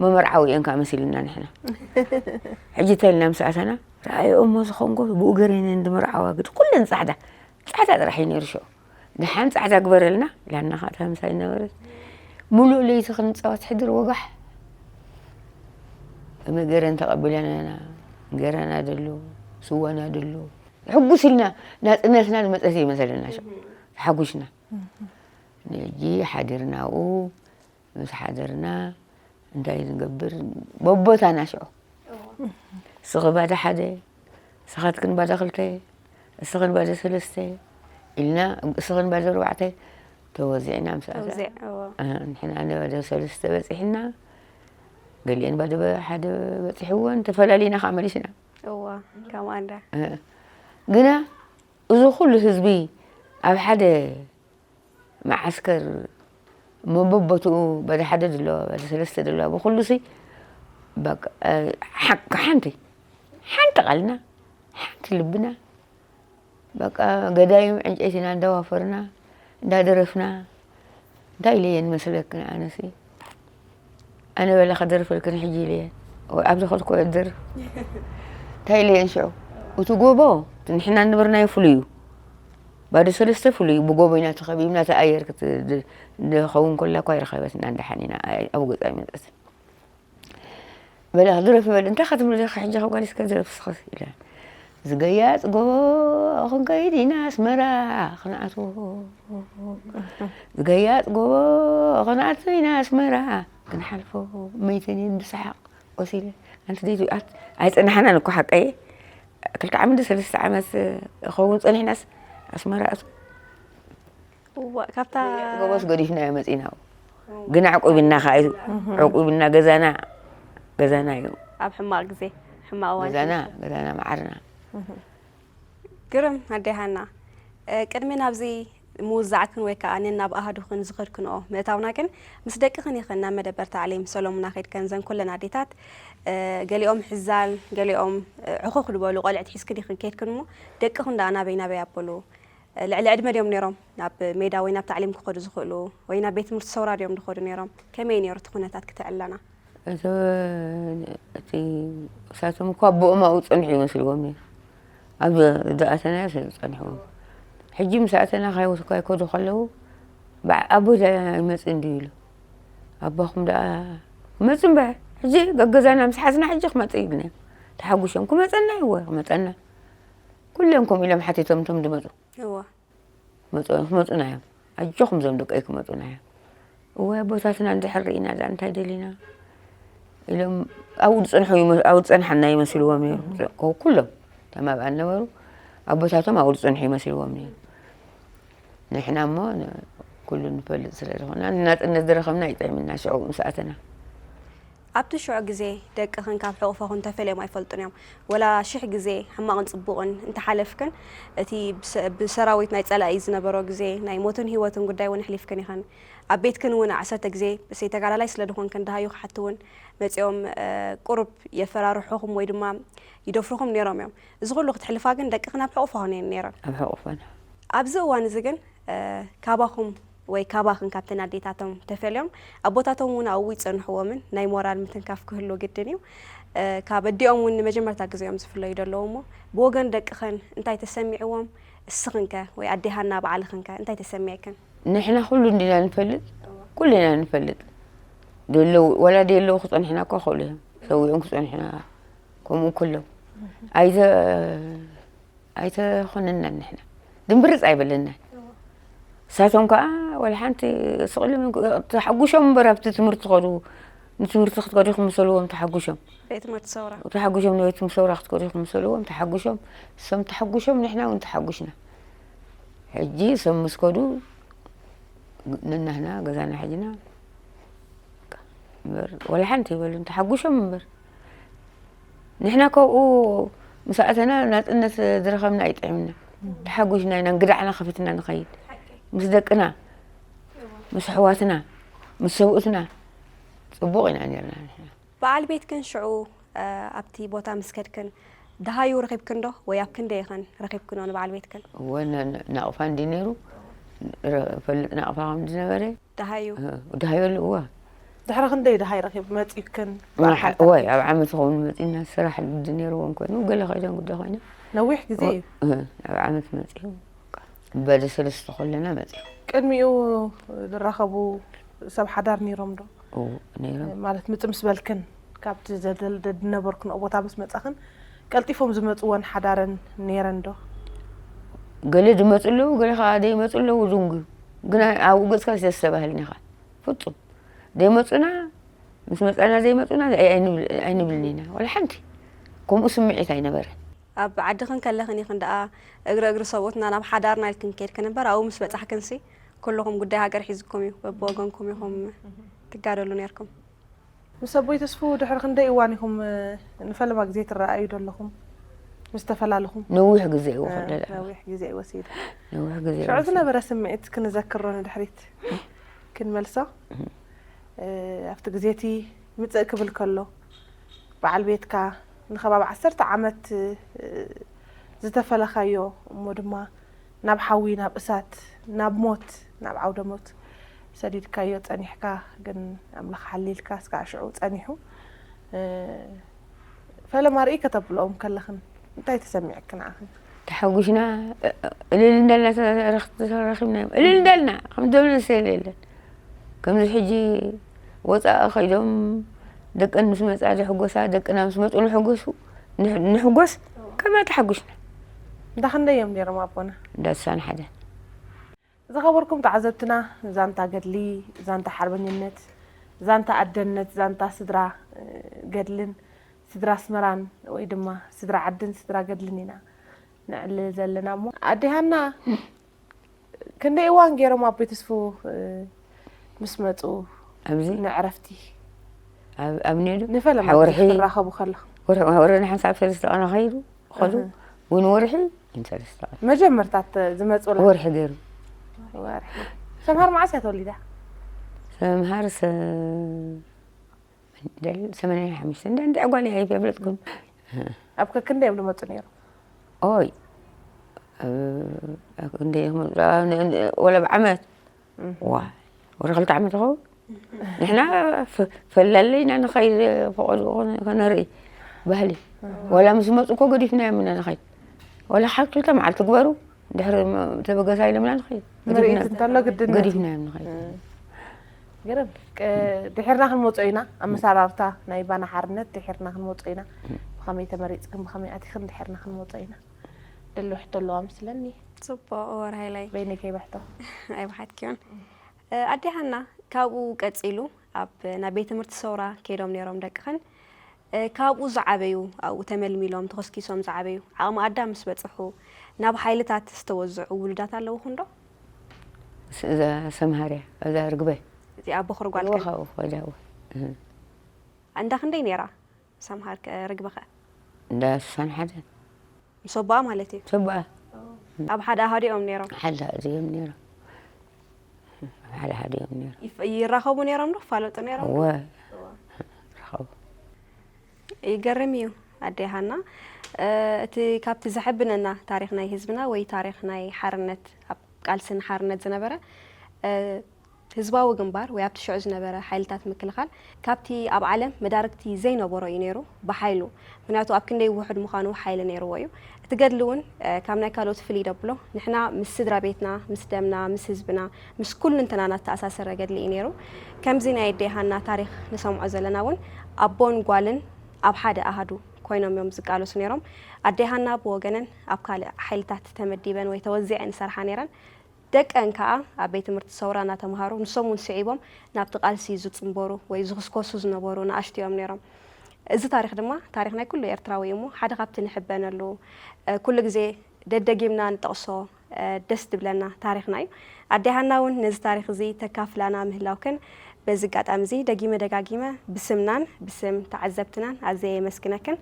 መመርዓዊ እየን ከዓ መሲሉና ንሕና ሕጂ እንታይ ኢልና ምስ ኣተና ረኣየኦሞ እዚ ኮንጎ ብኡ ገይረን እየን ዝመርዓዋ ግዲ ኩለን ፃዕዳ ፃዕዳ ጥራሕ እዩ ነይሩ ሽዑ ደሓን ፃዕዳ ግበረልና ኢላና ከዓ እታ ምሳይ ነበረት ሙሉእ ለይቲ ክንፃወት ሕድር ወጋሕ ከመይ ገይረን ተቐቢለናና እንጌራና ደሎ ስዋና ደሎ ሕጉስ ኢልና ናፅነትና ዝመፀት እዩ መሰለና ሽዑ ተሓጒስና ነጂ ሓዲርናኡ ምስ ሓደርና እንታይ ንገብር በቦታና ሽዑ እስኺ ባዳ ሓደ እስኻትክን ባዳ ክልተ እስኽን ባዳ ሰለስተ ኢልና እስኽን ባዳ ኣርባዕተ ተወዚዕና ምስ ኣተ ንሕና ንባዳ ሰለስተ በፂሕና ገሊአን ባዳ ሓደ በፂሕወን ተፈላሊና ከዓ መሊስና እዋ ከምኣ እንዳ ግና እዚ ኩሉ ህዝቢ ኣብ ሓደ መዓስከር እሞ በቦትኡ በደ ሓደ ዘለዋ በደ ሰለስተ ዘለዋ ብኩሉ ሲ በቃ ሓንቲ ሓንቲ ቃልና ሓንቲ ልብና በቃ ገዳይም ዕንጨይትና እንዳዋፈርና እንዳደረፍና እንታይ ኢለየን መስለክን ኣነሲ ኣነ በላ ከደርፈልክን ሕጂ ኢለየን ኣብ ዝኸድኮ ደርፍ እንታይ ኢለየን ሽዑ እቲ ጎቦ ንሕና ንበርናዮ ፍሉይ እዩ ባዶ ሰለስተ ፍሉይ እዩ ብጎቦ ኢና ተኸቢብና እቲ ኣየር ዝኸውን ከላ እኳ ይረኸበትና እንዳሓኒና ኣብኡ ገጻ ይመጸት በላ ድረፊ በል እንታይ ክትብሊ ዲኺ ሕጂ ካብ ጓል እስከ ድረፊ ስኸ ኢለ ዝገያጽ ጎቦ ክንከይድ ኢና ኣስመራ ክንኣትዎ ዝገያጽ ጎቦ ክንኣትዎ ኢና ኣስመራ ክንሓልፎ መይተኒን ብሰሓቕ ወሲለ ኣንቲ ደይቱ ኣይጸናሕናን እኮ ሓቀየ ክልተ ዓመት ሰለስተ ዓመት ኸውን ጸኒሕናስ ኣስመራ ኣትዎ እዋ ካብታ ጎቦስ ገዲፍናዮ መጺና ግን ኣዕቁብና ከዓ እዩ ዕቁብና ገዛና ገዛና እዩ ኣብ ሕማቕ ግዜ ሕማቕ እዋን ገዛና ገዛና መዓርና ግርም ኣደይ ሃና ቅድሚ ናብዚ ምውዛዕክን ወይ ከዓ ነናብ ኣሃዱኽን ዝኸድክንኦ ምእታውና ግን ምስ ደቅኽን ኢኽን ናብ መደበር ታዕሊም ሰሎሙና ከይድከን ዘን ኩለን ኣዴታት ገሊኦም ሕዛል ገሊኦም ዕኹኽ ዝበሉ ቆልዕቲ ሒዝክን ኢኽን ከይድክን እሞ ደቅኽን ደኣ ናበይ ናበይ ኣበሉ ልዕሊ ዕድመ ድዮም ነይሮም ናብ ሜዳ ወይ ናብ ታዕሊም ክኸዱ ዝኽእሉ ወይ ናብ ቤት ትምህርቲ ሰውራ ድዮም ዝኸዱ ነይሮም? ከመይ ነይሩ እቲ ኩነታት ክተዕለና? እቶ እቲ እሳቶም እኮ ኣቦኦም ኣብኡ ጸንሑ ይመስልዎም ነይሩ። ኣብ ዝኣተናዮ ስለ ዝጸንሕዎም። ሕጂ ምስ ኣተና ካይወስኳ ይከዱ ከለዉ ኣቦ ይመጽእ እንድዩ ኢሉ ኣቦኹም ደኣ ክመጽእ እምበር ሕጂ ገገዛና ምስ ሓዝና ሕጂ ክመጽእ ኢልና ተሓጒሶም ክመጸና እወ ክመጸና ኩሎም ከምኡ ኢሎም ሓቲቶም እቶም ዝመጹ እዋ መጹ- ክመጹና እዮም ኣጆኹም ዞም ደቀይ ክመጹና እዮም እወ ኣቦታትና እንድሕር ርኢና እዛ እንታይ ደሊና ኢሎም ኣብኡ ዝጸንሑ ይመ- ኣብኡ ዝጸንሓና ይመስልዎም ነይሩ ከ- ኩሎም እቶም ኣብኣ ዝነበሩ ኣቦታቶም ኣብኡ ዝጸንሑ ይመስልዎም ነይሩ ንሕና እሞ ን- ኩሉ ንፈልጥ ስለ ዝኾና ንናጽነት ዝረኸብና ይጥዕምና ሽዑ ምስ ኣተና ኣብቲ ሽዑ ግዜ ደቅኽን ካብ ሕቑፎኽን ተፈልዮም ኣይፈልጡን እዮም። ወላ ሽሕ ግዜ ሕማቕን ጽቡቕን እንተሓለፍክን፣ እቲ ብሰ- ብሰራዊት ናይ ጸላኢ ዝነበሮ ግዜ ናይ ሞትን ህይወትን ጉዳይ እውን ኣሕሊፍክን ኢኽን። ኣብ ቤትክን እውን ዓሰርተ ግዜ እሰይ ተጋዳላይ ስለ ዝኾንክን ደሃዩ ክሓቱ እውን መጺኦም ቁሩብ የፈራርሑኹም ወይ ድማ ይደፍሩኹም ነይሮም እዮም። እዚ ኩሉ ክትሕልፋ ግን ደቅኽን ኣብ ሕቑፎኽን እየን ነይረን። ኣብ ሕቑፈን። ኣብዚ እዋን እዚ ግን ካባኹም ወይ ካባኽን ካብተን ኣዴታቶም ተፈልዮም ኣቦታቶም እውን ኣብኡ ይፀንሕዎምን ናይ ሞራል ምትንካፍ ክህሉ ግድን እዩ። ካብ ኣዲኦም እውን ንመጀመርታ ግዜኦም ዝፍለዩ ዘለዉ እሞ ብወገን ደቅኽን እንታይ ተሰሚዕዎም? እስኽንከ ወይ ኣዴ ሃና ባዕልኽንከ እንታይ ተሰሚዕክን? ንሕና ኩሉ እንዲና ንፈልጥ ኩሉ ኢና ንፈልጥ ደለዉ ወላ ደየለዉ ክፀንሕና እኳ ክእሉ እዮም ሰዊኦም ክፀንሕና ከምኡ ኩሎም ኣይዘ ኣይተኾነናን ንሕና ድንብርፅ ኣይበለናን እሳቶም ከዓ ወላ ሓንቲ ስቕሎም ተሓጉሾም እምበር ኣብቲ ትምህርቲ ከዱ ንትምህርቲ ክትከዱ ክምሰልዎም ተሓጉሾም ቤት ትምህርቲ ሰውራ ተሓጉሾም ንቤት ትምህርቲ ሰውራ ክትከዱ ክምሰልዎም ተሓጉሾም እሶም ተሓጉሾም ንሕና እውን ተሓጉሽና ሕጂ እሶም ምስ ከዱ ነናህና ገዛና ሕጅና እምበር ወላ ሓንቲ ይበሉን ተሓጉሾም እምበር ንሕና ከብኡ ምስ ኣተና ናፅነት ዝረኸብና ኣይጥዕምና ተሓጉሽና ኢና እንግዳዕና ከፊትና ንኸይድ ምስ ደቅና ምስ ኣሕዋትና ምስ ሰብኡትና ፅቡቕ ኢና ነርና ንሕና በዓል ቤትክን ሽዑ ኣብቲ ቦታ ምስ ከድክን ደሃዩ ረኺብክን ዶ ወይ ኣብ ክንደይ ኢኽን ረኺብክንኦ ንበዓል ቤትክን? እወ ናቕፋ እንዲ ነይሩ ፈልጥ ናቕፋ ከም ዝነበረ ደሃዩ ደሃዩ ኣለዎ ድሕሪ ክንደይ ደሃይ ረኺብ መፂክን እወ ኣብ ዓመት ዝኸውን መፂና ስራሕ ግዲ ነይርዎም ኮይኑ ገለ ከይዶም ግዲ ኮይነ ነዊሕ ግዜ እዩ ኣብ ዓመት መፂ በደ ሰለስተ ከለና መፂ ቅድሚኡ ዝራኸቡ ሰብ ሓዳር ነይሮም ዶ ነይሮም ማለት ምፅምስ በልክን ካብቲ ዝነበርክንኦ ቦታ ምስ መፃኽን ቀልጢፎም ዝመፅወን ሓዳረን ነይረን ዶ? ገለ ዝመፁ ኣለዉ፣ ገለ ከዓ ዘይመፁ ኣለዉ። ድንጉ ግን ኣብኡ ገፅካ ዘስተባህልን ኢኻ ፍፁም። ዘይመፁና ምስ መፃና ዘይመፁና ኣይንብልን ኢና ዋላ ሓንቲ። ከምኡ ስምዒት ኣይነበረን። ኣብ ዓድኽን ከለኽን ኢኽን ደኣ እግሪ እግሪ ሰብኡትና ናብ ሓዳርና ኢልክን ከይድክን እምበር ኣብኡ ምስ በፃሕክንሲ ኩልኹም ጉዳይ ሃገር ሒዝኩም እዩ በብወገንኩም ኢኹም ትጋደሉ ነይርኩም። ምስ ኣቦይ ተስፉ ድሕሪ ክንደይ እዋን ኢኹም ንፈለማ ግዜ ትረኣዩ ዘለኹም ምስ ተፈላለኹም? ነዊሕ ግዜ እዩ ክብለላ። ነዊሕ ግዜ እዩ ወሲዱ። ነዊሕ ግዜ እዩ ሽዑ ወሲዱ። ዝነበረ ስምዒት ክንዘክሮ ንድሕሪት። ክንመልሶ ኣብቲ ግዜ እቲ ምፅእ ክብል ከሎ በዓል ቤትካ ንከባቢ ዓሰርተ ዓመት ዝተፈለኻዮ እሞ ድማ ናብ ሓዊ ናብ እሳት ናብ ሞት ናብ ዓውደ ሞት ሰዲድካዮ ፀኒሕካ ግን ኣምላኽ ሓሊልካ እስካዕ ሽዑ ፀኒሑ ፈለማ ርኢ ከተብልኦም ከለኽን እንታይ ተሰሚዕክ ንዓኽን? ተሓጒስና እልል እንዳልና ተረኺብና እልል እንዳልና ከም ደብለ ሰለ የለን ከምዚ ሕጂ ወፃኢ ከይዶም ደቀን ምስ መፃ ዝሕጎሳ ደቅና ምስ መፁ ንሕጎሱ ንሕጎስ ከመይ ተሓጒስና እንዳ ክንደይ እዮም ነይሮም ኣቦና? እንዳ ስሳን ሓደን ዝኸበርኩም ተዓዘብትና ዛንታ ገድሊ ዛንታ ሓርበኝነት ዛንታ ኣደነት ዛንታ ስድራ ገድልን ስድራ ኣስመራን ወይ ድማ ስድራ ዓድን ስድራ ገድልን ኢና ነዕልል ዘለና እሞ ኣዴ ሃና ክንደይ እዋን ገይሮም ኣቦይ ተስፉ ምስ መፁ ኣብዚ ንዕረፍቲ ኣብ ኔዱ ንፈለማ ወርሒ ክትራኸቡ ከለኹ ወርሒ ወርሒ ንሓንሳብ ሰለስተ ቀን ከይዱ ከዱ እውን ወርሒ እንሰለስተ ቀን መጀመርታ ዝመፁላ ወርሒ ገይሩ ወርሒ ሰምሃር መዓስ እያ ተወሊዳ ሰምሃር ሰ- እንደ ሰማንያ ሓሙሽተ እንደ እንደ ጓል እያ ይፈለጥኩም ኣብ ከክንደ እዮም ዝመፁ ነይሩ ኦይ እንደ ወላ ብዓመት ዋ ወደ ክልተ ዓመት ኸውን ንሕና ፈላለ ኢና ንኸይድ ፈቐድኡ ከነርኢ ባህሊ ወላ ምስ መፁ እኮ ገዲፍና እዮም ኢና ንኸይድ ወላ ሓድ ክልተ መዓልቲ ግበሩ ድሕሪ ተበገሳ ኢሎምና ንኸይድ ምርኢት እንተሎ ግድነት ገዲፍና እዮም ንኸይድ ገረብ ድሕርና ክንመፆ ኢና ኣመሰራርታ ናይ ባና ሓርነት ድሕርና ክንመፆ ኢና ብኸመይ ተመሪፅክን ብኸመይ ኣቲኽን ድሕርና ክንመፆ ኢና ደሎ ሕቶ ኣለዋ ምስለኒ ጽቡቕ ወር ሃይላይ በይነይ ከይበሕቶ ኣይበሓትኪዮን ኣዴ ሃና ካብኡ ቀጺሉ ኣብ ናብ ቤት ትምህርቲ ሰውራ ከይዶም ነይሮም ደቅኽን ካብኡ ዝዓበዩ ኣብኡ ተመልሚሎም ተኸስኪሶም ዝዓበዩ ዓቕሚ ኣዳም ምስ በጽሑ ናብ ሓይልታት ዝተወዝዑ ውሉዳት ኣለውኹም ዶ? እዛ ሰምሃርያ እዛ ርግበ እዚኣ በኹሪ ጓልክን ወኻኡ ወዳው እንዳ ክንደይ ነይራ ሰምሃር ርግበኸ? እንዳ ስሳን ሓደን ምስ ኣቦኣ ማለት እዩ። ሰብኣ ኣብ ሓደ ኣሃዱ እዮም ነይሮም። ሓደ ኣሃዱ እዮም ነይሮም። ኣብ ሓደ ኣሃዱ እዮም ነይሮም። ይፍ- ይራኸቡ ነይሮም ዶ? ይፋለጡ ነይሮም ዶ? እወ ይራኸቡ። ይገርም እዩ ኣደይ ሃና። እ፣ እቲ ካብቲ ዘሐብነና ታሪኽ ናይ ህዝብና ወይ ታሪኽ ናይ ሓርነት ኣብ ቃልሲ ንሓርነት ዝነበረ እ፣ ህዝባዊ ግንባር ወይ ኣብቲ ሽዑ ዝነበረ ሓይልታት ምክልኻል ካብቲ ኣብ ዓለም መዳርግቲ ዘይነበሮ እዩ ነይሩ ብሓይሉ። ምኽንያቱ ኣብ ክንደይ ውሑድ ምዃኑ ሓይሊ ነይርዎ እዩ። እቲ ገድሊ እውን ካብ ናይ ካልኦት ፍልይ ደብሎ ንሕና ምስ ስድራ ቤትና፣ ምስ ደምና፣ ምስ ህዝብና፣ ምስ ኩልንተናና ዝተኣሳሰረ ገድሊ እዩ ነይሩ። ከምዚ ናይ ኣደይ ሃና ታሪኽ ንሰምዖ ዘለና እውን ኣቦን ጓልን ኣብ ሓደ ኣሃዱ ኮይኖም እዮም ዝቃለሱ ነይሮም። ኣደይ ሃና ብወገነን ኣብ ካልእ ሓይልታት ተመዲበን ወይ ተወዚዐን ይሰርሓ ነይረን። ደቀን ከኣ ኣብ ቤት ትምህርቲ ሰውራ እናተምሃሩ ንሶም እውን ስዒቦም ናብቲ ቃልሲ ዝጽንበሩ ወይ ዝኽስከሱ ዝነበሩ ንኣሽቱ እዮም ነይሮም። እዚ ታሪኽ ድማ ታሪኽ ናይ ኩሉ ኤርትራዊ እዩ እሞ ሓደ ካብቲ ንሕበነሉ ኩሉ ግዜ ደደጊምና ንጠቕሶ ደስ ዝብለና ታሪኽና እዩ። ኣዴ ሃና እውን ነዚ ታሪኽ እዚ ተካፍላና ምህላውክን በዚ ኣጋጣሚ እዚ ደጊመ ደጋጊመ ብስምናን ብስም ተዓዘብትናን ኣዝየ የመስግነክን።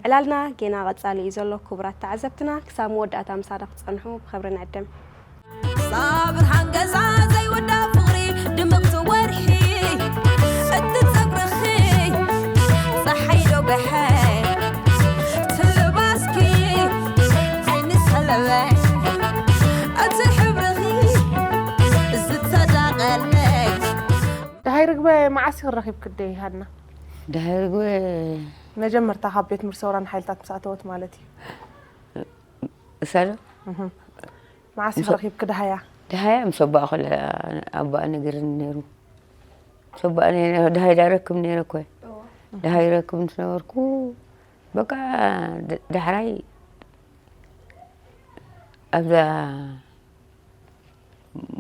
ዕላልና ጌና ቀጻሊ እዩ ዘሎ ክቡራት ተዓዘብትና ክሳብ መወዳእታ ምሳና ክትጸንሑ ብኽብሪ ንዕድም። ሳብር ሓንገዛ ዘይወዳ ፍቕሪ ድምቕቲ ወርሒ እቲ ጸጉርኺ ጸሓይ ዶ ገሐ ትልባስኪ ዓይኒ ሰለበ እቲ ሕብርኺ ዝተዳቐለ ደሃይ ርግበ መዓስ ኢኺ ረኺብኪ ኣደይ ሃና? ደሃይ ርግበ መጀመርታ ካብ ቤት ምርሲ ወራን ሓይልታት ምስ ኣተወት ማለት እዩ። እሳ ዶ? እህ። መዓስ ኢኺ ረኺብኪ ደሃያ? ደሃያ ምስ ኣቦኣ ከላ ኣቦኣ ነጊርኒ ነይሩ። ምስ ኣቦኣ ነይረ- ደሃይ ዳረክብ ነይረ እኮ። ደሃይ ረክብ ምስ ነበርኩ በቃ ድ- ዳሕራይ ኣብዛ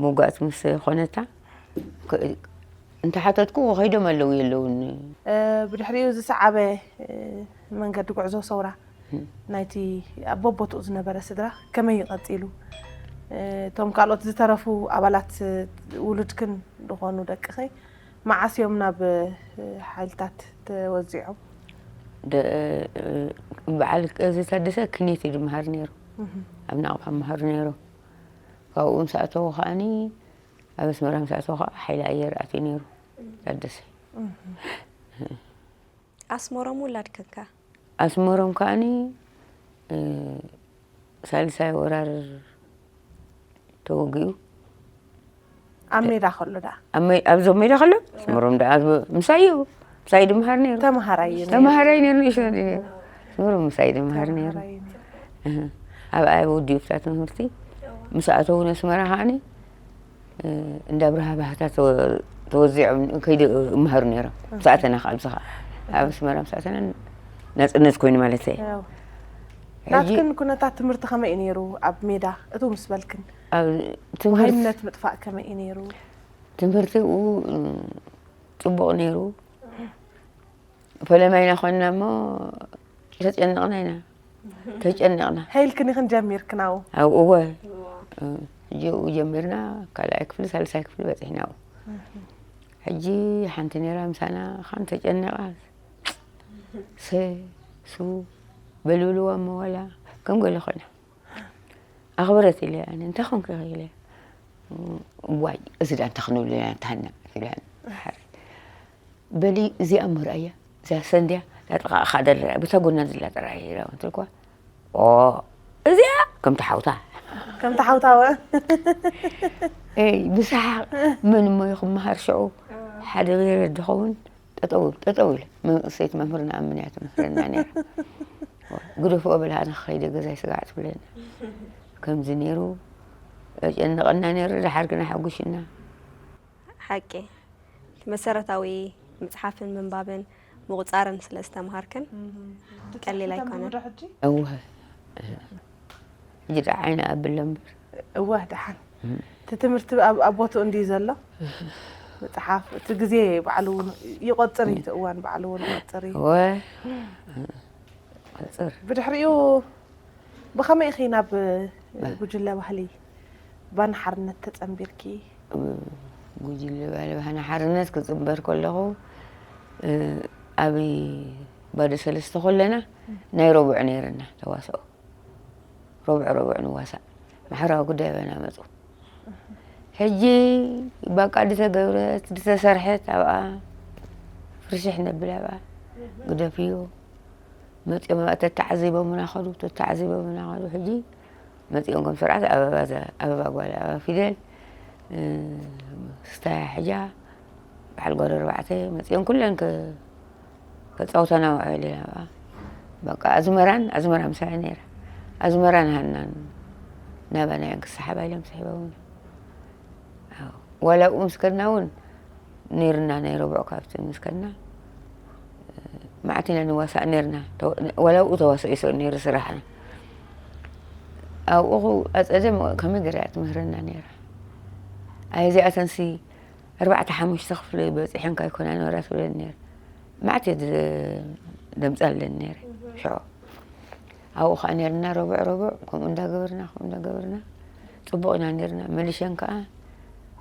መጓእቲ ምስ ኾነታ ክ- እንተሓተትኩ ከይዶም ኣለዉ የለውን ብድሕሪኡ ዝሰዓበ መንገዲ ጉዕዞ ሰውራ ናይቲ ኣብ በቦትኡ ዝነበረ ስድራ ከመይ እዩ ቀፂሉ? እቶም ካልኦት ዝተረፉ ኣባላት ውሉድክን ዝኾኑ ደቅኺ መዓስ እዮም ናብ ሓይልታት ተወዚዖም? ደ- በዓል ቀዚ ታደሰ ክኔት እዩ ዝመሃር ነይሩ ኣብ ናቕፋ መሃር ነይሩ ካብኡ ምስ ኣተዉ ከዓኒ ኣብ ኣስመራ ምስ ኣተው ከዓ ሓይሊ ኣየር ኣትዩ ነይሩ። ታደሰ። ኣስመሮም ውላድ ከንካ? ኣስመሮም ከዓኒ ሳልሳይ ወራር ተወጊኡ። ኣብ ሜዳ ከሎ ዳ ኣብዞም ሜዳ ከሎ ኣስመሮም ዳ ምሳይ እዩ። ምሳይ ድምሃር ነይሩ። ተምሃራይ እዩ። ተምሃራይ ነይሩ። ንእሽቶ ኣስመሮም ምሳይ ድምሃር ነይሩ። ኣብ ኣብ ውዲኡታ ትምህርቲ ምስ ኣተው ነስመራ ከዓኒ እንዳ ብርሃ ባህታ ተወዚዖም ከይዱ ይምሃሩ ነይሮም። ምስ ኣተና ከዓ ኣብዚ ከዓ ኣብ ኣስመራ ምስ ኣተና ናፅነት ኮይኑ ማለት እዩ። ናትክን ኩነታት ትምህርቲ ከመይ እዩ ነይሩ? ኣብ ሜዳ እቱ ምስ በልክን ትምህርት ሃይምነት ምጥፋእ ከመይ እዩ ነይሩ? ትምህርቲ ኡ ፅቡቕ ነይሩ። ፈለማ ኢና ኮይንና እሞ ተጨነቕና ኢና ተጨነቕና። ሄልክን ኢኽን ጀሚርክን ኣብኡ? ኣብኡ እወ ሕጂ ኡ ጀሚርና ካልኣይ ክፍሊ ሳልሳይ ክፍሊ በፂሕና ኣብኡ። ሕጂ ሓንቲ ነይራ ምሳና ኻን ተጨነቓ ሰ ሱ በልብልዋ እሞ ዋላ ከም ገለ ኮይና ኣኽብረት ኢለ ኣነ እንታይ ኾንክ ኢለ ዋይ እዚ ዳ እንታይ ክንብል ኢና ተሃና ኢለ በሊ እዚኣ እሞ ርኣያ እዛ ሰንድያ እዛ ጥቓ ኻደለ ብታ ጎና ዝላ ጥራይ ኢላ እንትልኳ ኦ እዚኣ ከምቲ ሓውታ ከምቲ ሓውታወ ኤይ ብሰሓቕ መን እሞ ይኽመሃር ሽዑ ሓደ ገይረ ድኸውን ጠጠው ጠጠው ኢለ መንእሰይቲ መምህርና ኣምንያ ትምህረና ነይራ ግደፍኦ በላ ኣነ ክኸይደ ገዛይ ስጋዕ ትብለና ከምዚ ነይሩ የጨንቐና ነይሩ ደሓር ግና ሓጉሽና ሓቂ መሰረታዊ ምፅሓፍን ምንባብን ምቑፃርን ስለ ዝተምሃርክን ቀሊል ኣይኮነን። እወ ሕጂ ደዓ ዓይነ ኣብለ እምበር እወ ደሓን እቲ ትምህርቲ ኣብ ቦትኡ እንድዩ ዘሎ መፅሓፍ እቲ ግዜ ባዕሉ እውን ይቆፅር እዩ እቲ እዋን ባዕሉ እውን ይቆፅር እዩ እወ ቁፅር ብድሕሪኡ ብኸመይ ኢኺ ናብ ጉጅለ ባህሊ ባና ሓርነት ተፀንቢርኪ? ጉጅለ ባህሊ ባና ሓርነት ክፅንበር ከለኹ ኣብ ባዶ ሰለስተ ከለና ናይ ረቡዕ ነይርና ተዋስኦ ረቡዕ ረቡዕ ንዋሳእ ማሕበራዊ ጉዳይ በና መፁ ሕጂ ባቃ ድተገብረት ድተሰርሐት ኣብኣ ፍርሽሕ ነብል ኣብኣ ግደፍዮ መፂኦም ኣብኣ ተተዓዚቦምና ኸዱ ተተዓዚቦምና ኸዱ ሕጂ መፂኦም ከም ስርዓት ኣበባ ኣበባ ጓል ኣበባ ፊደል ስታያ ሕጃ በዓል ጓል ኣርባዕተ መፂኦም ኩለን ከፃውተና ውዕል ኢና ኣብኣ በቃ ኣዝመራን ኣዝመራ ምሳይ ነይራ ኣዝመራን ሃናን ናባና እየን ክሰሓባ ኢሎም ስሒቦምና ዋላ ኣብኡ ምስ ከድና እውን ነይርና ናይ ረቡዕ ካብቲ ምስ ከድና መዓት ኢና ንዋሳእ ነይርና ዋላ ኣብኡ ተዋስኦ ይስእል ነይሩ ስራሕና ኣብኡ ኣፀደ ከመይ ገይራ እያ ትምህረና ነይራ ኣይ እዚኣተንሲ ኣርባዕተ ሓሙሽተ ክፍሊ በፂሐን ካይኮና ነበራ ትብለኒ ነይራ መዓት እየ ደምፃለን ነይረ ሽዑ ኣብኡ ከዓ ነይርና ረቡዕ ረቡዕ ከምኡ እንዳገበርና ከምኡ እንዳገበርና ፅቡቕ ኢና ነይርና መሊሸን ከዓ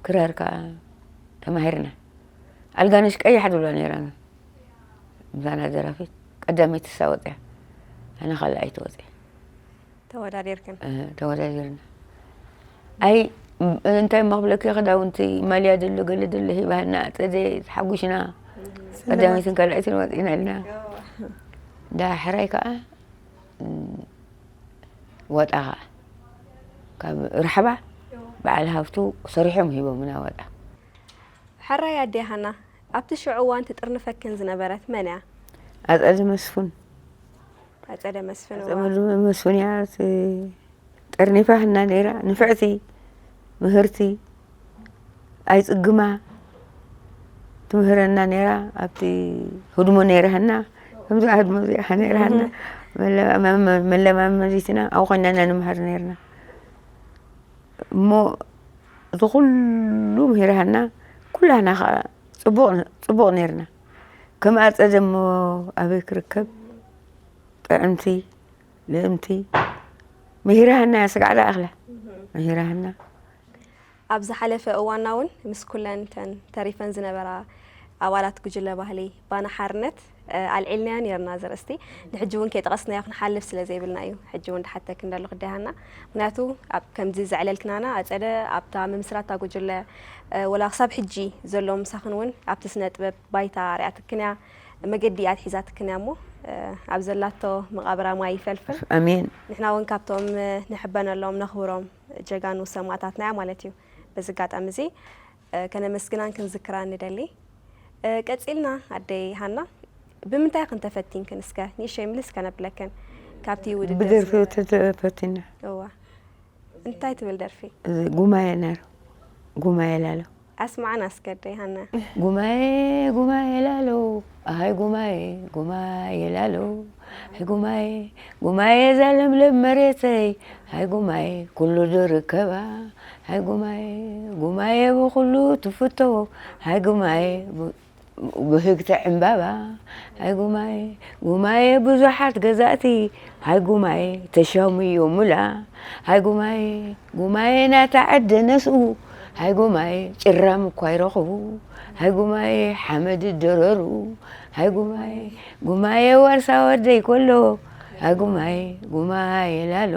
ክራር ከዓ ተማሂርና ኣልጋነሽ ቀያሕ ድብላ ነይራ ምሳና ደራፊት ቀዳመይቲ እሳ ወፅያ ኣነ ካልኣይቲ ወፅየ ተወዳዲርክን ተወዳዲርና ኣይ እንታይ መኽብለኪ ክዳውንቲ ማልያ ደሎ ገለ ደሎ ሂባህና ኣፀደ ተሓጉሽና ቀዳመይትን ካልኣይትን ወፂና ኢልና ዳሕራይ ከዓ ዋጣ ከዓ ካብ ራሕባ በዓል ሃፍቱ ሰሪሖም ሂቦምና ዋጣ ሕራይ ኣዴ ሃና ኣብቲ ሽዑ እዋን ትጥርንፈክን ዝነበረት መን እያ? ኣፀደ መስፉን ኣፀደ መስፍን ኣፀደ መስፉን እያ ጠርኒፋ ህና ነይራ ንፍዕቲ ምህርቲ ኣይፅግማ ትምህረና ነይራ ኣብቲ ህድሞ ነይራ ህና ከምዚ ህድሞ እዚኣ ነይራ ህና መለማመዚትና ኣብኡ ኮይና ኢና ንምሃር ነይርና እሞ እቲ ኩሉ ምሂራሃና ኩላህና ከዓ ፅቡቕ ነርና ከም ኣፀደ እሞ ኣበይ ክርከብ ጥዕምቲ ልእምቲ ምሂራሃና እያ ስጋዕ ዳኣ እኽላ ምሂራሃና ኣብ ዝሓለፈ እዋና እውን ምስ ኩለን ተን ተሪፈን ዝነበራ ኣባላት ጉጅለ ባህሊ ባና ሓርነት ኣልዒልናዮ ነርና ዘርእስቲ። ንሕጂ እውን ከይጠቐስናዮ ክንሓልፍ ስለ ዘይብልና እዩ ሕጂ እውን ድሓተክ እንደለኹ ደሃና። ምክንያቱ ኣብ ከምዚ ዘዕለልክናና ኣጸደ ኣብታ ምምስራታ ጉጅለ ወላ ክሳብ ሕጂ ዘሎ ምሳኽን እውን ኣብቲ ስነ ጥበብ ባይታ ኣርያትክን እያ፣ መገዲ እያ ትሒዛትክን እያ እሞ ኣብ ዘላቶ መቓብራ ማይ ይፈልፍል። ኣሜን። ንሕና እውን ካብቶም ንሕበነሎም ነኽብሮም ጀጋኑ ሰማእታትና እያ ማለት እዩ። በዚ ኣጋጣሚ እዚ ከነመስግናን ክንዝክራን ንደሊ። ቀጺልና ኣደይ ሃና ብምንታይ ክንተፈቲንክን እስከ ንእሽተይ ምልስ ከነብለክን ካብቲ ውድድር ብደርፊ ተፈቲና። እዋ እንታይ ትብል ደርፊ? ጉማየ ነር ጉማየ ላሎ ኣስማዕና እስከ ኣደይ ሃና። ጉማየ ጉማየ ላሎ ኣይ ጉማየ ጉማየ ላሎ ኣይ ጉማየ ጉማየ ዛለምለም መሬተይ ኣይ ጉማየ ኩሉ ዝርከባ ኣይ ጉማየ ጉማየ ብኩሉ ትፍቶ ኣይ ጉማየ ብህግቲ ዕምባባ ኣይ ጉማየ ጉማየ ብዙሓት ገዛእቲ ኣይ ጉማየ ተሻሙዮሙላ ኣይ ጉማየ ጉማየ ናታ ዓደ ነስኡ ኣይ ጉማየ ጭራም እኳ ይረኽቡ ኣይ ጉማየ ሓመድ ይደረሩ ኣይ ጉማየ ጉማየ ዋርሳ ወደይ ከሎ ኣይ ጉማየ ጉማየ ላሎ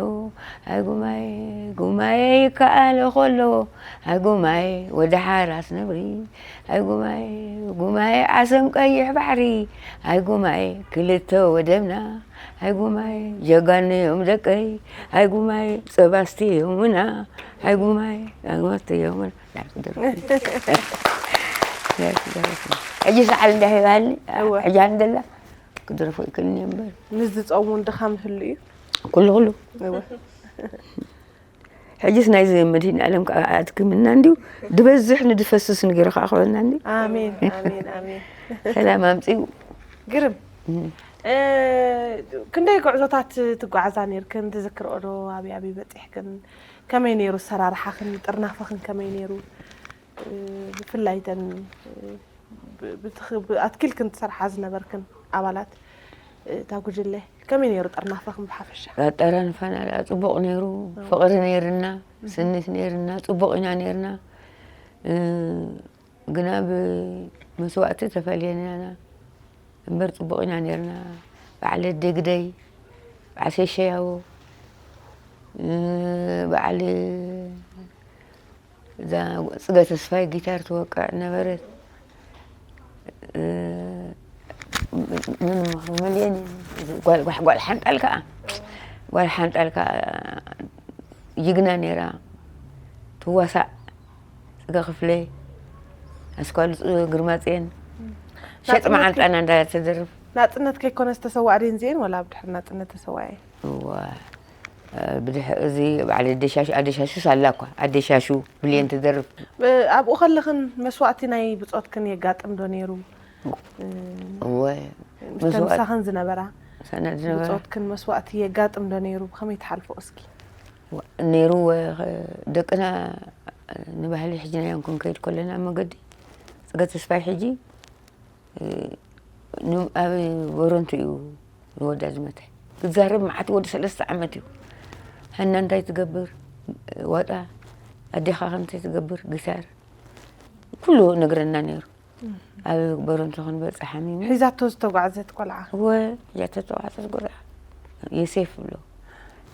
ኣይ ጉማየ ጉማየ ይከኣሎ ከሎ ኣይ ጉማየ ወደ ሓራስ ነብሪ ኣይ ጉማየ ጉማየ ዓሰም ቀይሕ ባሕሪ ኣይ ጉማየ ክልተ ወደብና ኣይ ጉማየ ጀጋኑ እዮም ደቀይ ኣይ ጉማየ ጸባስቲ እዮምና ኣይ ጉማየ ኣግመርቲ እዮምና ሕጂ ሰዓል እንዳ ሂባኒ ሕጂ እንደላ ክድረፎ ይክልኒ እምበር ምስ ዝፀውሙን ድኻም ህሉ እዩ። ኩሉ ኩሉ ሕጅስ ናይዚ መድህን ዓለም ኣትክምና እንዲሁ ድበዝሕ ንድፈስስ ንገይሩ ከዓ ክበልና እንዲ ኣሜን ኣሜን ኣሜን። ሰላም ኣምፅኡ ግርም እ፣ ክንደይ ጉዕዞታት ትጓዓዛ ነርክን ትዝክርኦ ዶ? ኣበይ ኣበይ በፂሕክን? ከመይ ነይሩ ኣሰራርሓኽን ጥርናፈኽን ከመይ ነይሩ? እ፣ ብፍላይ ተን እ፣ ብ- ብትኽ- ብ- ኣትኪልክን ትሰርሓ ዝነበርክን ኣባላት እታ ጉጅለ ከመይ ነይሩ ጥርናፈኽን ብሓፈሻ? ኣጠራንፋና ደኣ ፅቡቕ ነይሩ፣ ፍቕሪ ነይርና፣ ስኒት ነይርና፣ ፅቡቕ ኢና ነይርና። እ፣ ግና ብመስዋእቲ ተፈሊና ኢና እምበር ፅቡቕ ኢና ነይርና። በዓል ኣደይ ግደይ፣ በዓል ሸሸያዎ፣ እ፣ በዓል እዛ ፅገ ተስፋይ ጊታር ትወቅዕ ነበረት። እ፣ ምን ምኽሪ መልየኒ ጓል ጓሕ ጓል ሓንጣል ከዓ ጓል ሓንጣል ከዓ ጅግና ነይራ ትዋሳእ ፅገ ክፍለ ኣስኳሉ ፅ- ግርማፅየን ሸጥ መዓንጣና እንዳ ትደርፍ ናፅነት ከይኮነ ዝተሰዋእ ደን ዚኤን ወላ ኣብ ድሕሪ ናፅነት ተሰዋየ? እዋ ብድሕ እዚ በዓል ኣደሻሹ ኣደሻሹ ሳላ እኳ ኣደሻሹ ብልየን ትደርፍ ኣብኡ ከለኽን መስዋእቲ ናይ ብፆትክን የጋጥም ዶ ነይሩ? እወ ምስተምሳኽን ዝነበራ ሰነድ ዝነበራ ብፆትክን መስዋእቲ የጋጥም ዶ ነይሩ? ብኸመይ ትሓልፎ እስኪ? ነይሩ ወ- ደቅና ንባህሊ ሕጂ ናይ እንኩን ከይድ ከለና ኣብ መገዲ ፅገ ተስፋይ ሕጂ ን- ኣብ ቦረንቱ እዩ ንወዳ ዝመተ ክዛረብ መዓት ወዲ ሰለስተ ዓመት እዩ ሃና እንታይ ትገብር ዋጣ ኣዴኻ ከምታይ ትገብር ጊታር ኩሉ ነግረና ነይሩ ኣብ ቦረንቱ ክንበፅሕ ሓሚሙ ሒዛቶ ዝተጓዕዘት ቆልዓ እወ እያ ተተዋዕተት ጎልዓ የሴፍ ብሎ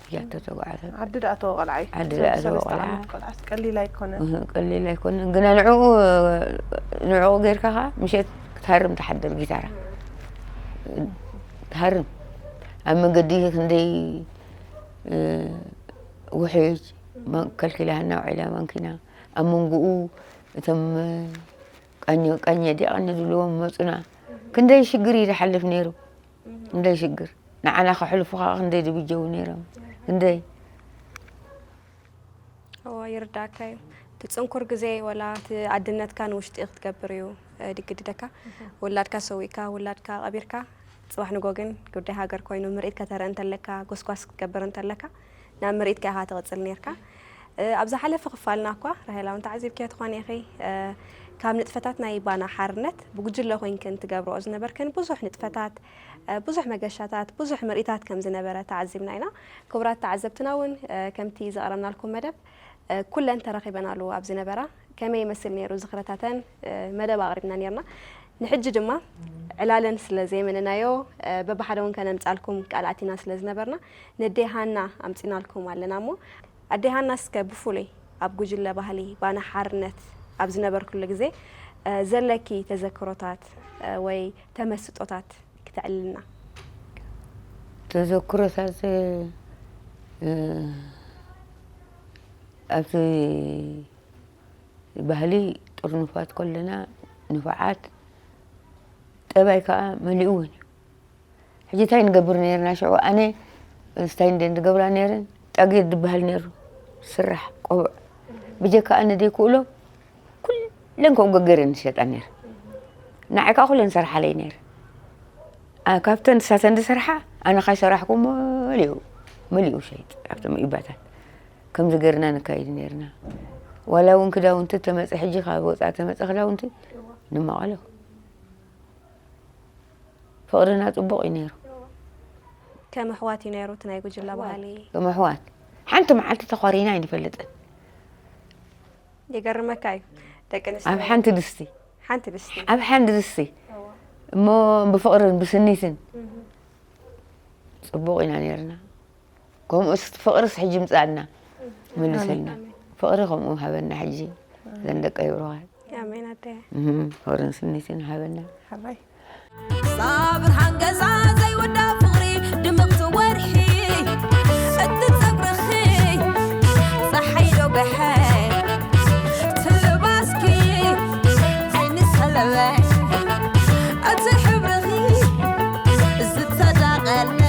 እያ ተተዋዕተት ዓዲ ደኣ ተወ ቆልዓ እዩ ዓዲ እዞም ደኣ ተወ ሰለስተ ቆልዓ። ዓመት ቆልዓስ ቀሊል ኣይኮነን እህ፣ ቀሊል ኣይኮነን ግና ንዕኡ ንዕኡ ጌርካ ኸዓ ምሸት ክትሃርም ትሓድር ጊታራ ትሃርም ኣብ መንገዲ ክንደይ እ፣ ውሕጅ መ- ከልኪላሃና ውዒላ ማንኪና ኣብ መንጎኡ እቶም ቃኘ ቃኘ ዲያ ቃኘ ዝብልዎም መፁና ክንደይ ሽግር እዩ ዝሓልፍ ነይሩ ክንደይ ሽግር ንዓና ከሕልፉ ከዓ ክንደይ ዝብጀው ነይሮም ክንደይ እዎ ይርዳእካ እዩ። እቲ ፅንኩር ግዜ ወላ እቲ ኣድነትካ ንውሽጢ ክትገብር እዩ እ፣ ድግድደካ። ውላድካ ሰዊእካ፣ ውላድካ ቀቢርካ፣ ፅባሕ ንጎ ግን ጉዳይ ሃገር ኮይኑ ምርኢት ከተርኢ እንተለካ፣ ጎስጓስ ክትገብር እንተለካ፣ ናብ ምርኢትካ ኢኻ ትቕፅል ነርካ። እ፣ ኣብ ዝሓለፈ ክፋልና እኳ ራሄላ እውን ተዓዚብክዮ ትኾኒ ኢኺ እ፣ ካብ ንጥፈታት ናይ ባና ሓርነት ብጉጅለ ኮይንክን ትገብርኦ ዝነበርክን ብዙሕ ንጥፈታት እ፣ ብዙሕ መገሻታት ብዙሕ ምርኢታት ከም ዝነበረ ተዓዚብና ኢና። ክቡራት ተዓዘብትና እውን እ፣ ከምቲ ዘቕረብናልኩም መደብ እ፣ ኩለን ተረኺበናሉ ኣብ ዝነበራ ከመይ ይመስል ነይሩ ዝኽርታተን እ፣ መደብ ኣቕሪብና ነርና። ንሕጂ ድማ ዕላለን ስለ ዘየመነናዮ፣ እ፣ በብሓደ እውን ከነምጻልኩም ቃል ኣቲና ስለ ዝነበርና፣ ነዴ ሃና ኣምጺናልኩም ኣለና። እሞ ኣዴ ሃና፣ እስከ ብፍሉይ ኣብ ጉጅለ ባህሊ ባና ሓርነት ኣብ ዝነበርክሉ ግዜ፣ እ፣ ዘለኪ ተዘክሮታት፣ እ፣ ወይ ተመስጦታት ክተዕልልና። ተዘክሮታት፣ እ፣ ኣብቲ ባህሊ ጥርኑፋት ከለና ንፉዓት፣ ጠባይ ከኣ መሊእወን እዩ። ሕጂ እንታይ ንገብር ነርና? ሽዑ ኣነ እንታይ እንደ ንገብራ ነይረን፣ ጣጌት ዝበሃል ነይሩ፣ ስራሕ ቆቡዕ። ብጀካ ኣነ ዘይክእሎ ኩለን ከምኡ ገገረን ንሸጣ ነይረ። ንዓይ ከኣ ኩለን ሰርሓለይ ነይረ። ኣ፣ ካብተን ንሳተን ዝሰርሓ ኣነ ካይሰራሕኩ መሊኡ፣ መሊኡ ሸይጥ ኣብቶም ኢባታት። ከምዚ ገርና ንካይድ ነርና። ዋላ እውን ክዳውንቲ ተመጸ፣ ሕጂ ካብ ወጻኢ ተመጸ ክዳውንቲ ንመቐሎ። ፍቕርና ጽቡቕ እዩ ነይሩ። ከም ኣሕዋት እዩ ነይሩ እቲ ናይ ጉጅለ ባህሊ። ከም ኣሕዋት። ሓንቲ መዓልቲ ተዃሪና ኣይንፈልጥን። ይገርመካ እዩ። ደቂ ኣንስትዮ ኣብ ሓንቲ ድስቲ። ሓንቲ ድስቲ። ኣብ ሓንቲ ድስቲ። እዎ። እሞ ብፍቕርን ብስኒትን እህ። ጽቡቕ ኢና ነርና። ከምኡስ ፍቕርስ ሕጂ ምጻና። መልሰልና። ኣሜን። ፍቕሪ ከምኡ ሃበና ሕጂ። ዘን ደቀይ ብሩኻት። ኣሜን ኣደይ። እህ፣ ፍቕርን ስኒትን ሃበና። ሓራይ። ሳብር ሓንገዛ ዘይወዳ ፍቕሪ ድምቕቲ ወርሒ እቲ ጸጉርኺ ጸሓይ ዶ ገሐ ትልባስኪ ዓይኒ ሰለበ እቲ ሕብርኺ ዝተዳቐለ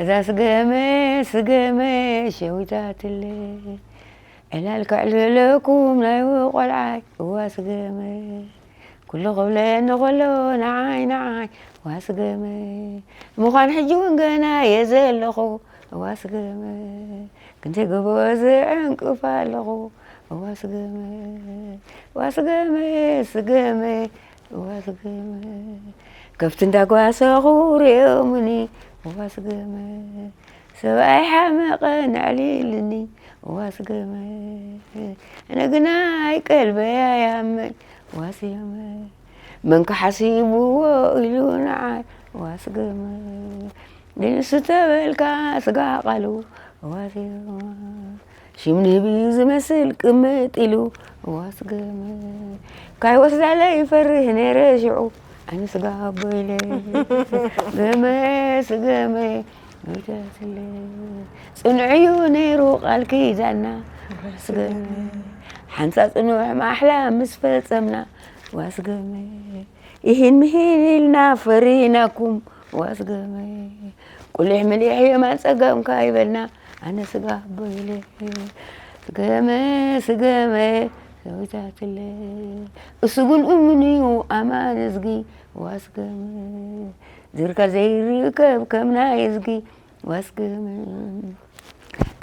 እዛ ስገመ ስገመ ሸዊታትለ ዕላል ከዕልለኩም ናይ ቆልዓይ እዋ ስገመ ኩሉ ክብለኒ ከሎ ንዓይ ንዓይ እዋ ስገመ ምዃን ሕጂ እውን ገና እየ ዘለኹ እዋ ስገመ ክንደይ ጎበዝ ዕንቅፋ ኣለኹ እዋ ስገመ እዋ ስገመ ስገመ እዋ ስገመ ከብቲ እንዳጓሰኹ ርእዮምኒ እዋ ስገመ ሰብኣይ ሓመቐ ነዕሊልኒ እዋ ስገመ ኣነ ግና ኣይቀልበያ ያመይ እዋ ስገመ መን ክሓሲብዎ ኢሉ ንዓይ እዋ ስገመ ንሱ ተበልካ ስጋ ቃሉ እዋ ስገመ ሽም ንህቢ ዝመስል ቅምጥ ኢሉ እዋ ስገመ ካይ ወስዳለ ይፈርህ ነይረ ሽዑ ኣነ ስጋ ኣቦ ኢለ ገመ ስገመ ይደስለ ጽኑዕ እዩ ነይሩ ቃል ኪዳና ስገመ ሓንሳ ጽኑዕ ማሕላ ምስ ፈጸምና ዋስገመ ይህን ምሂን ኢልና ፈሪናኩም ዋስገመ ቁሊሕ ምሊሕ የማን ጸገምካ ይበልና ኣነ ስጋ ኣቦ ኢለ ስገመ ስገመ ሰዊታትለ እሱ ግን እሙን እዩ ኣማን እዝጊ ዋስገመ ዝርካ ዘይርከብ ከም ናይ እዝጊ ዋስገመ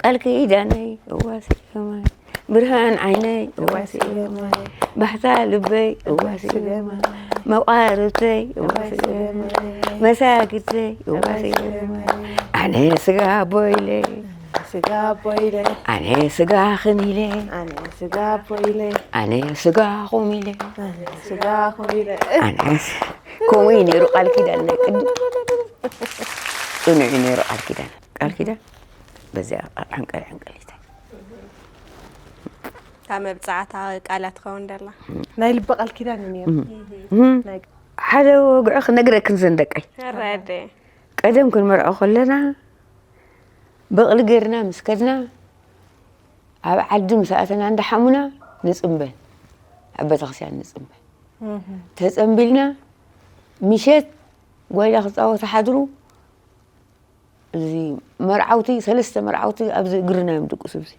ቃል ኪዳነይ እዋስገመ ብርሃን ዓይነይ እዋስገመ ባህታ ልበይ እዋስገመ መቋርብተይ እዋስገመ መሳግተይ እዋስገመ ኣነ ስጋ ኣቦ ኢለ ስጋ ኣቦ ኢለ ኣነ ስጋ ኽን ኢለ ኣነ ስጋ ኣቦ ኢለ ኣነ ስጋ ኹም ኢለ ኣነ ስጋ ኹም ኢለ ኣነ ስ- ከምኡ እዩ ነይሩ ቃል ኪዳን ናይ ቅድም ጽኑዕ እዩ ነይሩ ቃል ኪዳን ቃል ኪዳን በዚኣ ዕንቀል ዕንቀሊታ ካብ መብጻዕታ ቃላት ትኸውን ደላ ናይ ልቢ ቃል ኪዳን እዩ ነይሩ ናይ ሓደ ወግዒ ክነግረክን ዘንደቀይ ረደ ቀደም ክንመርዖ ከለና በቕሊ ገርና ምስ ከድና ኣብ ዓዲ ምስ ኣተና እንዳሓሙና ንጽምበል ኣብ ቤተክርስትያን ንጽምበል ተጸምቢልና ምሸት ጓይላ ክጻወቱ ሓድሩ እዚ መርዓውቲ ሰለስተ መርዓውቲ ኣብዚ እግርና እዮም ድቅሱ እዚ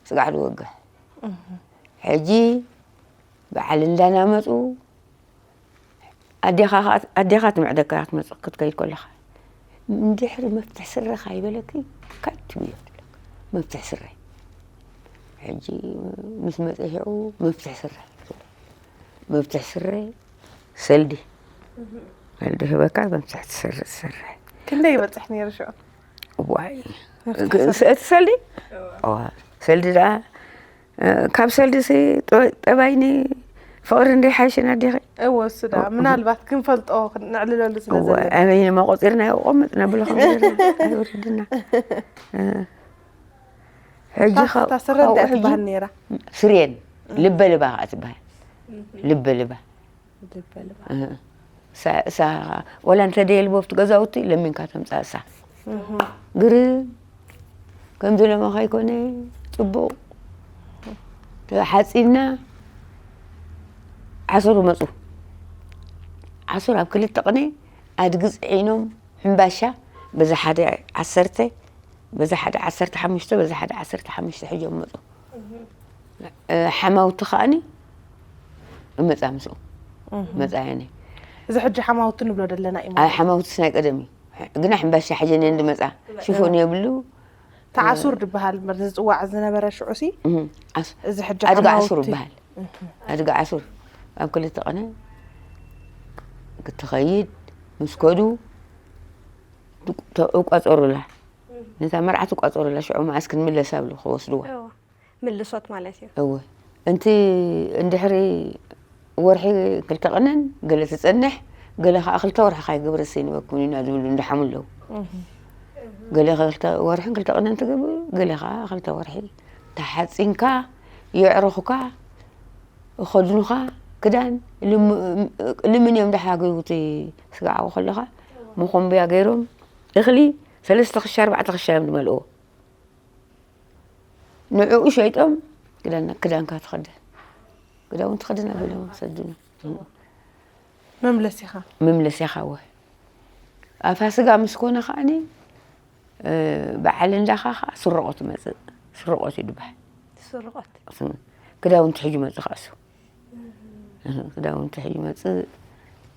ስጋዕ ዝወግሕ ሕጂ በዓል እንዳናመፁ ኣዴኻ ትምዕደካ ክትመፅእ ክትከይድ ከለኻ እንድሕሪ መፍትሕ ስረኻ ይበለኪ ካይ ትብዮ መፍትሕ ስረ ሕጂ ምስ መፀ ሽዑ መፍትሕ ስረ መፍትሕ ስረ ሰልዲ ሰልዲ ህበካ መፍትሕ ትስርሕ ትሰርሕ ክንደይ ይበፅሕ ነይሩ ሽዑ ዋይ እቲ ሰልዲ ሰልዲ ደኣ ካብ ሰልዲ ሲ ጠባይኒ ፍቕሪ እንደ ሓይሽን ኣዴኺ። እወ እሱ ደኣ ምናልባት ክንፈልጦ ነዕልለሉ ስለ እወ ዘለና ኣበይነማ ቆፂርና ይቆምጥ ነብሎ ከምዘርና ኣይወርድና። ሕጂ እታ ስረ እንታይ ትበሃል ነይራ? ስሬን ልበ ልባ ከዓ ትበሃል። ልበ ልባ ልበልባ እሳ ወላ እንተ ደየልቦ ኣብቲ ገዛውቲ ለሚንካ ተምፃእ እሳ። ግርም ከምዚ ለማ ከይኮነ ፅቡቕ ሓፂድና ዓሰሩ መፁ። ዓሰሩ ኣብ ክልተ ቅነ ኣድጊ ፅዒኖም ሕምባሻ በዚ ሓደ ዓሰርተ በዚ ሓደ ዓሰርተ ሓሙሽተ በዚ ሓደ ዓሰርተ ሓሙሽተ ሒዞም መፁ። ሓማውቲ ከዓኒ እመፃ ምስኡ መፃ ያኒ እዚ ሕጂ ሓማውቲ ንብሎ ዘለና እዩ ኣይ ሓማውትስ ናይ ቀደም እዩ። ግና ሕምባሻ ሓጀን እየን ዝመፃ ሽፎን የብሉ። ተዓሱር ዝበሃል ዝፅዋዕ ዝነበረ ሽዑሲ እም፣ ዓስ- እዚ ሕጂ ኣድጋ ዓሱር ሓማውቲ ይበሃል። ኣድጋ ዓሱር ኣብ ክልተ ቀነ ክትኸይድ ምስ ከዱ ትቋፀሩላ ነታ መርዓ ትቋፀሩላ ሽዑ መዓስ ክንምለስ ኣብሉ ክወስድዋ። እዎ። ምልሶት ማለት እዩ። እወ። እንቲ እንድሕሪ ወርሒ ክልተ ቀነን ገለ ትጸንሕ፣ ገለ ከዓ ክልተ ወርሒ ካይገብረ ሰይንበኩም ኢና ዝብሉ እንዳሓሙ ኣለዉ። ገለ ክልተ ወርሕን ክልተ ቀነን ትገብር፣ ገለ ከዓ ክልተ ወርሒ ተሓፂንካ የዕርኹካ እኸድኑኻ ክዳን ልም- ልምን እዮም ዳሓገዩ እቲ ስጋዓዊ ከለኻ መኾምብያ ገይሮም እኽሊ ሰለስተ ክሻ ኣርባዕተ ክሻ እዮም ዝመልእዎ። ንዕኡ ሸይጦም ክዳን ክዳንካ ትኸደን ክዳውን ትኸደን ኣቢሎም ሰዱና መምለሲኻ መምለሲኻ ወ ኣብ ፋስጋ ምስ ኮነ ከዓኒ በዓል እንዳኻ ከዓ ስርቆት መፅእ ስርቆት እዩ ዝበሃል ስርቆት ክዳውንቲ ሕጂ መፅእ ከኣሱ ክዳውንቲ ሕጂ መፅእ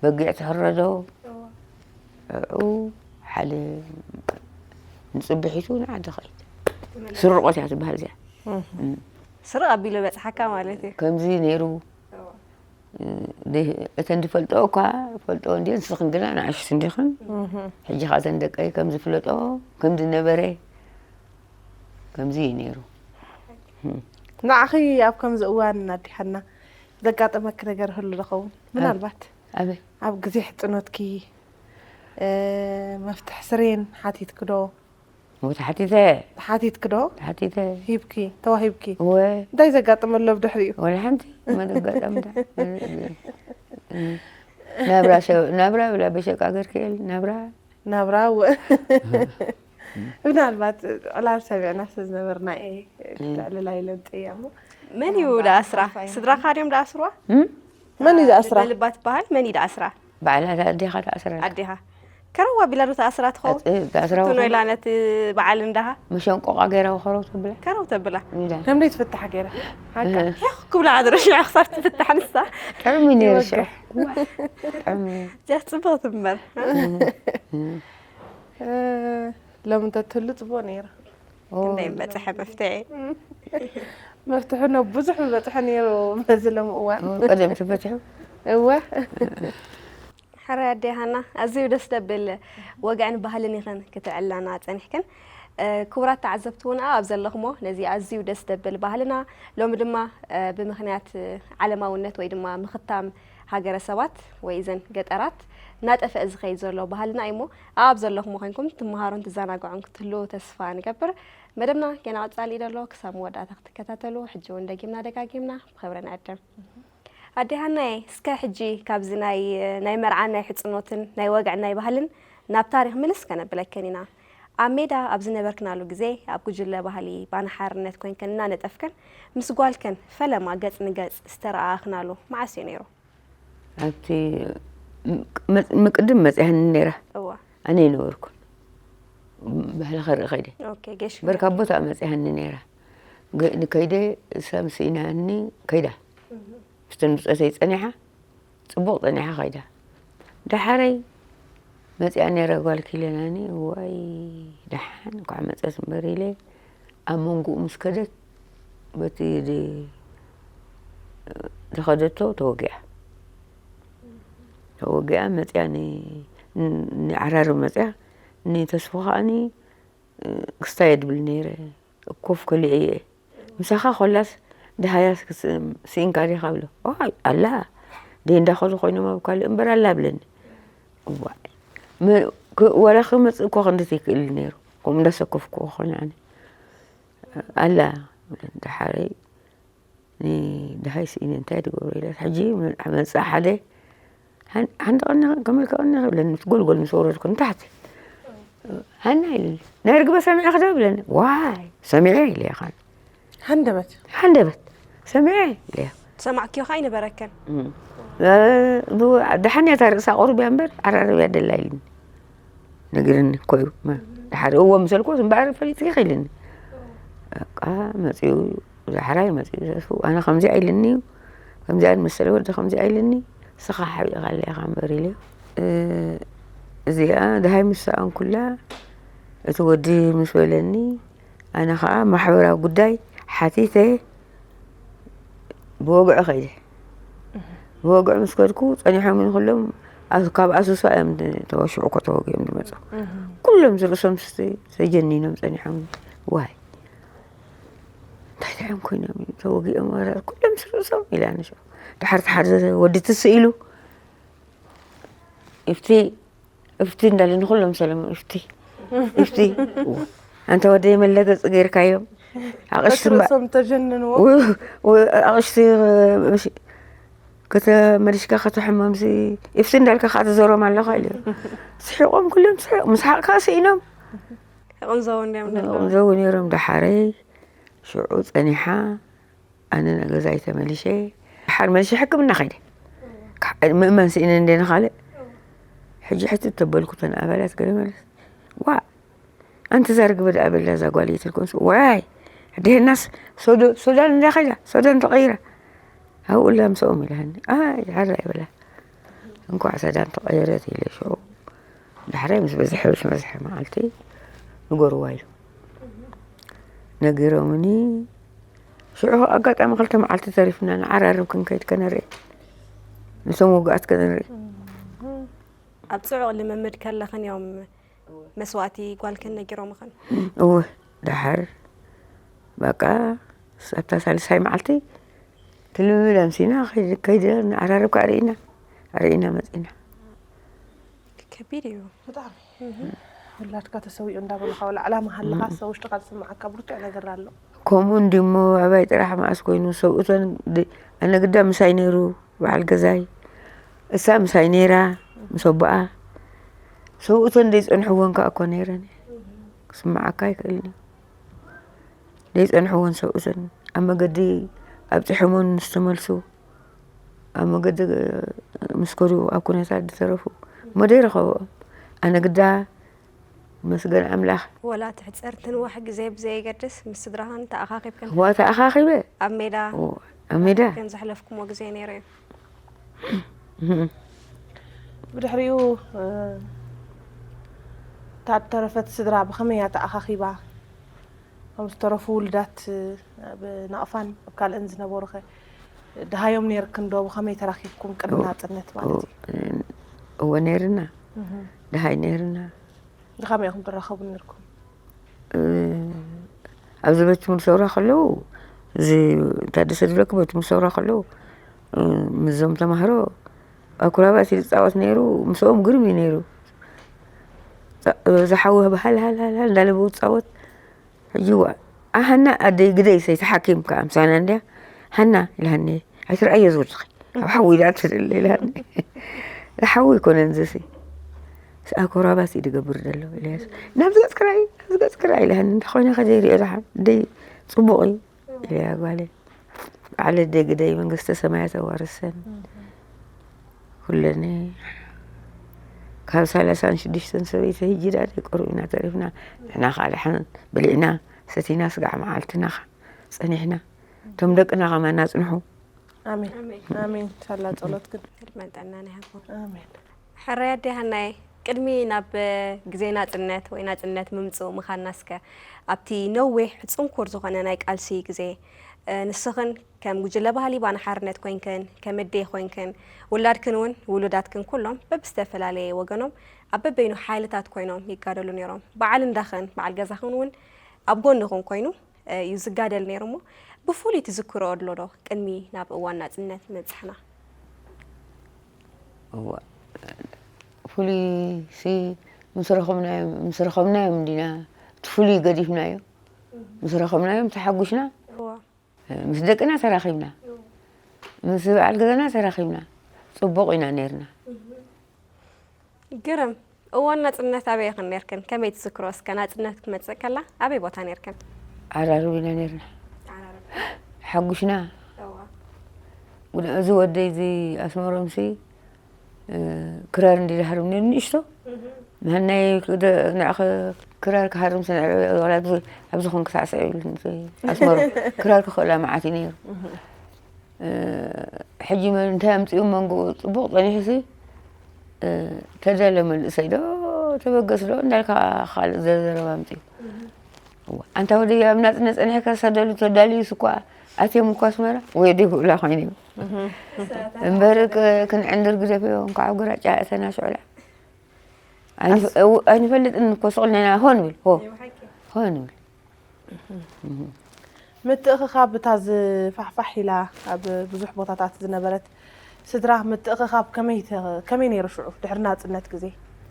በጊዕ ትሕረዶ ዕዑ ሓደ ንፅብሒቱ ንዓዲ ኸይድ ስርቆት እያ ትበሃል እዚኣ ስርቕ ኣቢሉ በፅሓካ ማለት እዩ ከምዚ ነይሩ እተን ዝፈልጦ እኳ ፈልጦ እንዲ ንስኽን ግና ንኣሽቱ እንዲኽን ሕጂ ከዓ እተን ደቀይ ከም ዝፍለጦ ከም ዝነበረ ከምዚ እዩ ነይሩ ንዓኺ ኣብ ከምዚ እዋን ኣዲሓና ዘጋጠመኪ ነገር ህሉ ዝኸውን ምናልባት ኣበይ ኣብ ግዜ ሕፅኖትኪ መፍትሕ ስሬን ሓቲትክዶ ሞት ሓቲተ ሓቲትክዶ ሓቲተ ሂብኪ ተዋሂብኪ እወ እንታይ ዘጋጥመሎ ብድሕሪኡ ወላ ሓንቲ መደጋጣምታ ናብራ ሰብ ናብራ ብላ በሸቃ ገርክኤል ናብራ ናብራ ው ምናልባት ዕላል ሰሚዕና ስለ ዝነበርና እየ ክተዕልላ ኢለ ንጥያ እሞ መን እዩ ዳኣስራ ስድራኻ ድዮም ዳኣስርዋ መን እዩ ዝኣስራ ልባ ትበሃል መን እዩ ዳኣስራ ባዕላ ኣዴኻ ተኣስረ ኣዴኻ ከረዋ ቢላ ዶ ተኣስራ ትኸውን ተኣስራ ትኖ ኢላ ነቲ በዓል እንዳኻ መሸንቆቃ ገይራ ወኸረው ተብላ ከረው ተብላ ኢላ ከምደይ ትፍታሕ ገይራ ሓቃ ሄኽ ክብላ ዓድረ ሽዑ ክሳብ ትፍታሕ ንሳ ጥዑም እዩ ነይሩ ሽሕ ጥዑም እዩ ጃስ ፅቡቅ ትምበር እ፣ ሎሚ እንተትህሉ ፅቡቅ ነይሩ ክንደይ በፅሐ መፍትሒ መፍትሒ ነ ብዙሕ ዝበፅሐ ነይሩ በዚ ሎም እዋን ቀደም ተፈትሑ እወ ሕራይ ኣደይ ሃና ኣዝዩ ደስ ደብል ወግዕን ባህልን ኢኽን ክትዕላና ጸኒሕክን። ክቡራት ተዓዘብቲ እውን ኣብ ዘለኹሞ ነዚ ኣዝዩ ደስ ደብል ባህልና ሎሚ ድማ ብምኽንያት ዓለማውነት ወይ ድማ ምኽታም ሃገረሰባት ወይ እዘን ገጠራት እናጠፍአ ዝኸይድ ዘሎ ባህልና እዩ እሞ ኣብ ዘለኹሞ ኮይንኩም ትመሃሩን ትዘናግዑን ክትህልዉ ተስፋ ንገብር። መደብና ገና ቀጻሊ እዩ ዘሎ ክሳብ መወዳእታ ክትከታተሉ ሕጂ እውን ደጊምና ደጋጊምና ብኽብሪ ንዕድም። ኣዴ ሃናየ እስከ ሕጂ ካብዚ ናይ ናይ መርዓን ናይ ሕጽኖትን ናይ ወግዕን ናይ ባህልን ናብ ታሪኽ ምልስ ከነብለክን ኢና። ኣብ ሜዳ ኣብ ዝነበርክናሉ ግዜ ኣብ ጉጅለ ባህሊ ባና ሓርነት ኮይንክን እናነጠፍክን ምስ ጓልክን ፈለማ ገጽ ንገጽ ዝተረኣኣኽናሉ መዓስ እዩ ነይሩ? ኣብቲ ምቅድም መጺኣኒ ነይራ እዋ ኣነ ይነበርኩን ባህሊ ከርኢ ከይደ ኦኬ ገሽ በር ካብ ቦታ መጺኣኒ ነይራ ንከይደ እሳ ምስኢናኒ ከይዳ ምስተን ብፀተይ ፀኒሓ ፅቡቕ ፀኒሓ ከይዳ ዳሓረይ መፂኣ ነይረ ጓል ኪለናኒ ዋይ ዳሓን እንኳዕ መፀት እምበር ኢለ ኣብ መንጎኡ ምስ ከደት በቲ ዝኸደቶ ተወጊኣ ተወጊኣ መፂኣ ንዓራርብ መፂኣ ንተስፉ ከዓኒ ክስታይ እየ ድብል ነይረ ኮፍ ከሊዐ እየ ምሳኻ ኮላስ ደሃያስ ክስ-፣ ስኢንካ ዲኻ ብሎ። ዋይ፣ ኣላ። ደይ እንዳኸዱ ኮይኖም ኣብ ካልእ እምበር ኣላ ብለኒ። እዋይ። መ-፣ ክ-፣ ወላ ክመጽእ እኮ ክንድቲ ይክእል ነይሩ። ከምኡ እንዳሰከፍኩ ክኾን ኣነ። ኣላ። ደሓረይ ንደሃይ ስኢነ እንታይ ትገብሮ ኢለ። ሕጂ መ-፣ መጽኣ ሓደ። ሃን-፣ ሓንቲ ቀኒ ከመልካ ቀኒ ብለኒ። እቲ ጎልጎል ምስ ወረድኩ ንታሕቲ። ሃና ኢለኒ። ናይ ርግበ ሰሚዐ ክደ ብለኒ። ዋይ፣ ሰሚዐ ኢለ ኢኻ። ሃንደበት። ሃንደበት። ሰሚዐ ኢለ። ሰማዕክዮ ኸኣ ኣይነበረከን። እም። እ፣ ብ-፣ ደሓን እያ እታ ርእሳ ቁሩብ እያ እምበር፣ ዓራርብ እያ ደላ ኢልኒ። ነጊርኒ እኮ እዩ። መ-፣ ደሓር እዎ ምሰልኩ እምበኣር ፈሊጥኪ ኢልኒ። በቃ መጺኡ፣ ዳሕራይ መጺኡ ዘሱ፣ ኣነ ከምዚ ኢልኒ እዩ፣ ከምዚ መሰለ ወዲ ከምዚ ኢልኒ፣ ንስኻ ሓቢእካ ኣለኻ እምበር ኢለ። እ፣ እዚኣ ደሃይ ምስ ሰኣንኩላ፣ እቲ ወዲ ምስ በለኒ፣ ኣነ ኸኣ ማሕበራዊ ጉዳይ ሓቲተ፣ ብወግዒ ከይደ። ብወግዒ ምስ ከድኩ ጸኒሖም ኩሎም፣ ኣብ፣ ካብ ኣሶሳ እዮም ተወሽዑ እኮ ተወጊኦም ዝመጹ። እህ። ኩሎም ዝርእሶም ስቲ ተጀኒኖም ጸኒሖም። ዋይ፣ እንታይ ደዮም ኮይኖም እዮም ተወጊኦም? ወረ ኩሎም ዝርእሶም ኢላ ንሽዑ። ድሓር፣ ድሓር ወዲ ትስእ ኢሉ፣ እፍቲ፣ እፍቲ እንዳለ ንኹሎም ሰለሙ፣ እፍቲ፣ እፍቲ። ኣንታ ወደይ መለገጽ ጌርካዮም። ኣቕሽቲ እምባ-፣ ርእሶም ተጀንንዎ። ው-፣ ው-፣ ኣቕሽቲ፣ እሺ፣ ከተመሊሽካ ከተሕሞምሲ፣ እፍቲ እንዳልካ ከዓ ትዞሮም ኣለኻ ኢሉ። ስሒቖም ኩሎም ስሒቕ-፣ ምስሓቕ ከዓ ስኢኖም። ይቕንዘዉ እንድዮም ነይሮም። ይቕንዘዉ ነይሮም። ደሓረይ ሽዑ ጸኒሓ፣ ኣነ ንገዛይ ተመሊሸ። ደሓር መሊሸ ሕክምና ከይደ። ካ-፣ ምእመን ስኢነ እንደ ንኻልእ። ሕጂ ሕትት ተበልኩ ተን ኣባላት ገለ ማለት። ዋ፣ ኣንቲ እዛ ርግበ ደኣ በላ እዛ ጓል እየትልኩንስ። ዋይ፣ ኣዴናስ ሶዶ-፣ ሶዳን እንዳ ከይዳ፣ ሶዳን ተቐይራ። ኣብኡ እላ ምስኦም ኢላኒ። ኣይ፣ ሓራ ይበላ። እንኳዕ ሰዳን ተቐየረት ኢለ ሽዑ። ዳሕራይ ምስ በዝሐ፣ ምስ በዝሐ መዓልቲ ንገርዋ ኢሉ። ነጊሮምኒ። ሽዑ ኣጋጣሚ ክልተ መዓልቲ ተሪፍና ንዓራርብ ክንከይድ ከነርኢ። ነቶም ውጉኣት ከነርኢ። ኣብ ጽዑቕ ልምምድ ከለኽን እዮም መስዋእቲ ጓልክን ነጊሮምኽን? እወ፣ ደሓር በቃ ኣብታ ሳልሳይ መዓልቲ እቲ ልምምድ ኣምሲና ከይድ-፣ ከይድና ንዓራርብ ከዓ ርኢና፣ ርኢና መጺና። ከቢድ እዩ። ብጣዕሚ። እህ። ውላድካ ተሰዊኡ እንዳበሉኻ፣ ወላ ዕላማ ሃለኻስ ኣብ ውሽጥኻ ዝስምዓካ ብርቱዕ ነገር ኣሎ። ከምኡ እንዲሞ ኣባይ ጥራሕ መኣስ ኮይኑ፣ ሰብኡተን ድ-፣ ኣነ ግዳ ምሳይ ነይሩ፣ በዓል ገዛይ። እሳ ምሳይ ነይራ፣ ምስ ኣቦኣ። ሰብኡተን ደይጸንሕወን ከኣ እኮ ነይረን። ክስምዓካ ኣይክእልን እዩ። ደይጸንሕወን ሰብኡተን። ኣብ መገዲ ኣብጺሖሞን ምስ ተመልሱ፣ ኣብ መገዲ ምስ ከዱ ኣብ ኩነታት ዝተረፉ እሞ ደይረኸብኦም። ኣነ ግዳ መስገን ኣምላኽ። ወላ ትሕጸር ትንዋሕ ግዜ ብዘየገድስ ምስ ስድራኽን ተኣኻኺብክን እዋ ተኣኻኺበ። ኣብ ሜዳ እዋ፣ ኣብ ሜዳ። ከም ዘሕለፍኩሞ ግዜ ነይሩ እዩ። ብድሕሪኡ፣ እ፣ እታ እተረፈት ስድራ ብኸመይ እያ ተኣኻኺባ? ከም ዝተረፉ ውሉዳት ኣብ ናቕፋን ኣብ ካልእን ዝነበሩኸ ደሃዮም ነይርክን ዶ? ብኸመይ ተራኺብኩም ቅድሚ እው፣ ናጽነት ማለት እዩ? እው፣ እወ ነይርና። እህ። ደሃይ ነይርና። ብኸመይ ኢኹም ትራኸቡ ነይርኩም? እ፣ ኣብዚ ቤት ትምህርቲ ሰውራ ከለዉ፣ እዚ ታደሰ ዝብለኩ ቤት ትምህርቲ ሰውራ ከለዉ፣ እ፣ ምስዞም ተማሃሮ ኣብ ኩራባት እዩ ዝጻወት ነይሩ። ምስኦም ግርም እዩ ነይሩ። ዛ-፣ ዝሓዊ ሃል ሃል ሃል ሃል እንዳለ ብኡ ዝጻወት። ሕጂ ዋ፣ ኣሃና ኣደይ ግደይ ሰይቲ ሓኪም ከኣ ምሳና እንድያ። ሃና ኢላኒ፣ "ኣይትርኣዮ ዝወድኺ፣ ኣብ ሓዊ ኢላ ትድለ" ኢላኒ። ሓዊ ኣይኮነን ዝሲ። ኣኮራባሲ ድገብር ዘሎ ኢለያስ። "ናብዚ ገጽ ክራይ፣ ናብዚ ገጽ ክራይ" ኢላኒ። "እንታይ ኮይነ ከ ዘይሪኦ ደሓን? ደይ ጽቡቕ እዩ" ኢለያ ጓለይ። በዓል ኣደይ ግደይ መንግስተ ሰማያት ኣዋርሰን። ኩለኒ ካብ ሰላሳን ሽዱሽተን ሰበይቲ ህጂ ዳ ደይ ቆርብ ኢና ተሪፍና። ንሕና ከዓ ደሓን በሊዕና ሰቲና ስጋዕ መዓልትና ኸ ጸኒሕና። እቶም ደቅና ከማን ኣጽንሑ። ኣሜን። ኣሜን። ኣሜን። ሳላ ጸሎትክን። ዕድመን ጥዕናን ይሃብኩም። ኣሜን። ሕራይ ኣደ ሃናይ፣ ቅድሚ ናብ ግዜ ናጽነት ወይ ናጽነት ምምጽኡ ምኻድና እስከ፣ ኣብቲ ነዊሕ ጽንኩር ዝኾነ ናይ ቃልሲ ግዜ፣ እ፣ ንስኽን ከም ጉጅለ ባህሊ ባና ሓርነት ኮይንክን፣ ከም ኣደ ኮይንክን፣ ውላድክን እውን ውሉዳትክን ኩሎም በብዝተፈላለየ ወገኖም ኣብ በበይኑ ሓይልታት ኮይኖም ይጋደሉ ነይሮም። በዓል እንዳኽን፣ በዓል ገዛኽን እውን ኣብ ጎንኽን ኮይኑ፣ እ፣ እዩ ዝጋደል ነይሩ እሞ፣ ብፍሉይ ትዝክርኦ ኣሎ ዶ ቅድሚ ናብ እዋን ናጽነት ምብጻሕና? እዋ ፍሉይሲ ምስ ረኸብናዮም እንዲና እቲ ፍሉይ ገዲፍናዮ። ምስ ረኸብናዮም ተሓጒስና። ምስ ደቅና ተራኺብና፣ ምስ በዓል ገዛና ተራኺብና ጽቡቕ ኢና ነይርና። ግርም። እዋን ናጽነት ኣበይ ኢኽን ነርክን? ከመይ ትዝክሮ እስከ? ናጽነት ክትመጽእ ከላ ኣበይ ቦታ ነርክን? ዓራርብ ኢና ነይርና። ሓጉሽና። እዚ ወደይ እዚ ኣስመሮምሲ ክራር እንዲ ዝሃርም ነይሩ ንእሽቶ። ንህናይ ንዕኸ ክራር ክሃርም ስንዕ ኣብዚ ኮንክ ሳዕስዕ ይብል ኣስመሮም። ክራር ክኽእላ መዓት እዩ ነይሩ። ሕጂ መን እንታይ ኣምፅኡ መንጎ ፅቡቕ ፀኒሑሲ ተዳለ መንእሰይ ዶ ተበገስ ዶ እንዳልካ ካልእ ዘረባ ኣምፅኡ። ኣንታ ወደ ኣብ ናፅነት ፀኒሕካ ሰደሉ ተዳልዩ ስኳ ኣትዮም እኳ ኣስመራ ወይ ደይ ብኡላ ኮይኑ እዩ እምበር ክንዕንድር ግደፍዮ እንኳዕ ግራጫ እተና ሽዑላ ኣይንፈልጥን እኮ ስቕልና ኢና ሆን ብል ሆ ሆን ብል ምትእኽኻብ እታ ዝፋሕፋሕ ኢላ ኣብ ብዙሕ ቦታታት ዝነበረት ስድራ ምትእኽኻብ ከመይ ተ- ከመይ ነይሩ ሽዑ ድሕሪ ናፅነት ግዜ?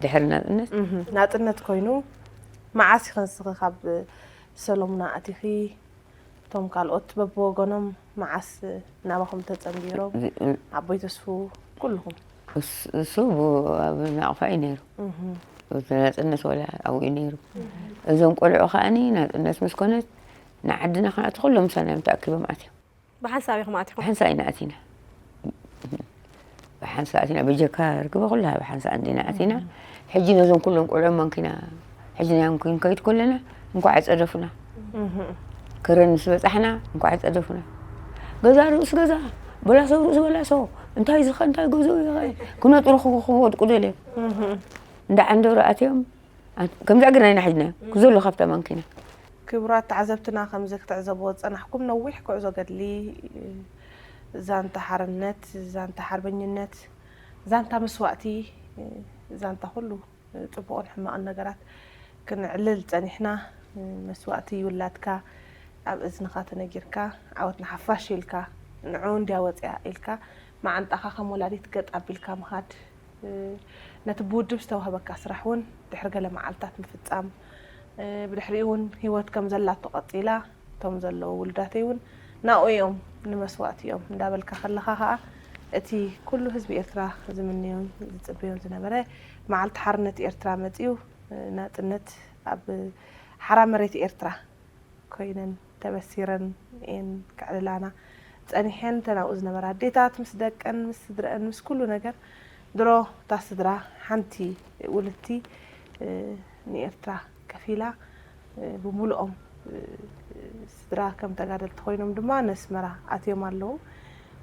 ድሕሪ ናፅነት እህ፣ ናፅነት ኮይኑ መዓስ ኢኺ ንስኺ ካብ ሰሎሙና ኣቲኺ? እቶም ካልኦት በብወገኖም መዓስ ናባኹም ተፀንቢሮም? ኣቦይ ተስፉ ኩልኹም እሱ ብ- ኣብ ናቕፋ እዩ ነይሩ። እቲ ናፅነት ወላ ኣብኡ እዩ ነይሩ። እዞም ቆልዑ ከዓኒ ናፅነት ምስ ኮነት ንዓድና ክንኣቲ ኩሎም ምሳና እዮም ተኣኪቦም ኣትዮም። ብሓንሳብ ኢኹም ኣቲኹም? ብሓንሳእ ኢና ኣቲና። ብሓንሳእ ኣቲና ብጀካ ርክበ ኩላ ብሓንሳእ እንዲና ኣቲና። ሕጂ ነዞም ኩሎም ቆልዑ መንኪና ሕጂ ናይ መንኪን ከይድ ከለና እንኳዕ ጸደፉና። ከረን ምስ በጻሕና እንኳዕ ጸደፉና። ገዛ ርእስ ገዛ፣ በላሶ ርእስ በላሶ፣ እንታይ ዝኸ እንታይ ገዝኡ ይኸ ክነጥሩ ክወድቁ ደልዮም። እንዳ ዓንደሩ ኣትዮም ከምዚ ኣገናይና ሒዝናዮ ክዘሉ ካብታ መንኪና። ክቡራት ተዓዘብትና ከምዚ ክትዕዘብዎ ዝጸናሕኩም ነዊሕ ጉዕዞ ገድሊ ዛንታ ሓርነት ዛንታ ሓርበኝነት ዛንታ መስዋእቲ ዛንታ ኩሉ ጽቡቕን ሕማቕን ነገራት ክነዕልል ጸኒሕና መስዋእቲ ይውላድካ ኣብ እዝንኻ ተነጊርካ ዓወት ንሓፋሽ ኢልካ ንዑ እንድያ ወፅያ ኢልካ መዓንጣኻ ከም ወላዲት ገጥ ኣቢልካ ምኻድ ነቲ ብውድብ ዝተዋህበካ ስራሕ እውን ድሕሪ ገለ መዓልታት ምፍፃም ብድሕሪኡ እውን ሂወት ከም ዘላቶ ቀፂላ እቶም ዘለዉ ውሉዳተይ እውን ናብኡ እዮም ንመስዋእቲ እዮም እንዳበልካ ከለኻ ከዓ እቲ ኩሉ ህዝቢ ኤርትራ ዝምነዮን ዝፅበዮን ዝነበረ መዓልቲ ሓርነት ኤርትራ መፂኡ ናፅነት ኣብ ሓራ መሬት ኤርትራ ኮይነን ተበሲረን እየን ከዕልላና ጸኒሐን። እተን ኣብኡ ዝነበራ ኣዴታት ምስ ደቀን ምስ ስድረአን ምስ ኩሉ ነገር ድሮ እታ ስድራ ሓንቲ ውልድቲ ንኤርትራ ከፊላ ብምሉኦም ስድራ ከም ተጋደልቲ ኮይኖም ድማ ነስመራ ኣትዮም ኣለዉ።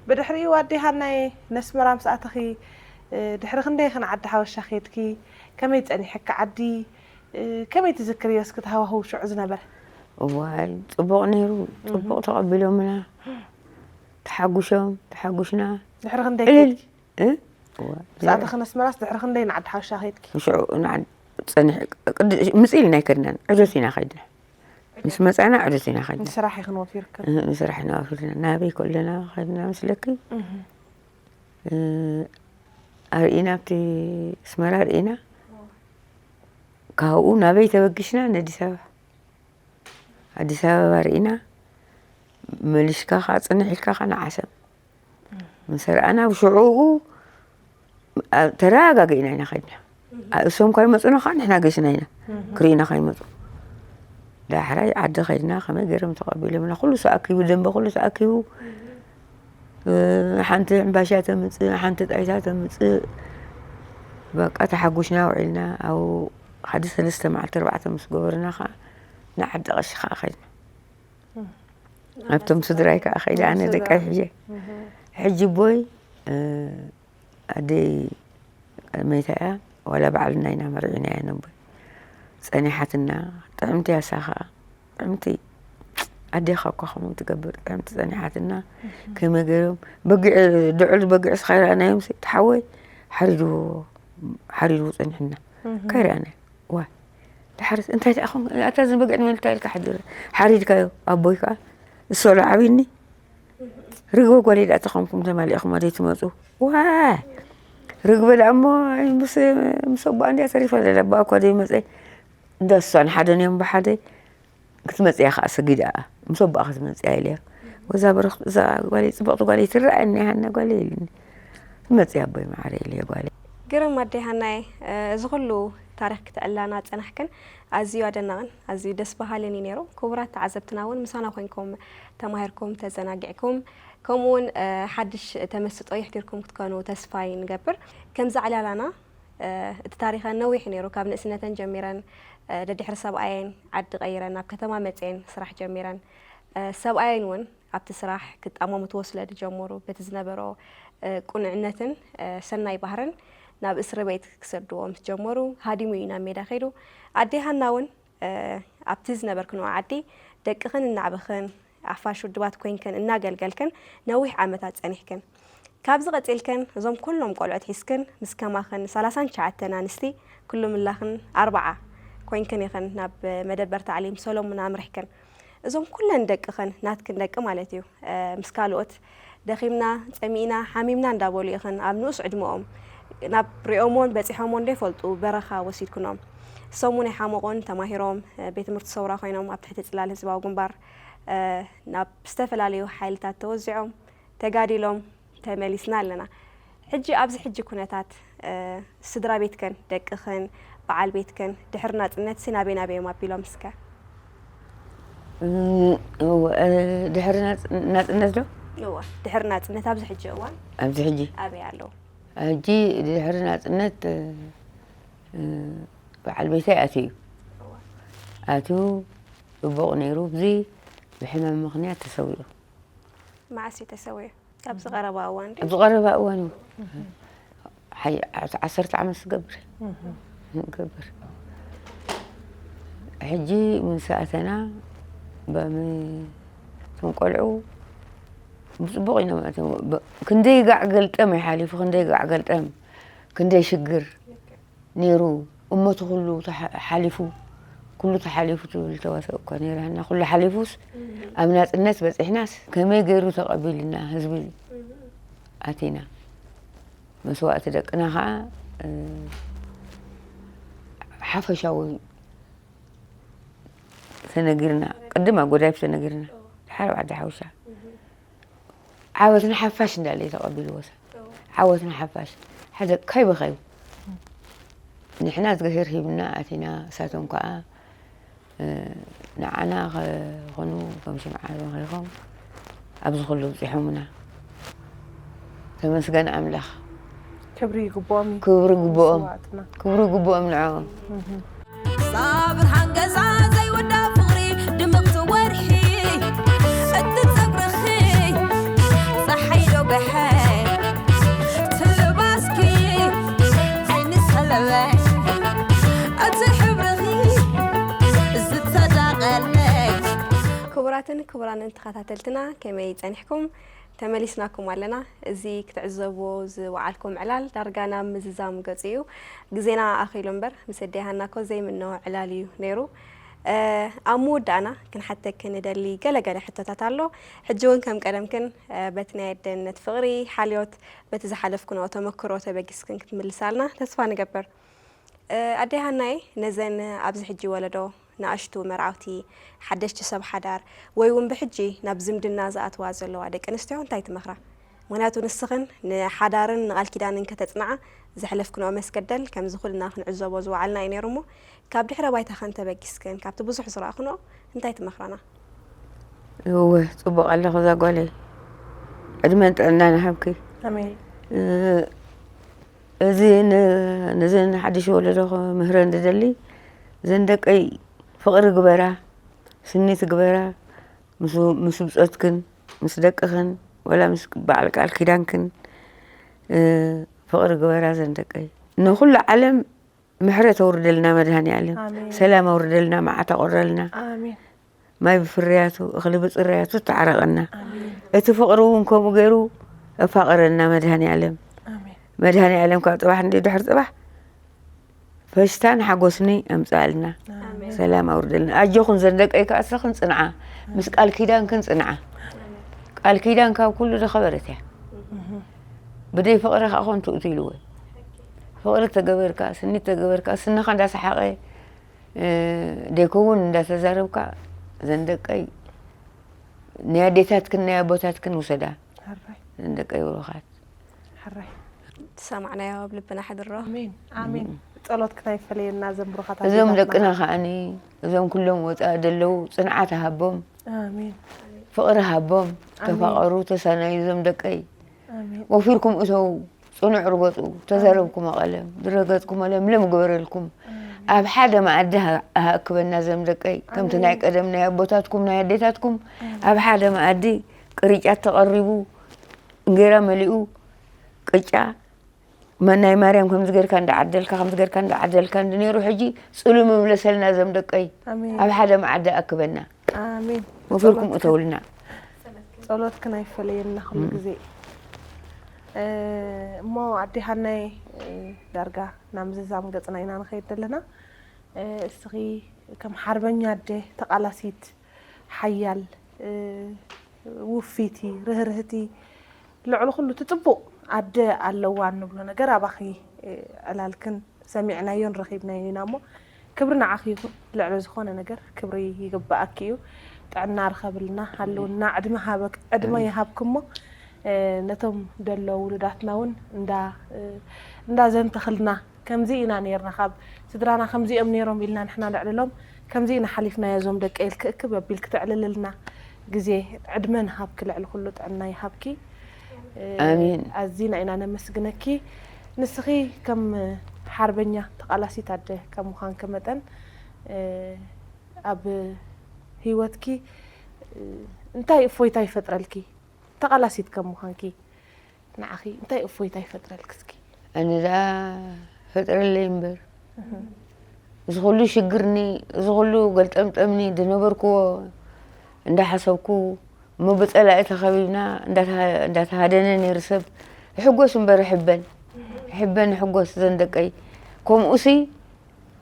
ብድሕሪኡ ኣዴ ሃናየ ነስመራ ምስ ኣተኺ ድሕሪ ክንደይ ኽን ዓዲ ሓበሻ ኸድኪ? ከመይ ጸኒሐኪ ዓዲ? ከመይ ትዝክርዮ እስኪ እቲ ሃዋህው ሽዑ ዝነበረ? እዋይ ጽቡቕ ነይሩ፣ ጽቡቕ ተቐቢሎምና፣ ተሓጉሾም፣ ተሓጉሽና። ድሕሪ ክንደይ ከድኪ? እ? እዋ፣ ምስኣተኺ ነስመራስ ድሕሪ ክንደይ ንዓዲ ሓበሻ ከድኪ? ሽዑ ንዓዲ ጸኒሐ፣ ቅድ ምጽእ ኢልና ኣይከድናን፣ ዕደት ኢና ከድና። ምስ መጻና ዕደት ኢና ከድና። ንስራሕ ኢኽን ወፊርክን? እህ፣ ንስራሕ ኢና ወፊርና። ናበይ ከለና ከድና መስለኪ? እ፣ ኣርኢና ኣብቲ ኣስመራ ኣርኢና። ካብኡ ናበይ ተበጊስና? ንኣዲስ ኣበባ። ኣዲስ ኣበባ ርኢና መሊስካ ከዓ ፅንሕ ኢልካ ከዓ ንዓሰብ ምስ ረኣና ብሽዑኡ ተረጋጊእና ኢና ከድና። እሶም ካይመፁና ከዓ ንሕና ገሽና ኢና ክርኢና ካይመፁ ዳሕራይ ዓዲ ከድና ከመይ ገይሮም ተቐቢሎምና ኩሉ ተኣኪቡ ደንበ ኩሉ ተኣኪቡ ሓንቲ ዕምባሻ ተምፅእ ሓንቲ ጣይታ ተምፅእ በቃ ተሓጒስና ውዒልና ኣብኡ ሓደ ሰለስተ መዓልቲ ኣርባዕተ ምስ ገበሩና ከዓ ንዓዲ ቀሺ ከዓ ከድና ኣብቶም ስድራይ ከዓ ከይደ ኣነ ደቃይ ሕየ ሕጂ ቦይ ኣደይ መይታ እያ ዋላ ባዕልና ኢና መሪዕና እያ ነቦይ ፀኒሓትና ጥዕምቲ ያሳ ከዓ ጥዕምቲ ኣዴኻ እኳ ከምኡ ትገብር ጥዕምቲ ፀኒሓትና ከመይ ገይሮም በጊዕ ድዑል በጊዕ ስኻ ይረኣናዮም ተሓወይ ሓሪድዎ ሓሪድዎ ፀኒሕና ካይረኣናዮ ዋ ድሓርስ እንታይ ደኣ ኾን ኣታ ዝን በግዕ ንመልካ ኢልካ ሓዲረ ሓሪድካዮ ኣቦይ ከዓ እሶ ዶ ዓብኒ ርግበ ጓለይ ደኣ ተኾንኩም ተማሊእኹም ወደይ ትመፁ። ዋ ርግበ ደኣ እሞ ምስ ምስ ኣቦኣ እንድያ ተሪፈ ለለ ኣቦኣ እኳ ዘይመፀ እንዳ እሷን ሓደን እዮም ብሓደ ክትመፅያ ከዓ ሰጊድ ደኣ ምስ ኣቦኣ ክትመፅያ ኢለዮ። ወዛ በረኽቱ እዛ ጓለይ ፅብቕቲ ጓለይ ትረኣየኒ ሃና ጓለይ ኢልኒ። ትመፅያ ኣቦይ መዓረ ኢለዮ ጓለይ። ግርም ኣደይ ሃናየ፣ እዚ ኩሉ ታሪኽ ክትዕላና ዝፀናሕክን ኣዝዩ ኣደናቕን ኣዝዩ ደስ በሃልን እዩ ነይሩ። ክቡራት ተዓዘብትና እውን ምሳና ኮይንኩም ተማሂርኩም ተዘናጊዕኩም ከምኡ እውን ሓድሽ ተመስጦ የሕዲርኩም ክትኮኑ ተስፋ ንገብር። ከምዚ ዕላላና እቲ ታሪኸን ነዊሕ እዩ ነይሩ። ካብ ንእስነተን ጀሚረን ደድሕሪ ሰብኣየን ዓዲ ቀይረን ናብ ከተማ መፅየን ስራሕ ጀሚረን። ሰብኣየን እውን ኣብቲ ስራሕ ክጣመሙ ትወስለ ዝጀመሩ በቲ ዝነበሮ ቁንዕነትን ሰናይ ባህርን ናብ እስሪ ቤት ክሰድዎ ምስ ጀመሩ ሃዲሙ እዩ ናብ ሜዳ ከይዱ። ኣዴ ሃና እውን ኣብቲ ዝነበርክንኦ ዓዲ ደቅኽን እናዕበኽን ኣፋሽ ውድባት ኮይንክን እናገልገልክን ነዊሕ ዓመታት ጸኒሕክን። ካብዚ ቀጺልክን እዞም ኩሎም ቆልዑት ሒዝክን ምስ ከማኽን ሰላሳን ትሽዓተን ኣንስቲ ኩሉ ምላኽን ኣርብዓ ኮይንክን ኢኽን ናብ መደበር ታዕሊም ሰሎሙን ኣምሪሕክን። እዞም ኩለን ደቅኽን ናትክን ደቂ ማለት እዩ ምስ ካልኦት ደኺምና፣ ጸሚእና፣ ሓሚምና እንዳበሉ ኢኽን ኣብ ንኡስ ዕድመኦም ናብ ሪኦሞን በጺሖሞን ዘይፈልጡ በረኻ ወሲድክኖም። እሶም እውን ኣይሓመቑን፣ ተማሂሮም ቤት ትምህርቲ ሰውራ ኮይኖም ኣብ ትሕቲ ጽላል ህዝባዊ ግንባር ናብ ዝተፈላለዩ ሓይልታት ተወዚዖም ተጋዲሎም ተመሊስና ኣለና። ሕጂ ኣብዚ ሕጂ ኩነታት ስድራ ቤትክን ደቅኽን በዓል ቤትክን ድሕሪ ናጽነት ሲ ናበይ ናበይ እዮም ኣቢሎም እስከ? ድሕሪ ናጽነት ዶ? እወ ድሕሪ ናጽነት ኣብዚ ሕጂ እዋን ኣብዚ ሕጂ ኣበይ ኣለዉ? ሕጂ ድሕሪ ናጽነት በዓል ቤተይ ኣትዩ እዩ። ኣትዩ ጽቡቕ ነይሩ። ብዚ ብሕማም ምኽንያት ተሰዊኡ። መዓስ እዩ ተሰዊኡ? ኣብዚ ቀረባ እዋን ድዩ? ኣብዚ ቀረባ እዋን እዩ። ሓይ ዓሰርተ ዓመት ዝገብር ገብር ሕጂ ምስ ኣተና በምቶም ቆልዑ ብፅቡቕ ኢና ማለት ክንደይ ጋዕ ገልጠም ይሓሊፉ ክንደይ ጋዕ ገልጠም ክንደይ ሽግር ነይሩ እሞ እቲ ኩሉ ሓሊፉ ኩሉ ተሓሊፉ ትብል ተዋሳእ እኳ ነይራ እና ኩሉ ሓሊፉስ ኣብ ናፅነት በፂሕናስ ከመይ ገይሩ ተቐቢልና ህዝቢ ኣቲና መስዋእቲ ደቅና ከዓ ሓፈሻዊ ተነጊርና ቅድም ኣብ ጎዳይፍ ተነጊርና ድሓር ኣብ ዓዲ ሓውሻ ዓወት ንሓፋሽ እንዳለ እዩ ተቐቢልዎ ሰብ ዓወት ንሓፋሽ ሓደ ከይበኸዩ ንሕና እግዚኣብሔር ሂብና ኣቲና እሳቶም ከዓ ንዓና ከኾኑ ከም ሽምዓ በኺኾም ኣብዚ ኩሉ ኣብፂሖምና ተመስገን ኣምላኽ ክብሪ ይግብኦም ክብሪ ግብኦም ክብሪ ግብኦም ንዕኦም ሳብር ሓንገዛ ዘይወዳ ፍቕሪ ድምቕቲ ወርሒ እቲ ጸጉርኺ ጸሓይ ዶ ገሐ ትልባስኪ ዓይኒ ሰለበ እቲ ሕብርኺ ዝተዳቐለ ክቡራትን ክቡራንን ተኸታተልትና ከመይ ጸኒሕኩም? ተመሊስናኩም ኣለና። እዚ ክትዕዘብዎ ዝወዓልኩም ዕላል ዳርጋ ናብ ምዝዛም ገጹ እዩ። ግዜና ኣኺሉ እምበር ምስ ኣደይ ሃና እኮ ዘይምነዎ ዕላል እዩ ነይሩ። ኣብ ምውዳእና ክንሓተኪ ንደሊ ገለ ገለ ሕቶታት ኣሎ። ሕጂ እውን ከም ቀደምክን በቲ ናይ ኣደነት ፍቕሪ፣ ሓልዮት፣ በቲ ዝሓለፍክንኦ ተመክሮ ተበጊስክን ክትምልሳልና ተስፋ ንገብር። ኣደይ ሃናይ ነዘን ኣብዚ ሕጂ ወለዶ ንኣሽቱ መርዓውቲ፣ ሓደሽቲ ሰብ ሓዳር ወይ እውን ብሕጂ ናብ ዝምድና ዝኣትዋ ዘለዋ ደቂ ኣንስትዮ እንታይ ትመኽራ? ምኽንያቱ ንስኽን ንሓዳርን ንቓል ኪዳንን ከተጽንዓ ዘሕለፍክንኦ መስገደል ከምዚ ኩልና ክንዕዘቦ ዝወዓልና እዩ ነይሩ እሞ ካብ ድሕረ ባይታኽን ተበጊስክን ካብቲ ብዙሕ ዝረኣኽንኦ እንታይ ትመኽራና? እወ ጽቡቕ ኣለኹ እዛ ጓለይ ዕድመን ጥዕናን ይሃብኪ። እዚ ነዘን ሓድሽ ወለዶ ክምህረን ዝደሊ እዘን ደቀይ ፍቕሪ ግበራ፣ ስኒት ግበራ፣ ምስ ብፆትክን ምስ ደቅኽን ወላ ምስ በዓል ቃል ኪዳንክን ፍቕሪ ግበራ እዘን ደቀይ። ንኹሉ ዓለም ምሕረት ኣውርደልና መድሃኒ ዓለም፣ ሰላም ኣውርደልና፣ መዓት ኣቑረልና። ማይ ብፍርያቱ እኽሊ ብፅርያቱ ተዓረቐና። እቲ ፍቕሪ እውን ከምኡ ገይሩ ኣፋቐረና መድሃኒ ኣለም። መድሃኒ ኣለም ካብ ፅባሕ እንዲ ድሕሪ ፅባሕ ፈሽታን ሓጎስኒ ኣምፅኣልና። ሰላም ኣውርደልና። ኣጆኹን ዘን ደቀይ ከዓ እስኽን ፅንዓ። ምስ ቃል ኪዳንክን ጽንዓ። ቃል ኪዳን ካብ ኩሉ ዝኸበረት እያ። ብደይ ፍቕሪ ከዓ ኮንቱ እቲ ኢልዎ። ፍቕሪ ተገበርካ፣ ስኒት ተገበርካ፣ ስንኻ እንዳሰሓቐ፣ እ፣ ደይከውን እንዳተዛረብካ፣ ዘን ደቀይ ናይ ኣዴታትክን ናይ ኣቦታትክን ውሰዳ። ሕራይ። ዘን ደቀይ ብሩኻት። ሕራይ። ዝሰማዕናዮ ኣብ ልብና ሕድሮ። ኣሜን ኣሜን። ጸሎትክን ኣይፈለየና ዘን ብሩኻት እዞም ኣዴታትና። ደቅና ከዓኒ፣ እዞም ኩሎም ወፃእ ዘለዉ ጽንዓት ሃቦም፣ ኣሜን ፍቕሪ ሃቦም፣ ተፋቐሩ፣ ተሳናዩ እዞም ደቀይ። ኣሜን። ወፊርኩም እተው፣ ጽኑዕ ርገጹ፣ ተዛረብኩም ቀለም፣ ዝረገጽኩም ለምለም ግበረልኩም። ኣብ ሓደ መኣዲ ሃ- ሃእክበና ዘም ደቀይ፣ ከምቲ ናይ ቀደም ናይ ኣቦታትኩም ናይ ኣዴታትኩም ኣብ ሓደ መኣዲ ቅርጫት ተቐሪቡ፣ እንጌራ መሊኡ፣ ቅጫ መ- ናይ ማርያም ከምዚ ጌርካ እንዳዓደልካ ከምዚ ጌርካ እንዳዓደልካ እንዲ ነይሩ፣ ሕጂ ጽሉ መምለሰልና ዘም ደቀይ፣ ኣሜን ኣብ ሓደ መኣዲ ኣክበና። ኣሜን። ወፊርኩም እተውልና። ጸሎትክን ኣይፈለየና ኩሉ ግዜ። እ፣ እሞ ኣዴ ሃናይ፣ እ፣ ዳርጋ ናብ ምዝዛም ገጽና ኢና ንኸይድ ዘለና። እ፣ እስኺ ከም ሓርበኛ ኣደ፣ ተቓላሲት፣ ሓያል፣ እ፣ ውፊቲ፣ ርህርህቲ፣ ልዕሊ ኩሉ እቲ ጽቡቕ ኣደ ኣለዋ እንብሎ ነገር ኣባኺ፣ እ፣ ዕላልክን ሰሚዕናዮን ረኺብናዮን ኢና እሞ፣ ክብሪ ንዓኺ ይኹን። ልዕሊ ዝኾነ ነገር ክብሪ ይግብኣኪ እዩ። ጥዕና ርኸብልና፣ ሃልውና፣ ዕድመ ሃበክ ዕድመ ይሃብኪ እሞ፣ እ፣ ነቶም ደሎ ውሉዳትና እውን እንዳ እ፣ እንዳዘንተኽልና፣ ከምዚ ኢና ነይርና፣ ካብ ስድራና ከምዚኦም ነይሮም ኢልና ንሕና ነዕልሎም፣ ከምዚ ኢና ሓሊፍናዮ እዞም ደቀይ ኢልኪ እክብ ኣቢልኪ ተዕልልልና፣ ግዜ ዕድመ ንሃብኪ፣ ልዕሊ ኩሉ ጥዕና ይሃብኪ። እ፣ ኣሜን። ኣዚና ኢና ነመስግነኪ። ንስኺ ከም ሓርበኛ ተቓላሲት ኣደ ከም ምዃንኪ መጠን፣ እ፣ ኣብ ህይወትኪ፣ እ፣ እንታይ እፎይታ ይፈጥረልኪ? ተቓላሲት ከም ምዃንኪ ንዓኺ እንታይ እፎይታ ይፈጥረልኪ እስኪ? ኣነ ደኣ ፈጥረለይ እምበር፣ እዚ ኩሉ ሽግርኒ፣ እዚ ኩሉ ገልጠምጠምኒ ዝነበርክዎ እንዳሓሰብኩ፣ እሞ ብጸላኢ ተኸቢብና እንዳተሃ- እንዳተሃደነ ነይሩ ሰብ። ሕጎስ እምበር ሕበን፣ ሕበን ሕጎስ ዘን ደቀይ። ከምኡሲ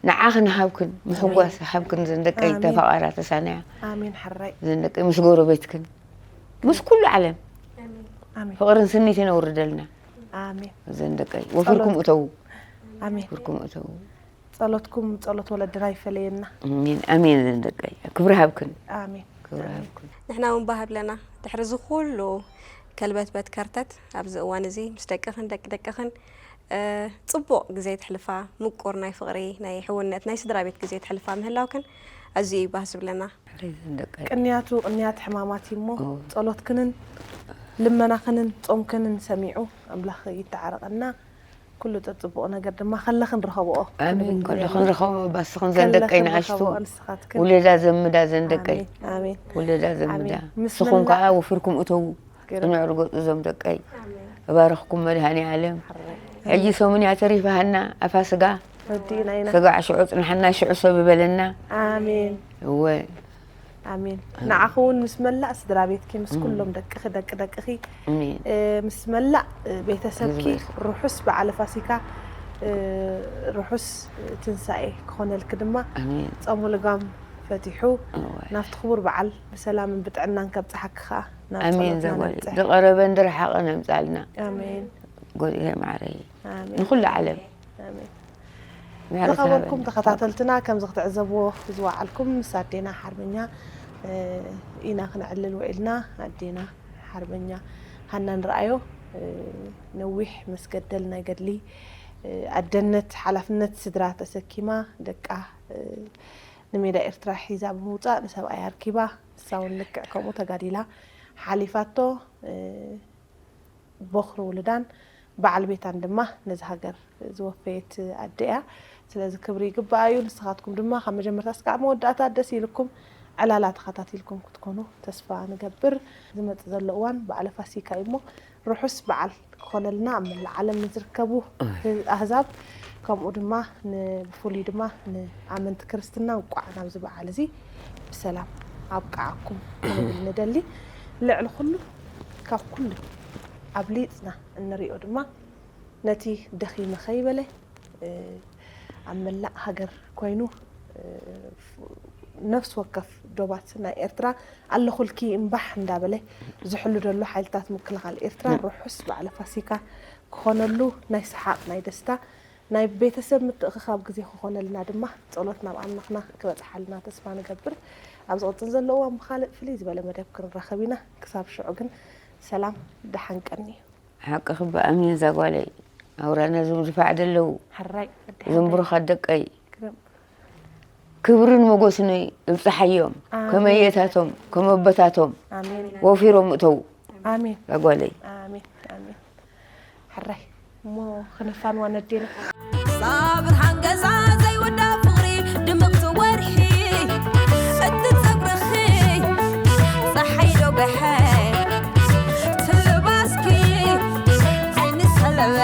ንዓኽን ሃብክን፣ ምሕጓስ ሃብክን ዘን ደቀይ። ኣሜን። ተፋቐራ ተሳነያ ኣሜን ሕራይ። ዘን ደቀይ፣ ምስ ጎረቤትክን፣ ምስ ኩሉ ዓለም ኣሜን። ፍቕርን ስኒትን የውርደልና። ኣሜን። ዘን ደቀይ፣ ወፍርኩም እተዉ፣ ኣሜን። ወፍርኩም እተዉ። ጸሎትኩም ጸሎት ወለድና ይፈለየና። ኣሜን፣ ኣሜን። ዘን ደቀይ፣ ክብሪ ሃብክን፣ ኣሜን። ክብሪ ሃብክን። ንሕና እውን ባህብለና ድሕሪ እዚ ኩሉ ከልበትበት ከርተት ኣብዚ እዋን እዚ ምስ ደቅኽን ደቂ ደቅኽን፣ እ፣ ጽቡቕ ግዜ ትሕልፋ፣ ምቁር ናይ ፍቕሪ፣ ናይ ሕውነት፣ ናይ ስድራ ቤት ግዜ ትሕልፋ ምህላውክን ኣዝዩ እዩ ባህ ዝብለና። ዘን ደቀይ። ቅንያቱ ቅንያት ሕማማት እዩ እሞ እዎ። ጸሎትክንን ልመናኽንን ጾምክንን ሰሚዑ ኣምላኽ ይተዓረቐና። ኩሉ ጽቡቕ ነገር ድማ ከለኽን ርኸብኦ። ኣሜን። ክንብል ከለኹን ንደሊ። ረኸቦ ባስኽን ዘን ደቀይ ከለኽን ንኣሽቱ ርኸብኦ ንስኻትክን። ውለዳ ዘምዳ ዘን ደቀይ ኣሜን። ኣሜን። ውለዳ ዘምዳ ኣሜን። ምስ ንስኹም መላእ ከዓ ወፍርኩም እተዉ። ግርም። ጽኑዕ ርገጹ ዘም ደቀይ እባርኽኩም መድሃኒ ዓለም። ሕራይ። ሕጂ ሰሙን እያ ተሪፋ ሃና ኣፋስጋ ወዲእና ኢና። ስጋዕ ሽዑ ጽንሓና ሽዑ ሰብ ይበለና። ኣሜን። እወ ኣሜን። ንዓኺ እውን ምስ መላእ ስድራ ቤትኪ፣ ምስ ኩሎም ደቅኺ፣ ደቂ ደቅኺ፣ ኣሜን። እ፣ ምስ መላእ፣ እ፣ ቤተሰብኪ ህዝቢ ኤርትራ። ርሑስ በዓለ ፋሲካ፣ እ፣ ርሑስ ትንሳኤ ክኾነልኪ ድማ ኣሜን። ጾሙ ልጓም ፈቲሑ እወ ናብቲ ክቡር በዓል ብሰላምን ብጥዕናን ከብጽሓኪ ከኣ ናብ ኣሜን። ጸሎትና ዘጓል ነብጽሕ። ዝቐረበን ዝረሓቐን ኣምጻልና። ኣሜን። ጎዲኤ ማዕረይ ኣሜን። ንኹሉ ዓለም ኣሜን። ምሕረት ዝኸበርኩም ይሃበና። ተኸታተልትና፣ ከምዚ ክትዕዘብዎ ዝወዓልኩም ምስ ኣዴና ሓርበኛ፣ እ፣ ኢና ክነዕልል ውዒልና። ኣዴና ሓርበኛ ሃና ንርኣዮ፣ እ፣ ነዊሕ ምስ ገደል ናይ ገድሊ፣ እ፣ ኣደነት ሓላፍነት ስድራ ተሰኪማ ደቃ፣ እ፣ ንሜዳ ኤርትራ ሒዛ ብምውጻእ ንሰብኣያ ኣርኪባ፣ ንሳ እውን ልክዕ ከምኡ ተጋዲላ ሓሊፋቶ። እ፣ ቦኽሪ ውሉዳን በዓል ቤታን ድማ ነዚ ሃገር ዝወፈየት ኣደ እያ። ስለዚ ክብሪ ይግባኣ እዩ። ንስኻትኩም ድማ ካብ መጀመርታ እስካብ መወዳእታ ደስ ኢልኩም ዕላላ ተኸታቲልኩም ክትኮኑ ተስፋ ንገብር። ዝመጽእ ዘሎ እዋን በዓለ ፋሲካ እዩ እሞ ርሑስ በዓል ክኾነልና ኣብ መላእ ዓለም ንዝርከቡ ኣህዛብ፣ ከምኡ ድማ ን- ብፍሉይ ድማ ንኣመንቲ ክርስትና እንቋዕ ናብዚ በዓል እዚ ብሰላም ኣብቅዓኩም ክንብል ንደሊ። ልዕሊ ኩሉ፣ ካብ ኩሉ ኣብሊጽና እንሪኦ ድማ ነቲ ደኺመ ከይበለ፣ እ፣ ኣብ መላእ ሃገር ኮይኑ፣ እ፣ ፍ- ነፍሲ ወከፍ ዶባት ናይ ኤርትራ ኣለኹልኪ እምባሕ እንዳበለ ዝሕሉ ዘሎ ሓይልታት ምክልኻል ኤርትራ ርሑስ በዓለ ፋሲካ ክኾነሉ ናይ ሰሓቕ ናይ ደስታ ናይ ቤተሰብ ምትእኽኻብ ግዜ ክኾነልና ድማ ጸሎት ናብ ኣምላኽና ክበጽሓልና ተስፋ ንገብር። ኣብ ዝቕጽል ዘሎ እዋን ብኻልእ ፍልይ ዝበለ መደብ ክንራኸብ ኢና። ክሳብ ሽዑ ግን ሰላም ደሓን ቀኒ። ሓቂ ክበ ኣሜን ዛጓለይ ኣውራና ዞም ዝፋዕ ደለዉ ሕራይ ወዲ ዞም ሓራይ። ብሩኻት ደቀይ ግርም። ክብርን ሞጎስን ይብጽሓዮም። ኣሜን። ከመየታቶም ከመበታቶም ኣሜን። ወፊሮም እተዉ ኣሜን። ዛጓለይ ኣሜን ኣሜን። ሕራይ እሞ ክነፋንዋ ነዴና። ሳብር ሓንገዛ ዘይወዳ ፍቕሪ ድምቕቲ ወርሒ እቲ ጸጉርኺ ጸሓይ ዶ ገሐ ትልባስኪ ዓይኒ ሰለበ